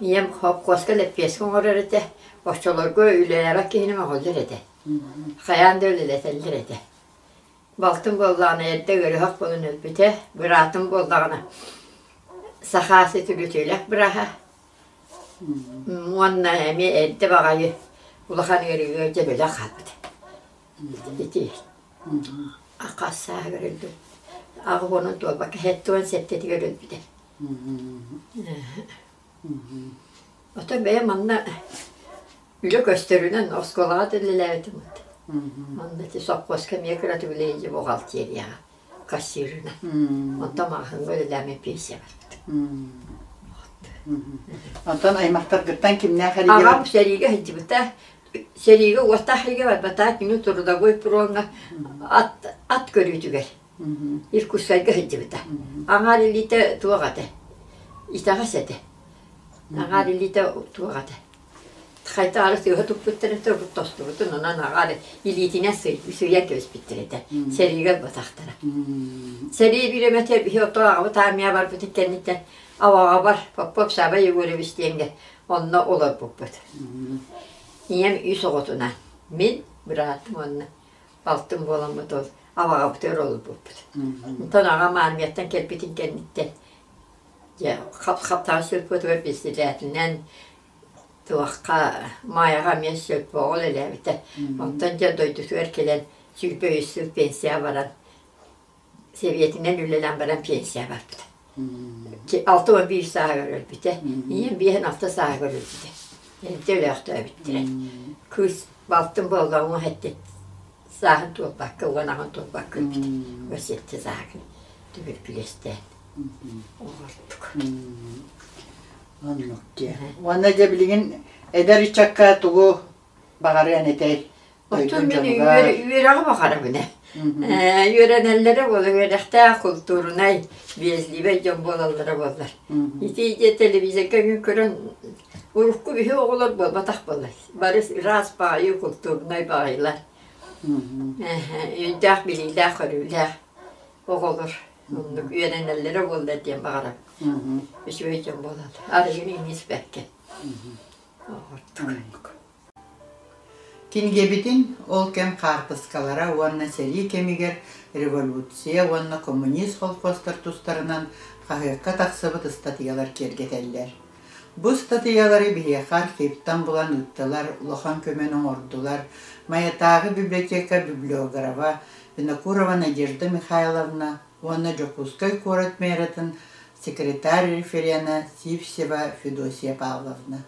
Ийэм хопкуоска лэппиэскэ оҥорор этэ. Оччолорго үлэлээбэт киһини мөҕөллөр этэ. Хайаан да үлэлэтэллэр этэ. Балтым буоллаҕына эрдэ ыарыһах буолан өлбүтэ, быраатым буоллаҕына Сахаас үтүлүтүлэх быраһа уонна эмиэ эрдэ баҕайы улахан ыарыыга дьэбэлэх хаалбыта. Ити хас сааһыгар өлдүм. Аҕа уонун туолбакка сэттэ сэттэтигэр өлбүтэ. Оттон бэйэм манна Үлэ көстөрүнэн оскуолаҕа да үлэлээбитим. Онно ити сопхуоска эмиэ кыратык үлэлии бухгалтерияҕа кассирынан. Онтон маҕаһыыҥҥа үлэлээммин пенсия барбытым.
Онтон аймахтаргыттан кимнээх эригэ
Аҕам сэриигэ сылдьыбыта. Сэриигэ уоттаах сэриигэ барбатаҕа кини трудовой фроҥҥа ат, ат көрүүтүгэр Иркутскайга сылдьыбыта. Аҥаар илиитэ туох этэ? Итэҕэс этэ. Аҥаар илиитэ туох этэ? Хайтаары сыыһа туппуттар этэ, урут тостубутун, онон аҕаар илиитинэн сыыйан кэбиспиттэр этэ. Сэриигэ ылбатахтара. Сэрии бириэмэтэ биһи ото аҕабыт армия барбытын кэнниттэн абаҕабар Попов Саба Егорович диэҥҥэ онно олорбуппут. Ийэм үс оҕотунан, мин, быраатым уонна балтым буоламмыт ол абаҕабытыгар олорбуппут. Онтон аҕам армияттан кэлбитин кэнниттэн дьэ хап-хаптаҕас сельпотугар председателинэн туохха Майаҕа эмиэ сельпоҕа үлэлээбитэ. Онтон дьэ дойдутугар кэлэн 23 сыл пенсияҕа баран сэбиэтинэн үлэлээн баран пенсияҕа барбыта. 61 сааһыгар өлбүтэ. Ийэм биэһин алта сааһыгар өлбүтэ. Эрдэ өлөөхтөөбүттэрэ. Кыыс балтым буолла уҥа эттэ сааһын туолбакка, уон аҕын туолбакка өлбүтэ. 17 сааһыгар түбүркүлэстээн. Оҕортук.
Оннук дии. Уонна дьэ билигин эдэр ыччакка тугу баҕарыан этэй?
Оттон мин үөрэҕи баҕарабын ээ. Үөрэнэллэрэ буолла үөрэхтээх, култуурунай, вежливэй дьон буолаллара буоллар. Ити дьэ телевизорга күн көрөн урукку биһи оҕолор буолбатах буоллар. Бары ыраас баайы, култуурунай баайылар. Өйдөөх, билиилээх, көрүүлээх оҕолор оннук үөрэнэллэрэ буоллар диэн баҕарабын. Үчүгэй дьон буолаллар. Арыгыны иҥиспэккэ. Оҕортук.
Кинигэбитин ол кэм хаартыскалара уонна сэрии кэмигэр революция уонна коммунист колхозтар тустарынан хаһыакка тахсыбыт ыстатыйалар киэргэтэллэр. Бу ыстатыйалары биһиэхэ архивтан булан ыыттылар, улахан көмөнү оҥордулар Майатааҕы библиотека библиографа Винокурова Надежда Михайловна уонна Дьокуускай куорат мэратын секретарь-референа Сивцева Федосия Павловна.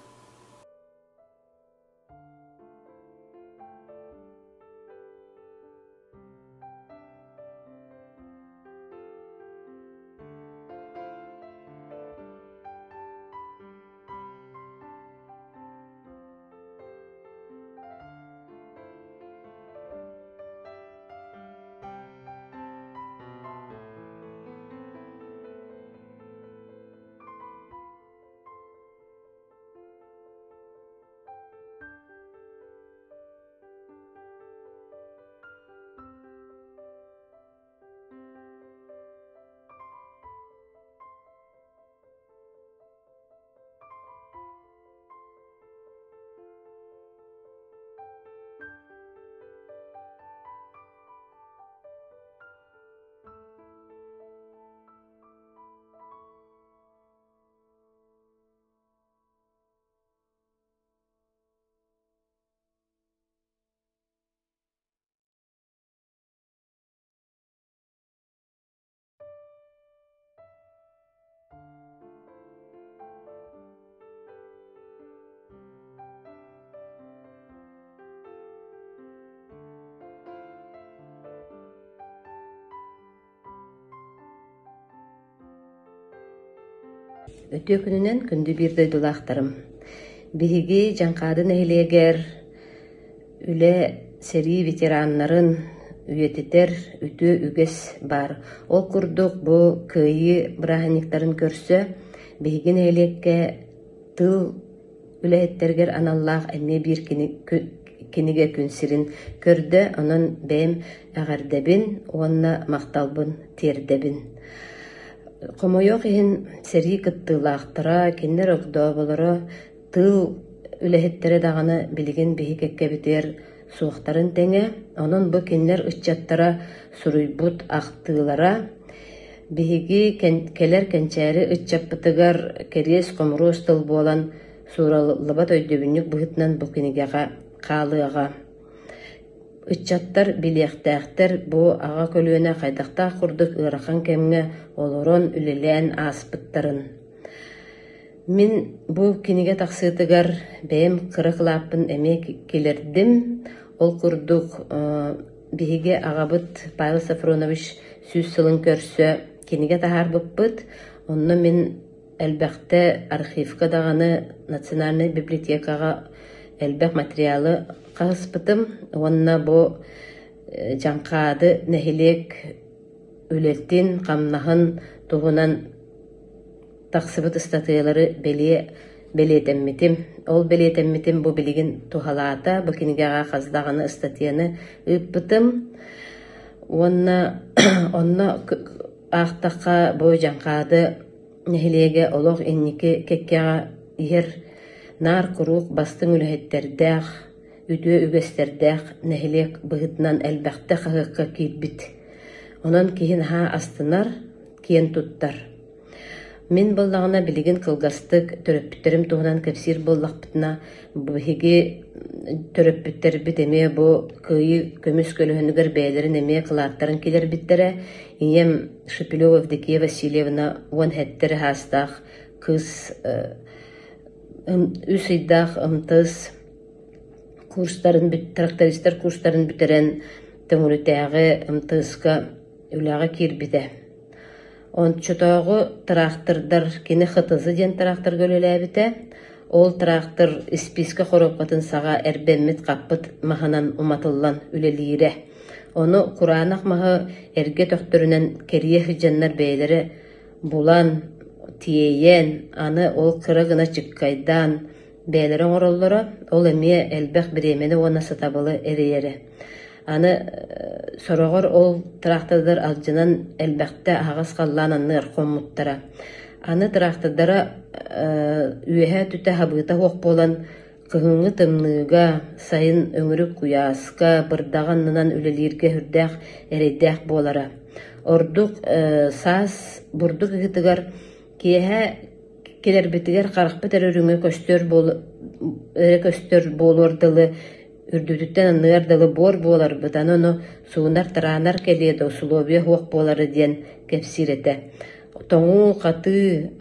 Үтүө күнүнэн күндү биир дойдулаахтарым! Биһиги Дьаҥхаады нэһилиэгэр үлэ, сэрии ветераннарын үйэтитэр үтүө үгэс баар. Ол курдук бу Кыайыы бырааһынньыктарын көрсө биһиги нэһилиэккэ тыыл үлэһиттэригэр аналлаах эмиэ биир кинигэ күн сирин көрдө, онон бэйэм эҕэрдэбин уонна махталбын тиэрдэбин. Хомойуох иһин, сэрии кыттыылаахтара, кинилэр огдооболоро, тыыл үлэһиттэрэ даҕаны билигин биһи кэккэбитигэр суохтарын тэҥэ, онон бу кинилэр ыччаттара суруйбут ахтыылара биһиги кэлэр кэнчээри ыччаппытыгар кэриэс-хомуруос тыл буолан суураллыбат өйдөбүнньүк быһыытынан бу кинигэҕэ хаалыаҕа. Ыччаттар билиэхтээхтэр бу аҕа көлүөнэ хайдахтаах курдук ыарахан кэмҥэ олорон, үлэлээн ааспыттарын. Мин бу кинигэ тахсыытыгар бэйэм кыра кылааппын эмиэ килэрдим. Ол курдук биһиги аҕабыт Павел Софронович сүүс сылын көрсө кинигэ таһаарбыппыт. Онно мин элбэхтэ архивка даҕаны национальнай библиотекаҕа элбэх материалы хаһыспытым уонна бу Дьаҥхаады нэһилиэк үлэтин, хамнаһын туһунан тахсыбыт ыстатыйалары бэлиэ бэлиэтэммитим. Ол бэлиэтэммитим бу билигин туһалаата. Бу кинигэҕэ хас даҕаны ыстатыйаны ыыппытым. Уонна онно аахтахха бу Дьаҥхаады нэһилиэгэ олох инники кэккэҕэ иһэр наар куруук бастыҥ үлэһиттэрдээх, үтүө үгэстэрдээх нэһилиэк быһыытынан элбэхтэ хаһыакка киирбит. Онон киһи наһаа астынар, киэн туттар. Мин буоллаҕына билигин кылгастык төрөппүттэрим туһунан кэпсиир буоллахпытына, биһиги төрөппүттэрбит эмиэ бу Кыайыы көмүс көлөһүнүгэр бэйэлэрин эмиэ кылааттарын киллэрбиттэрэ. Ийэм Шепелева Евдокия Васильевна 17 эрэ саастаах кыыс үс ыйдаах МТС курстарын трактористар курстарын бүтэрэн Төҥүрүтээҕи МТС-ка үлэҕэ киирбитэ. Ончотооҕу тыраахтырдар кини ХТЗ диэн тыраахтырга үлэлээбитэ. Ол тыраахтыр испиискэ хоруопкатын саҕа эрбэммит хаппыт маһынан уматыллан үлэлиирэ. Ону кураанах маһы эргэ өтөхтөрүнэн кэрийэ сылдьаннар бэйэлэрэ булан, тиэйэн, аны ол кыра гына чыккайдаан бэйэлэрэ оҥороллоро, ол эмиэ элбэх бириэмэни уонна сатабылы эрэйэрэ. Аны сороҕор ол тыраахтардар алдьанан элбэхтэ аһаҕас халлаан анныгар хоммуттара. Аны тыраахтардара үөһэ өттүтэ хабыыта суох буолан кыһыҥҥы тымныыга, сайын өҥүрүк куйааска, бырдаҕы аннынан үлэлииргэ сүрдээх эрэйдээх буолара. Ордук саас бурдук ыһыытыгар киэһэ кэлэрбитигэр харахпыт эрэ үрүҥэ көстөр эрэ көстөр буолуор дылы үрдүбүтүттэн анныгар дылы буор буоларбыт, аны ону суунар-тараанар кэлиэ да усулуобуйа суох буолара диэн кэпсиир этэ. Тоҥуу-хатыы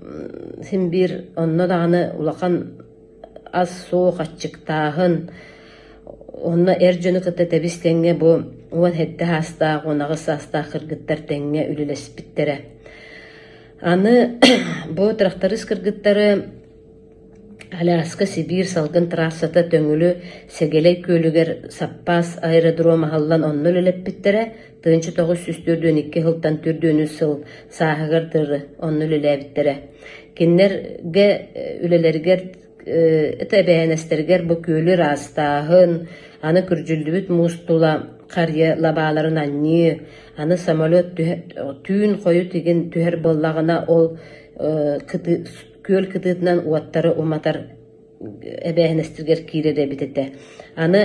син биир онно даҕаны улахан ас суох, аччыктааһын, онно эр дьону кытта тэбис-тэҥҥэ бу 17 саастаах, 18 саастаах кыргыттар тэҥҥэ үлэлэспиттэрэ. Аны бу тракторист кыргыттары Аляска Сибиир салгын трассата Төҥүлү Сэгэлэй күөлүгэр саппаас аэродром аһыллан онно үлэлэппиттэрэ, 1942 сылтан 43 сыл сааһыгар дылы онно үлэлээбиттэрэ. Кинилэргэ үлэлэригэр это эбээһинэстэригэр бу күөлү ыраастааһын, аны күрдьүллүбүт муус тула харыйа лабааларын анньыы, аны самолет түүн хойут игин түһэр буоллаҕына ол күөл кытыытынан уоттары уматар эбээһинэстэригэр киирэр эбит этэ. Аны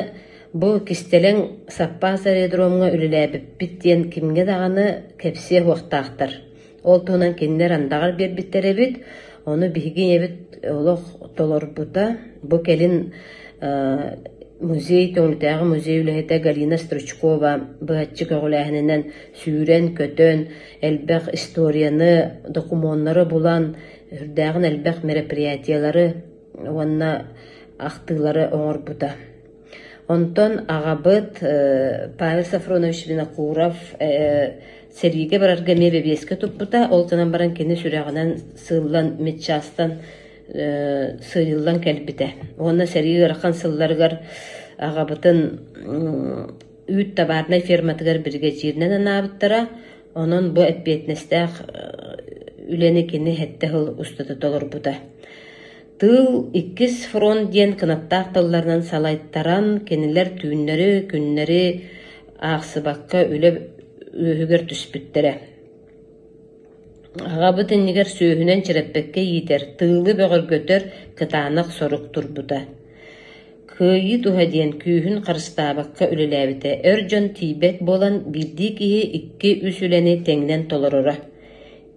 бу кистэлэҥ саппаас аэродромҥа үлэлээбиппит диэн кимҥэ даҕаны кэпсиэ суохтаахтар. Ол туһунан кинилэр андаҕар биэрбиттэр эбит. Ону биһиги ийэбит олох толорбута. Бу кэлин музей Төҥүлүтээҕи музей үлэһитэ Галина Стручкова быһаччы көҕүлээһининэн сүүрэн-көтөн, элбэх историяны, докумуоннары булан, үрдээҕин элбэх мероприятиелары уонна ахтыылары оҥорбута. Онтон аҕабыт Павел Софронович Винокуров сэриигэ барарга эмиэ бэбиэскэ туппута, ол гынан баран кини сүрэҕинэн сыыллан медчаастан сыыйыллан кэлбитэ. Уонна сэрии ыарахан сылларыгар аҕабытын үүт табаарынай ферматыгар биригэдьииринэн анаабыттара. Онон бу эппиэтинэстээх үлэни кини сэттэ сыл устата толорбута. Тыыл иккис фронт диэн кынаттаах тылларынан салайтаран, кинилэр түүннэри, күннэри аахсыбакка үлэ үөһүгэр түспүттэрэ. Аҕабыт иннигэр сүөһүнэн чирэппэккэ иитэр, тыылы бөҕөргөтөр кытаанах сорук турбута. Кыайыы туһа диэн күүһүн харыстаабакка үлэлээбитэ. Өр дьон тиийбэт буолан, биирдии киһи икки-үс үлэни тэҥинэн толороро.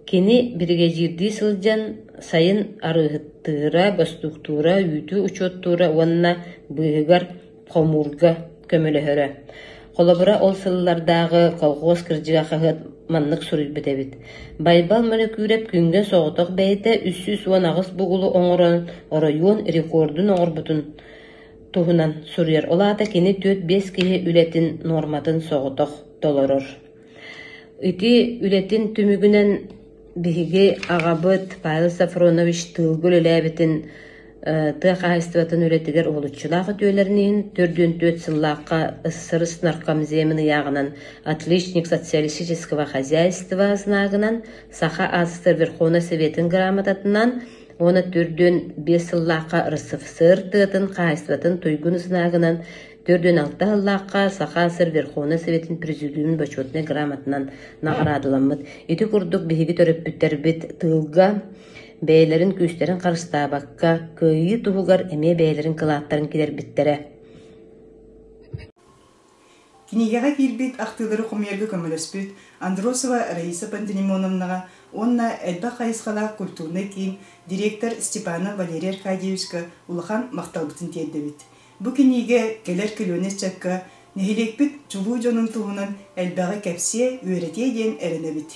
Кини биригэдьиирдии сылдьан, сайын арыыһыттыыра, бостууктуура, үүтү учуоттуура уонна быыһыгар хомуурга көмөлөһөрө. Холобура, ол сыллардааҕы «Колхуос кырдьыга» хаһыат маннык суруйбут эбит: «Байбал Мөлөкүүрэп күҥҥэ соҕотох бэйэтэ 318 бугулу оҥорон оройуон рекордун оҥорбутун туһунан суруйар. Ол аата кини 4-5 киһи үлэтин нуорматын соҕотох толорор. Ити үлэтин түмүгүнэн биһиги аҕабыт Павел Софронович тыылга үлэлээбитин тыа хаһаайыстыбатын үлэтигэр уһулуччулаах үтүөлэрин иһин 44 сыллаахха СССР наркомземин ыйааҕынан «Отличник социалистического хозяйства» знагынан Саха АССР Верховнай Советын грамотатынан уонна 45 сыллаахха РСФСР тыатын хаһаайыстыбатын туйгун знагынан 46 сыллаахха Саха АССР Верховнай Советын Президиумун Бочуотунай грамотатынан наҕараадаламмыт. Ити курдук биһиги төрөппүттэрбит тыылга бэйэлэрин күүстэрин харыстаабакка, кыайыы туһугар эмиэ бэйэлэрин кылааттарын киллэрбиттэрэ.
Кинигэҕэ киирбит ахтыылары хомуйарга көмөлөспүт Андросова Раиса Пантелеймоновнаҕа уонна элбэх хайысхалаах культурнай киин директор Степанов Валерий Аркадьевичка улахан махталбытын тиэрдэбит. Бу кинигэ кэлэр көлүөнэ ыччакка нэһилиэкпит чулуу дьонун туһунан элбэҕи кэпсиэ, үөрэтиэ диэн эрэнэбит.